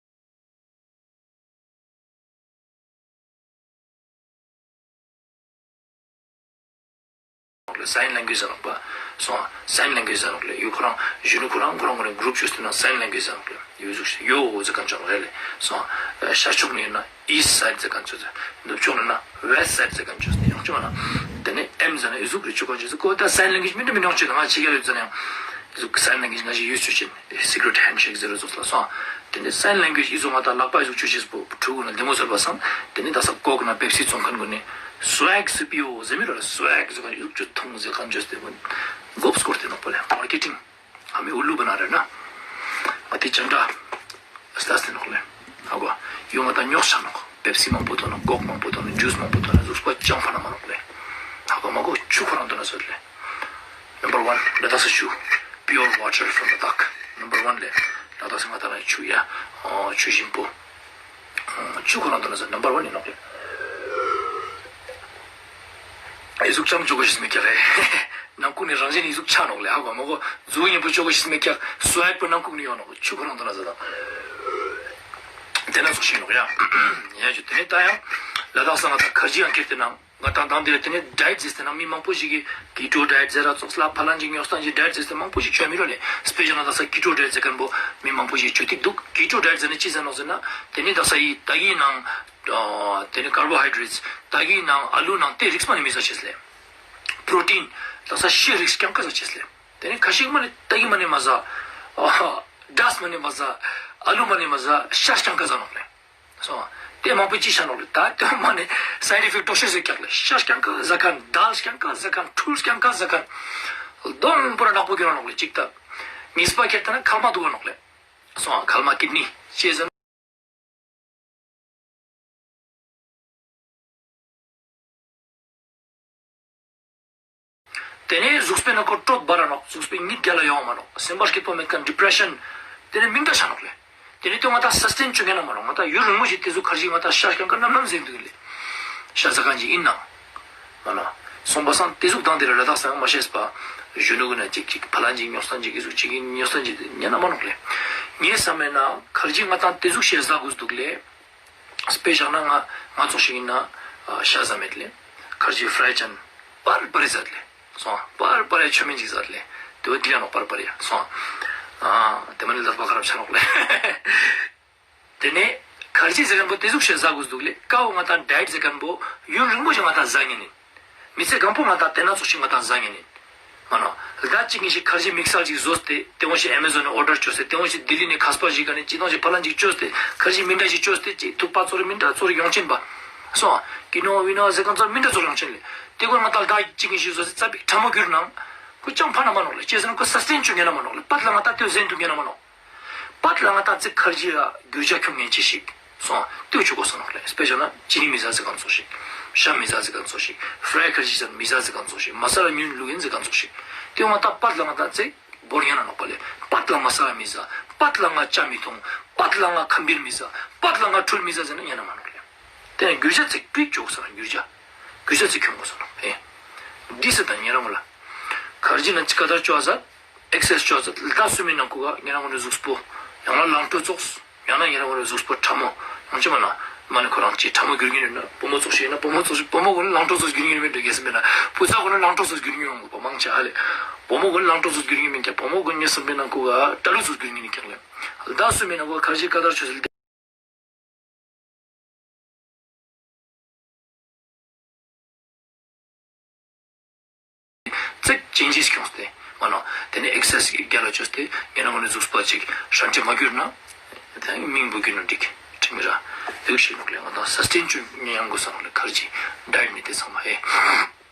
སའིན་ལེང་གུ་ཨེཇ་ཟེར་ནོག་པ། སོང་སའིན་ལེང་གུ་ཨེཇ་ཟེར་ནོག་ལེ། ཡུ་ཁོ་རང་གཞོན་ནུ་ཁོ་རང་ཁོ་རང་ཁོ་རང་གུ་རུབ་ཅོས་ཏེ་ན་སའིན་ལེང་གུ་ཨེཇ་ཟེར་ནོག་ལེ། ཡུ་གཟུགས་ཤིག་ཡོ་ཟེར་གང་ཅོག་རེད་ལེ། སོང་ཤར་ཕྱོགས་ནས་ན། ཨིསྟ་སའིཌ་ཟེར་ག་ཅོ་ཟེར། ནུབ་ཕྱོགས་ནས་ན་ཝེསྟ་སའིཌ་ཟེར་ག་ཅོ་ཟེར། ཡང་ཅོ་ན། དེ་ནས་ཨེམ་ཟེར་ན་ཨི་ཟུག་རེ་ཅོ་ག་ཅོ་ཟེར། ཁོ་ད་སའིན་ལེང་གུ་ཨེཇ་མི་འདྲ་མི་འདྲ་ཅོ་ན་ང་ཅི་ག་རེ་ཟེར་ན་ཡང་། ཨི་ཟུག་སའིན་ལེང་གུ་ཨེཇ་ང་ཅི་ཡུ་སི་ཅོ་ཅན། སི་ཀི་རེཊ་ཧན་ཤེག་ཟེར་རུ་ཟོག་ལ་སོང་། དེ་ནས་སའིན་ལེང་གུ་ཨེཇ་ཨི་ཟུག་ང་ད་ལག་པ་ཨི་ཟུག་ཅོ་ཅེས་པོ་ཕྲུ་གུ་ན་ལྡེ་མོ་ཟེར་བ་སང་། དེ་ནས་ད་ས་ཀོག་ན་པེབ་སི་བཙོང་མཁན་གུན་ནས་སུ་ཝེག་སི་པི་ཡོ་ཟེར་མི་ར་སུ་ཝེག་ཟེར་ག་ཨི་ཟུག་ཅོ་ཐུང་ཟེར་ག་ཅོ་ཟེར་གུན་མགོ་སྐོར་ཏེ་ནོག་པ་ལེ། མར་ཀེ་ཊིང་། ཨ་མི་ཨུ་ལུ་བ་ན་རེ་ན། ཨ་ཏི་ཅན་ཏྲ། ཨ་སྟ་སྟེ་ནོག་ལེ། ཧ་གོ། ཡོང་ང་ད་ཉོག་ཆ་ནོག། པེབ་སི་མང་པོ་ཐོན་ནོག། ཀོག་མང་པོ་ཐོན་ནོག། ཇུས་མང་པོ་ཐོན་ནོག། གཟུགས་པོ་ཅང་ཕ་ན་མ་ནོག་ལེ། ཧ་གོ་མ་གོ་ཆུ་ཁོ་རང་ཐོན་ན་ཟེར་ལེ། Number one ལ་དྭགས་ས་ཆུ། Pure water from the Ladakh. Number one ལེ། ལ་དྭགས་ས་ང་ད་ན་ཆུ་ཡ། ཨོ་ཆུ་ཞིམ་པོ། ཆུ་ཁོ་རང་དུ་ན་ཟེར་number one ཡིན་ནོག་ལེ། ཨི་ཟུག་ཅང་ཅོ་གོ་ཤེས་མེད་ཀྱག་རེད། ནང་ཁུག་ནས་རང་བཞིན་ཨི་ཟུག་ཆ་ནོག་ལེ། ཧ་གོ་མ་གོ། གཟུགས་ཡིན་པོ་ཅོ་གོ་ཤེས་མེད་ཀྱག། སུ་ཝེག་པོ་ནང་ཁུག་ནས་ཡོང་ནོག། ཆུ་ཁོ་རང་དུ་ན་ཟེར་དང་། དེ་ན་ཚོགས་ཤིག་ནོག་ཡ། ཡ་ཇུ་དེ་ནས་ད་ཡང་། ལ་དྭགས་ས་ང་ད་ཁར་ཇི་ཡང་ཁྱེར་ཏེ་ནང་། ང་དང་དང་དེར་དེ་ནས་ཌའེ་ཊི་ཟེར་ཏེ་ན་མི་མང་པོ་ཞིག་གིས་ཀི་ཊོ་ཌའེ་ཊི་ཟེར་ར་ཙོགས་ལ་ཕ་ལན་ཅིག་ཉོག་སྟངས་ཅིག་ཌའེ་ཊི་ཟེར་ཏེ་མང་པོ་ཞིག་ཅོ་མི་རོ་ལེ། སྤེ་ཤལ་ན་དྭགས་ས་ཀི་ཊོ་ཌའེ་ཊི་ཟེར་མཁན་པོ་མི་མང་པོ་ཞིག་ཅོ་ཏིག་འདུག། ཀི་ཊོ་ཌའེ་ཊི་ཟེར་ན་ཅི་ཟེར་ནོག་ཟེར་ན། དེ་ནི་དྭགས་ས་ཡི་ད་གི་ནང་། དེ་ནི་ཀར་བོ་ཧའི་ཌེ་རེ་ཊི་ད་གི་ནང་ཨ་ལུ་ནང་དེ་རིགས་མ་ནི་མི་ཟ་ཅེས་ལེ། པྲོ་ཊིན་དྭགས་ས་ཤི་རིགས་རྐྱང་ཀ་ཟ་ཅེས་ལེ། དེ་ནི་ཁ་ཤིག་མ་ནི་ད་གི་མ་ནི་མ་ཟ། ཌས་མ་ནི་མ་ཟ། ཨ་ལུ་མ་ནི་མ་ཟ། ཤ་རྐྱང་ཀ་ཟ་ནོག་ལེ། སོང་། དེ་མང་པོ་ཅི་ཤ་ནོག་ལེ། ད་དེ་མ་ནི་སའིན་ཊི་ཕིག་ཌོག་ཊར་ཟེར་ཀྱག་ལེ། ཤ་རྐྱང་ཀ་ཟ་མཁན། དཱལ་རྐྱང་ཀ་ཟ་མཁན། ཁྲུལ་རྐྱང་ཀ་ཟ་མཁན། གདོང་པོ་ར་ནག་པོ་གྱུར་ནོག་ལེ་གཅིག་ད། ངེས་པ་ཁྱེར་ཏེ་ན་མཁལ་མ་འདུག་ནོག་ལེ། སོང་། མཁལ་མ་ཀིཌ་ནི་ཅེས་ཟེར། དེ་ནས་གཟུགས་པོའི་ནང་ཁོ་དྲོད་འབར་ར་ནོག། གཟུགས་པོའི་གཉིད་རྒྱལ་ལ་ཡོང་བ་མ་ནོག། སེམས་པ་སྐྱིད་པོ་མེད་མཁན་ཌི་པི་རེ་ཤན། དེ་ནས་མི་འདྲ་ཆ་ནོག་ལེ། དེ་ནས་དེ་ང་ད་སས་ཊེན་བཅོ་ཉན་ན་མ་ནོག། ང་ད་ཡུན་རིང་མོ་ཞིག་དེ་ཟུག་ཁར་ཞིག་ང་ད་ཤ་རྐྱང་ཀ་ནམ་ནམ་ཟིན་འདུག་ལེ། ཤ་ཟ་མཁན་ཞིག་ཡིན་ནའང་། མ་ན། སོང་པ་སང་དེ་ཟུག་དང་དེ་ར་ལ་དྭགས་ས་ཡང་མ་ཤེས་པ། གཞོན་ནུ་གུན་ན་ཅིག་ཅིག་ཕ་ལན་ཅིག་ཉོག་སྟངས་ཅིག་གི་ཟུག་ཅིག་གི་ཉོག་སྟངས་ཅིག་ཉན་ན་མ་ནོག་ལེ། ངས་བསམ་མེད་ན་ཁར་ཇི་ང་དང་དེ་ཟུག་ཤེས་ཟ་དགོས་འདུག་ལེ། དཔེ་བཞག་ན་ང་ང་ཚོ་ཞིག་ཡིན་ན་ཤ་ཟ་མེད་ལེ། ཁར་ཇི་ཕ་རའི་ཅན་པར་པར་ཟ་ལེ། སོང་པར་པར་ཆོ་མིན་ཅིག་ཟ་ལེ། དེ་བ་དེ་ཡང་ནོག་པར་པར་ཡ་སོང་། དེ་མ་ནི་ལ་པ་ཁ་རབ་ཆ་ནོག་ལེ། དེ་ནས་ཁར་ཇི་ཟེར་མཁན་པོ་དེ་ཟུག་ཤེས་ཟ་དགོས་འདུག་ལེ། ཀ་བོ་ང་དང་ཌའེ་ཊི་ཟེར་མཁན་པོ་ཡུན་རིང་པོ་ཞིག་ང་དང་ཟ་ཉན་ནི། མི་ཚེ་གང་པོ་ང་དང་དེ་ན་ཚོགས་ཤིག་ང་དང་ཟ་ཉན་ནི། མ་ནོ། ཟླ་གཅིག་གཉིས་ཤིག་ཁར་ཇི་དམིགས་བསལ་ཅིག་བཟོས་ཏེ་དེ་འོང་ཞིག་ཨེ་མེ་ཛོན་ནས་ཨོ་ཌར་བཅོས་ཏེ་དེ་འོང་ཞིག་ལྡི་ལི་ནས་མཁས་པ་ཞིག་ག་ནས་ཅི་དང་ཞིག་ཕ་ལན་ཅིག་བཅོས་ཏེ་ཁར་ཇི་མི་འདྲ་ཞིག་བཅོས་ཏེ་ཅིག་ཐུག་པ་ཚོར་མི་འདྲ་ཚོར་ཡོང་ཆེན་པ། སོང་། ཀི་ནོ་བི་ནོ་ཟེར་མཁན་ཚོར་མི་འདྲ་ཚོར་ཡོང་ཆེན་ལེ། དེ་ཀོ་ང་དང་ཟླ་གཅིག་གཉིས་ཤིག་བཟོས་ཏེ་ཙ་པིག་ཕྲ་མོ་གྱུར་ནའང་། ཁོ་ཅང་ཕ་ན་མ་ནོག་ལེ། ཅི་ཟེར་ན་ཁོ་སས་ཊེན་བཅོ་ཉན་ན་མ་ནོག་ལེ། པད་ལ་ང་དང་དེ་ཟན་བཅོ་ཉན་ན་མ་ནོག། པད་ལ་ང་དང་ཚིག་ཁར་ཇི་ཡ་རྒྱུ་ཆ་ཁྱོང་ངན་ཅི་ཞིག་སོང་། ལྟོས་བཅུག་དགོས་སོང་ནོག་ལེ། དཔེ་བཞག་ན་ཅི་ནི་མི་ཟ་ཟེར་མཁན་ཚོ་ཞིག། ཤ་མི་ཟ་ཟེར་མཁན་ཚོ་ཞིག། ཕ་རའི་ཁར་ཇི་ཟ་མི་ཟ་ཟེར་མཁན་ཚོ་ཞིག། མ་ས་ལ་ཉུང་བླུག་ཡིན་ཟེར་མཁན་ཚོ་ཞིག། དེ་ང་དང་པད་ལ་ང་དང་ཚིག་བོར་ཉན་ན་ནོག་པ་ལེ། པད་ལ་མ་ས་ལ་མི་ཟ། པད་ལ་ང་ཇ་མི་འཐུང་། པད་ལ་ང་ཁམ་བིར་མི་ཟ། པད་ལ་ང་ཁྲུལ་མི་ཟ་ཟེར་ན་ཉན་ན་མ་ནོག་ལེ། དེ་ནས་རྒྱུ་ཆ་ཚིག་བཅུག་བཅུག་སོང་། རྒྱུ་ཆ། རྒྱུ་ཆ་ཚིག་ཁྱོང་དགོས་སོང་ནོག་ཨེ། འདི་ཟེར་དང་ཉན་ར་མོ་ལ། ཁར་ཇི་ན་ཅི་ཀ་དར་བཅོ་ཟ། ཨེག་སར་སའིཛ་ཅོ་ཙ་ལ་ད་སུ་མི་ནང་ཁུ་ག་ཉེ་རང་ངོ་ནས་གཟུགས་པོ་ཡང་ན་ལང་ཀྲོ་ཙོགས། ཡང་ན་ཉེ་རང་ངོ་ནས་གཟུགས་པོ་ཕྲ་མོ་ཡང་ཅི་མ་ན་མ་ནི་ཁོ་རང་ཅི་ཕྲ་མོ་གྱུར་ངེས་ཡོད་ན་བུ་མོ་ཙོགས་ཤིག་ཡིན་ན་བུ་མོ་ཙོགས་ཤིག་བུ་མོ་གོ་ནི་ལང་ཀྲོ་ཙོགས་གྱུར་ངེས་ཡོད་མེད་འགྲོ་གལ་སྲིད་མེད་ན་བུ་ཚ་གོ་ནི་ལང་ཀྲོ་ཙོགས་གྱུར་ངེས་ཡོད་མང་ཆ་ཨ་ལེ། བུ་མོ་གོ་ནི་ལང་ཀྲོ་ཙོགས་གྱུར་ངེས་མེད་ཀྱང་བུ་མོ་གོ་ནི་སུམ་པའི་ནང་ཁུ་ག་ཏྲ་ལུ་ཙོགས་གྱུར་ངེས་ནི་ཀྱང་ལེ། ལ་ད་སུ་མི་ནང་ཁུ་ག་ཁར་ཇི་ཀ་དར་ཆོས་སིལ་ཏེ། ཚིག་ཅན་ཅིག་ཁྱོངས་ཏེ་མ་ནོ། དེ་ནས་ཨེག་སར་སའིཛ་རྒྱ་ལ་བཅོས་ཏེ་ཉེ་རང་ངོ་ནས་གཟུགས་པོ་ཅིག་ཧྲན་ཏེ་མ་གྱུར་ན། དེ་མིང་བུ་གྱུར་ན་འགྲིག་ཁྲིམས་ར། དེ་ཞིག་ནོག་ལས་ང་དང་སས་ཊེན་བཅོ་ཉན་ཡང་དགོས་ས་ནོག་ལས་ཁར་ཇི་ཌའེ་ཊི་ནི་དེ་ཚང་མ་ཧེ།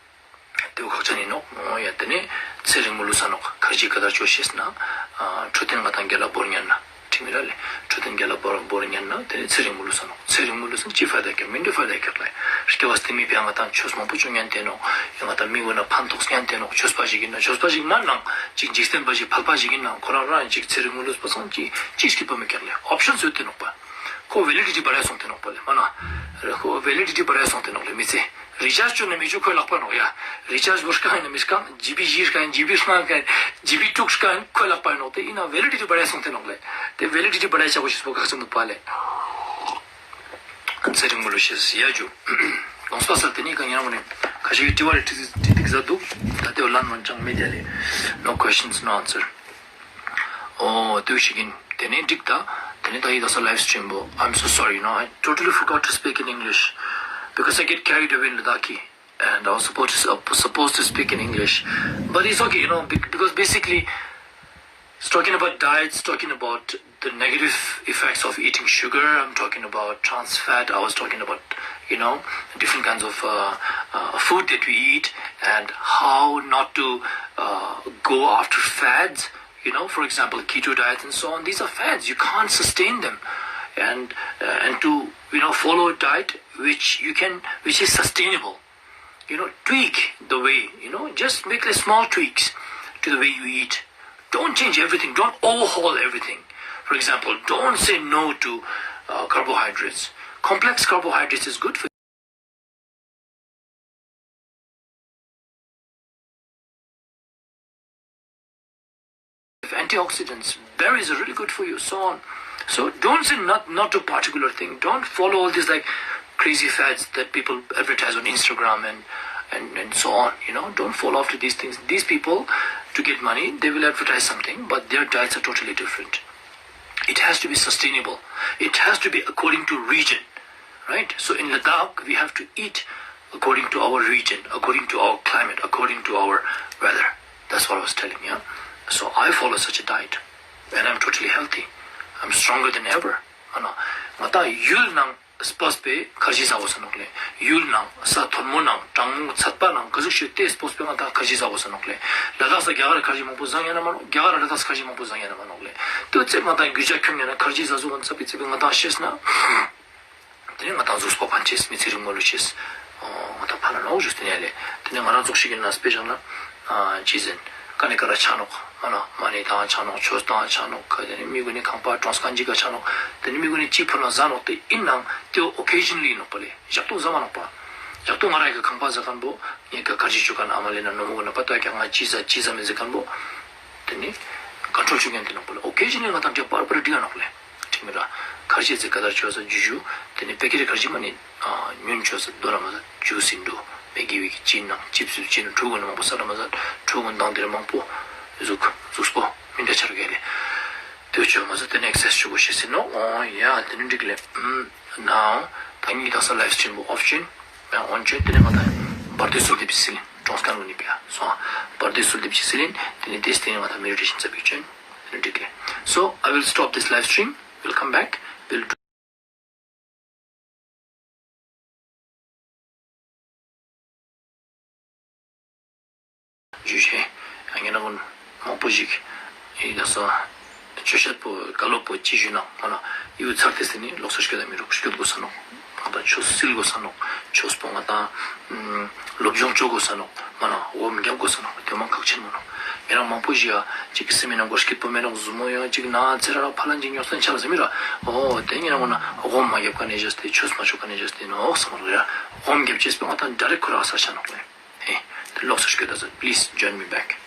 དེ་བོ་ཁག་ཅན་ཡིན་ནོག། འོ་ཡ་དེ་ནས་ཚེ་རིང་མོ་ལུས་ས་ནོག། ཁར་ཇི་ཀ་དར་བཅོ་ཤེས་ན། འཕྲོད་བསྟེན་ང་དང་རྒྱ་ལ་བོར་ཉན་ན། ཁྲིམས་ར་ལས། འཕྲོད་བསྟེན་རྒྱ་ལ་བོར་བོར་ཉན་ན་དེ་ནས་ཚེ་རིང་མོ་ལུས་ས་ནོག། ཚེ་རིང་མོ་ལུས་ས་ན་ཅི་ཕ་ཡ་ད་ཀྱག་མི་འདྲ་ཕ་ཡ་ད་ཀྱག་ལ། སྐྱེ་བ་སྟེ་མི་ཕ་ང་དང་ཆོས་མང་པོ་བཅོ་ཉན་དེ་ནོག། ཡང་ང་དང་མི་འོ་ན་ཕན་ཐོགས་ཉན་དེ་ནོག། ཆོས་པ་ཞིག་ཡིན་ན་ཆོས་པ་ཞིག་མ་ནང་ཅིག་འཇིག་རྟེན་པ་ཞིག་ཕལ་པ་ཞིག་ཡིན་ན་ཁོ་རང་རང་ཅིག་ཚེ་རིང་མོ་ལུས་པ་སང་ཅི་ཅི་སྐྱིད་པ་མི་ཀྱག་ལ། ཨོབ་ཤན་བཟོས་དེ་ནོག་པ། ཁོ་ཝེ་ལི་ཌི་ཊི་འབར་ཡ་སོང་སྟེ་ནོག་པ་ལེ་མ་ན། ཁོ་ཝེ་ལི་ཌི་ཊི་འབར་ཡ་སོང་སྟེ་ནོག་ལེ་མི་ཚེ། རི་ཅར་ཇི་བཅོ་ན་མི་བཅོ་ཁོའི་ལག་པ་ནོག་ཡ། རི་ཅར་ཇི་བོ་སྐང་ཡིན་ན་མི་སྐང་། ཇི་བི་བཞི་སྐང་ཡིན། ཇི་བི་ལྔ་སྐང་ཡིན། ཇི་བི་དྲུག་སྐང་ཡིན། ཁོའི་ལག་པ་ཡིན་ནོག་དེ་ཡིན་ན་ཝེ་ལི་ཌི་ཊི་འབར་ཡ་སོང་སྟེ་ནོག་ལེ། དེ་ཝེ་ལི་ཌི་ཊི་འབར་ཡ་ཆག་གོ་ཤེས་པོ་ཁག་ཅིག་འདུག་པ་ལེ། ཚེ་རིང་མོ་ལུ་ཤེས་ཡ་ཇུ། ལོང་སྤ་ས་དེ་ནི་ག་ཉེ་རང་ནི་ཁ་ཤས་ཀྱི་དྲི་བ་རེ་དྲི་དྲི་དྲི་ཟ་འདུག་ད་དེ་བ་ལན་མ་ཅང་མེད་དེ་ལེ། No questions, no answer. ཨོ་དུ་ཞིག་ཡིན། དེ་ནས་འགྲིག་ད། དེ་ནས་ད་ཡིད་ད་ས་ལའིབ་སི་ཊི་རིམ་པོ། I'm so sorry, you know, I totally forgot to speak in English because I get carried away in Ladakhi and I was supposed to, uh, supposed to speak in English. But it's okay, you know, bec- because basically it's talking about diets, talking about the negative effects of eating sugar. I'm talking about trans fat. I was talking about, you know, different kinds of uh, uh, food that we eat and how not to uh, go after fads. You know, for example, keto diet and so on. These are fads. You can't sustain them, and uh, and to, you know, follow a diet which you can, which is sustainable. You know, tweak the way, you know, just make the small tweaks to the way you eat. Don't change everything. Don't overhaul everything. For example, don't say no to uh, carbohydrates. Complex carbohydrates is good for antioxidants. Berries are really good for you, so on. So don't say not, not to a particular thing. Don't follow all these, like, crazy fads that people advertise on Instagram and, and, and so on. You know, don't fall off to these things. These people, to get money, they will advertise something, but their diets are totally different. It has to be sustainable. It has to be according to region, right? So in Ladakh, we have to eat according to our region, according to our climate, according to our weather. That's what I was telling you. So I follow such a diet, and I'm totally healthy. I'm stronger than ever. ཨ་ན། ང་ད་ཡུལ་ནང་སྤོས་པའི་ཁར་ཇི་ཟ་གོ་ས་ནོག་ལེ། ཡུལ་ནང་ས་མཐོན་མོ་ནང་གྲང་མོ་ཚད་པ་ནང་ག་ཟུག་ཤོད་དེ་སྤོས་པའི་ང་ད་ཁར་ཇི་ཟ་གོ་ས་ནོག་ལེ། ལ་དྭགས་ས་རྒྱ་གར་ཁར་ཇི་མང་པོ་ཟ་ཡ་ན་མ་ནོག་རྒྱ་གར་ལ་དྭགས་ས་ཁར་ཇི་མང་པོ་ཟ་ཡ་ན་མ་ནོག་ལེ། དུ་ཚེ་ང་ད་རྒྱུ་ཆ་ཁྱོང་ཡ་ན་ཁར་ཇི་ཟ་ཟུག་གོ་ཚ་པི་ཚེ་པི་ང་ད་ཤེས་ན། དེ་ནས་ང་ད་གཟུགས་པོ་ཕན་ཆེས་མི་ཚེ་རིང་མོ་ལུ་ཤེས། ང་ད་ཕ་ལ་ནོག་ཞུས་ཏེ་ནས་ལེ། དེ་ནས་ང་རང་ཚོགས་ཤིག་ཡིན་ན་དཔེ་བཞག་ན། ཅི་ཟེར། ཀ་ནི་ཀ་ར་ཆ་ནོག་མ་ན་མ་ནི་དང་ཆ་ནོག་ཆོས་དང་ཆ་ནོག་དེ་ནས་མི་གུན་ནི་ཁང་པ་གྲོང་སྐང་ཅི་ག་ཆ་ནོག་དེ་ནས་མི་གུན་ནི་ཅི་ཕུ་ན་ཟ་ནོག་དེ་ཡིན་ནང་དེ་ཨོ་ཀེ་ཞན་ལི་ནོག་པ་ལེ། ཞག་ཏུ་ཟ་མ་ནོག་པ། ཞག་ཏུ་ང་རང་གི་ཁང་པ་ཟ་མཁན་པོ། ངས་ཀ་ཁར་ཇི་ཆུ་ཁན་ཨ་མ་ལེ་ན་ནོ་མོ་གུན་ན་པ་ཏོ་ཀྱང་ང་ཅི་ཟ་ཅི་ཟ་མི་ཟ་མཁན་པོ། དེ་ནི་ཀོན་ཊོལ་བཅུག་མཁན་དེ་ནང་པོ་ལ་ཨོ་ཀེ་ཞན་ནི་ང་དང་འབྲེལ་པར་པར་འགྲིག་ནོག་ལེ། ཁྲིམས་ར། ཁར་ཇི་ཟེར་ཀ་དར་ཆོས་ས་ཇུ་ཇུ། དེ་ནི་པེ་ཀེ་རི་ཁར་ཇི་མ་ནི་ཉུན་ཆོས་ས་རྡོ་ར་མ་ཟ་ཇུ་སིན་འགྲོ། མེ་གི་བི་གི་ཅི་ནང་ཅིབ་སི་ཅི་ནང་ཕྲུ་གུ་ནི་མང་པོ་ས་ར་མ་ཟ་ཕྲུ་གུ་དང་དེ་ར་མང་པོ། གཟུགས་གཟུགས་པོ་མི་འདྲ་ཆར་གེ་ལེ། དེ་ཆོས་མ་ཟ་དེ་ནི་ཨེག་སེས་ཆུ་གོ་ཤེས་སི་ནོ། ཨོ་ཡ་དེ་ནི་འགྲིག་ལེ། ནའོ། ད་ངི་དག་ས་ལའིབ་སི་ཊིམ་པོ་ཨོཕ་ཅན། ཡང་ཨོན་ཅན་དེ་ནི་ང་དང་བར་དོའི་གསོལ་འདེབས་ཀྱི་སི་ལིན། གྲོང་སྐད་ལུ་ནི་པ་སོང་། བར་དོའི་གསོལ་འདེབས་ཀྱི་སི་ལིན། དེ་ནི་དེ་སྟེང་ང་དང་མེ་ཌི་ཊེ་ཤན་ཚ་བིག་ཅན། དེ་ནི་འགྲིག་ལེ། So I will stop this live stream. We'll come back. We'll do ཞུས་ཤེས། ཡང་ངེ་ན་ཀུན་མང་པོ་ཞིག་ཡིན་ན་སོ། ཆོས་བཤད་པོ་བཀའ་སློབ་པོ་ཅི་ཞུས་ན་ང་ན་ཡུལ་ཚར་ཏེ་ཟིན་ནི་ལོག་ས་སྐྱོད་ད་མི་རུག་སྐྱོད་དགོས་ས་ནོ། ང་དང་ཆོས་སིལ་དགོས་ས་ནོ། ཆོས་པོ་ང་དང་སློབ་སྦྱོང་བཅོ་དགོས་ས་ནོ། མ་ན་འོ་མི་རྒྱབ་དགོས་ས་ནོ། དེ་མ་ཁག་ཆེན་མོ་ནོ། ངེ་རང་མང་པོ་ཞིག་ཡ་ཅིག་སེ་མི་ནང་གོ་སྐྱིད་པོ་མེ་རོག་ཟུ་མོ་ཡང་ཅིག་ན་ཚེ་ར་ར་ཕ་ལན་ཅིག་ཉོག་སན་ཆ་ལ་ཟེར་མི་ར། འོ་དེ་ངེ་རང་ངོ་ན་འོ་མ་རྒྱབ་ཀ་ནེ་ཇས་ཏེ་ཆོས་མ་ཆོ་ཀ་ནེ་ཇས་ཏེ་ནོ་ཟེར་མ་ར། འོ་མི་རྒྱབ་ཅེས་པོ་ང་དང་ཌའི་རེག་ཁོ་ར་ས་ཆ་ནོ་ལེ། Hey, the locks are good. Please join me back.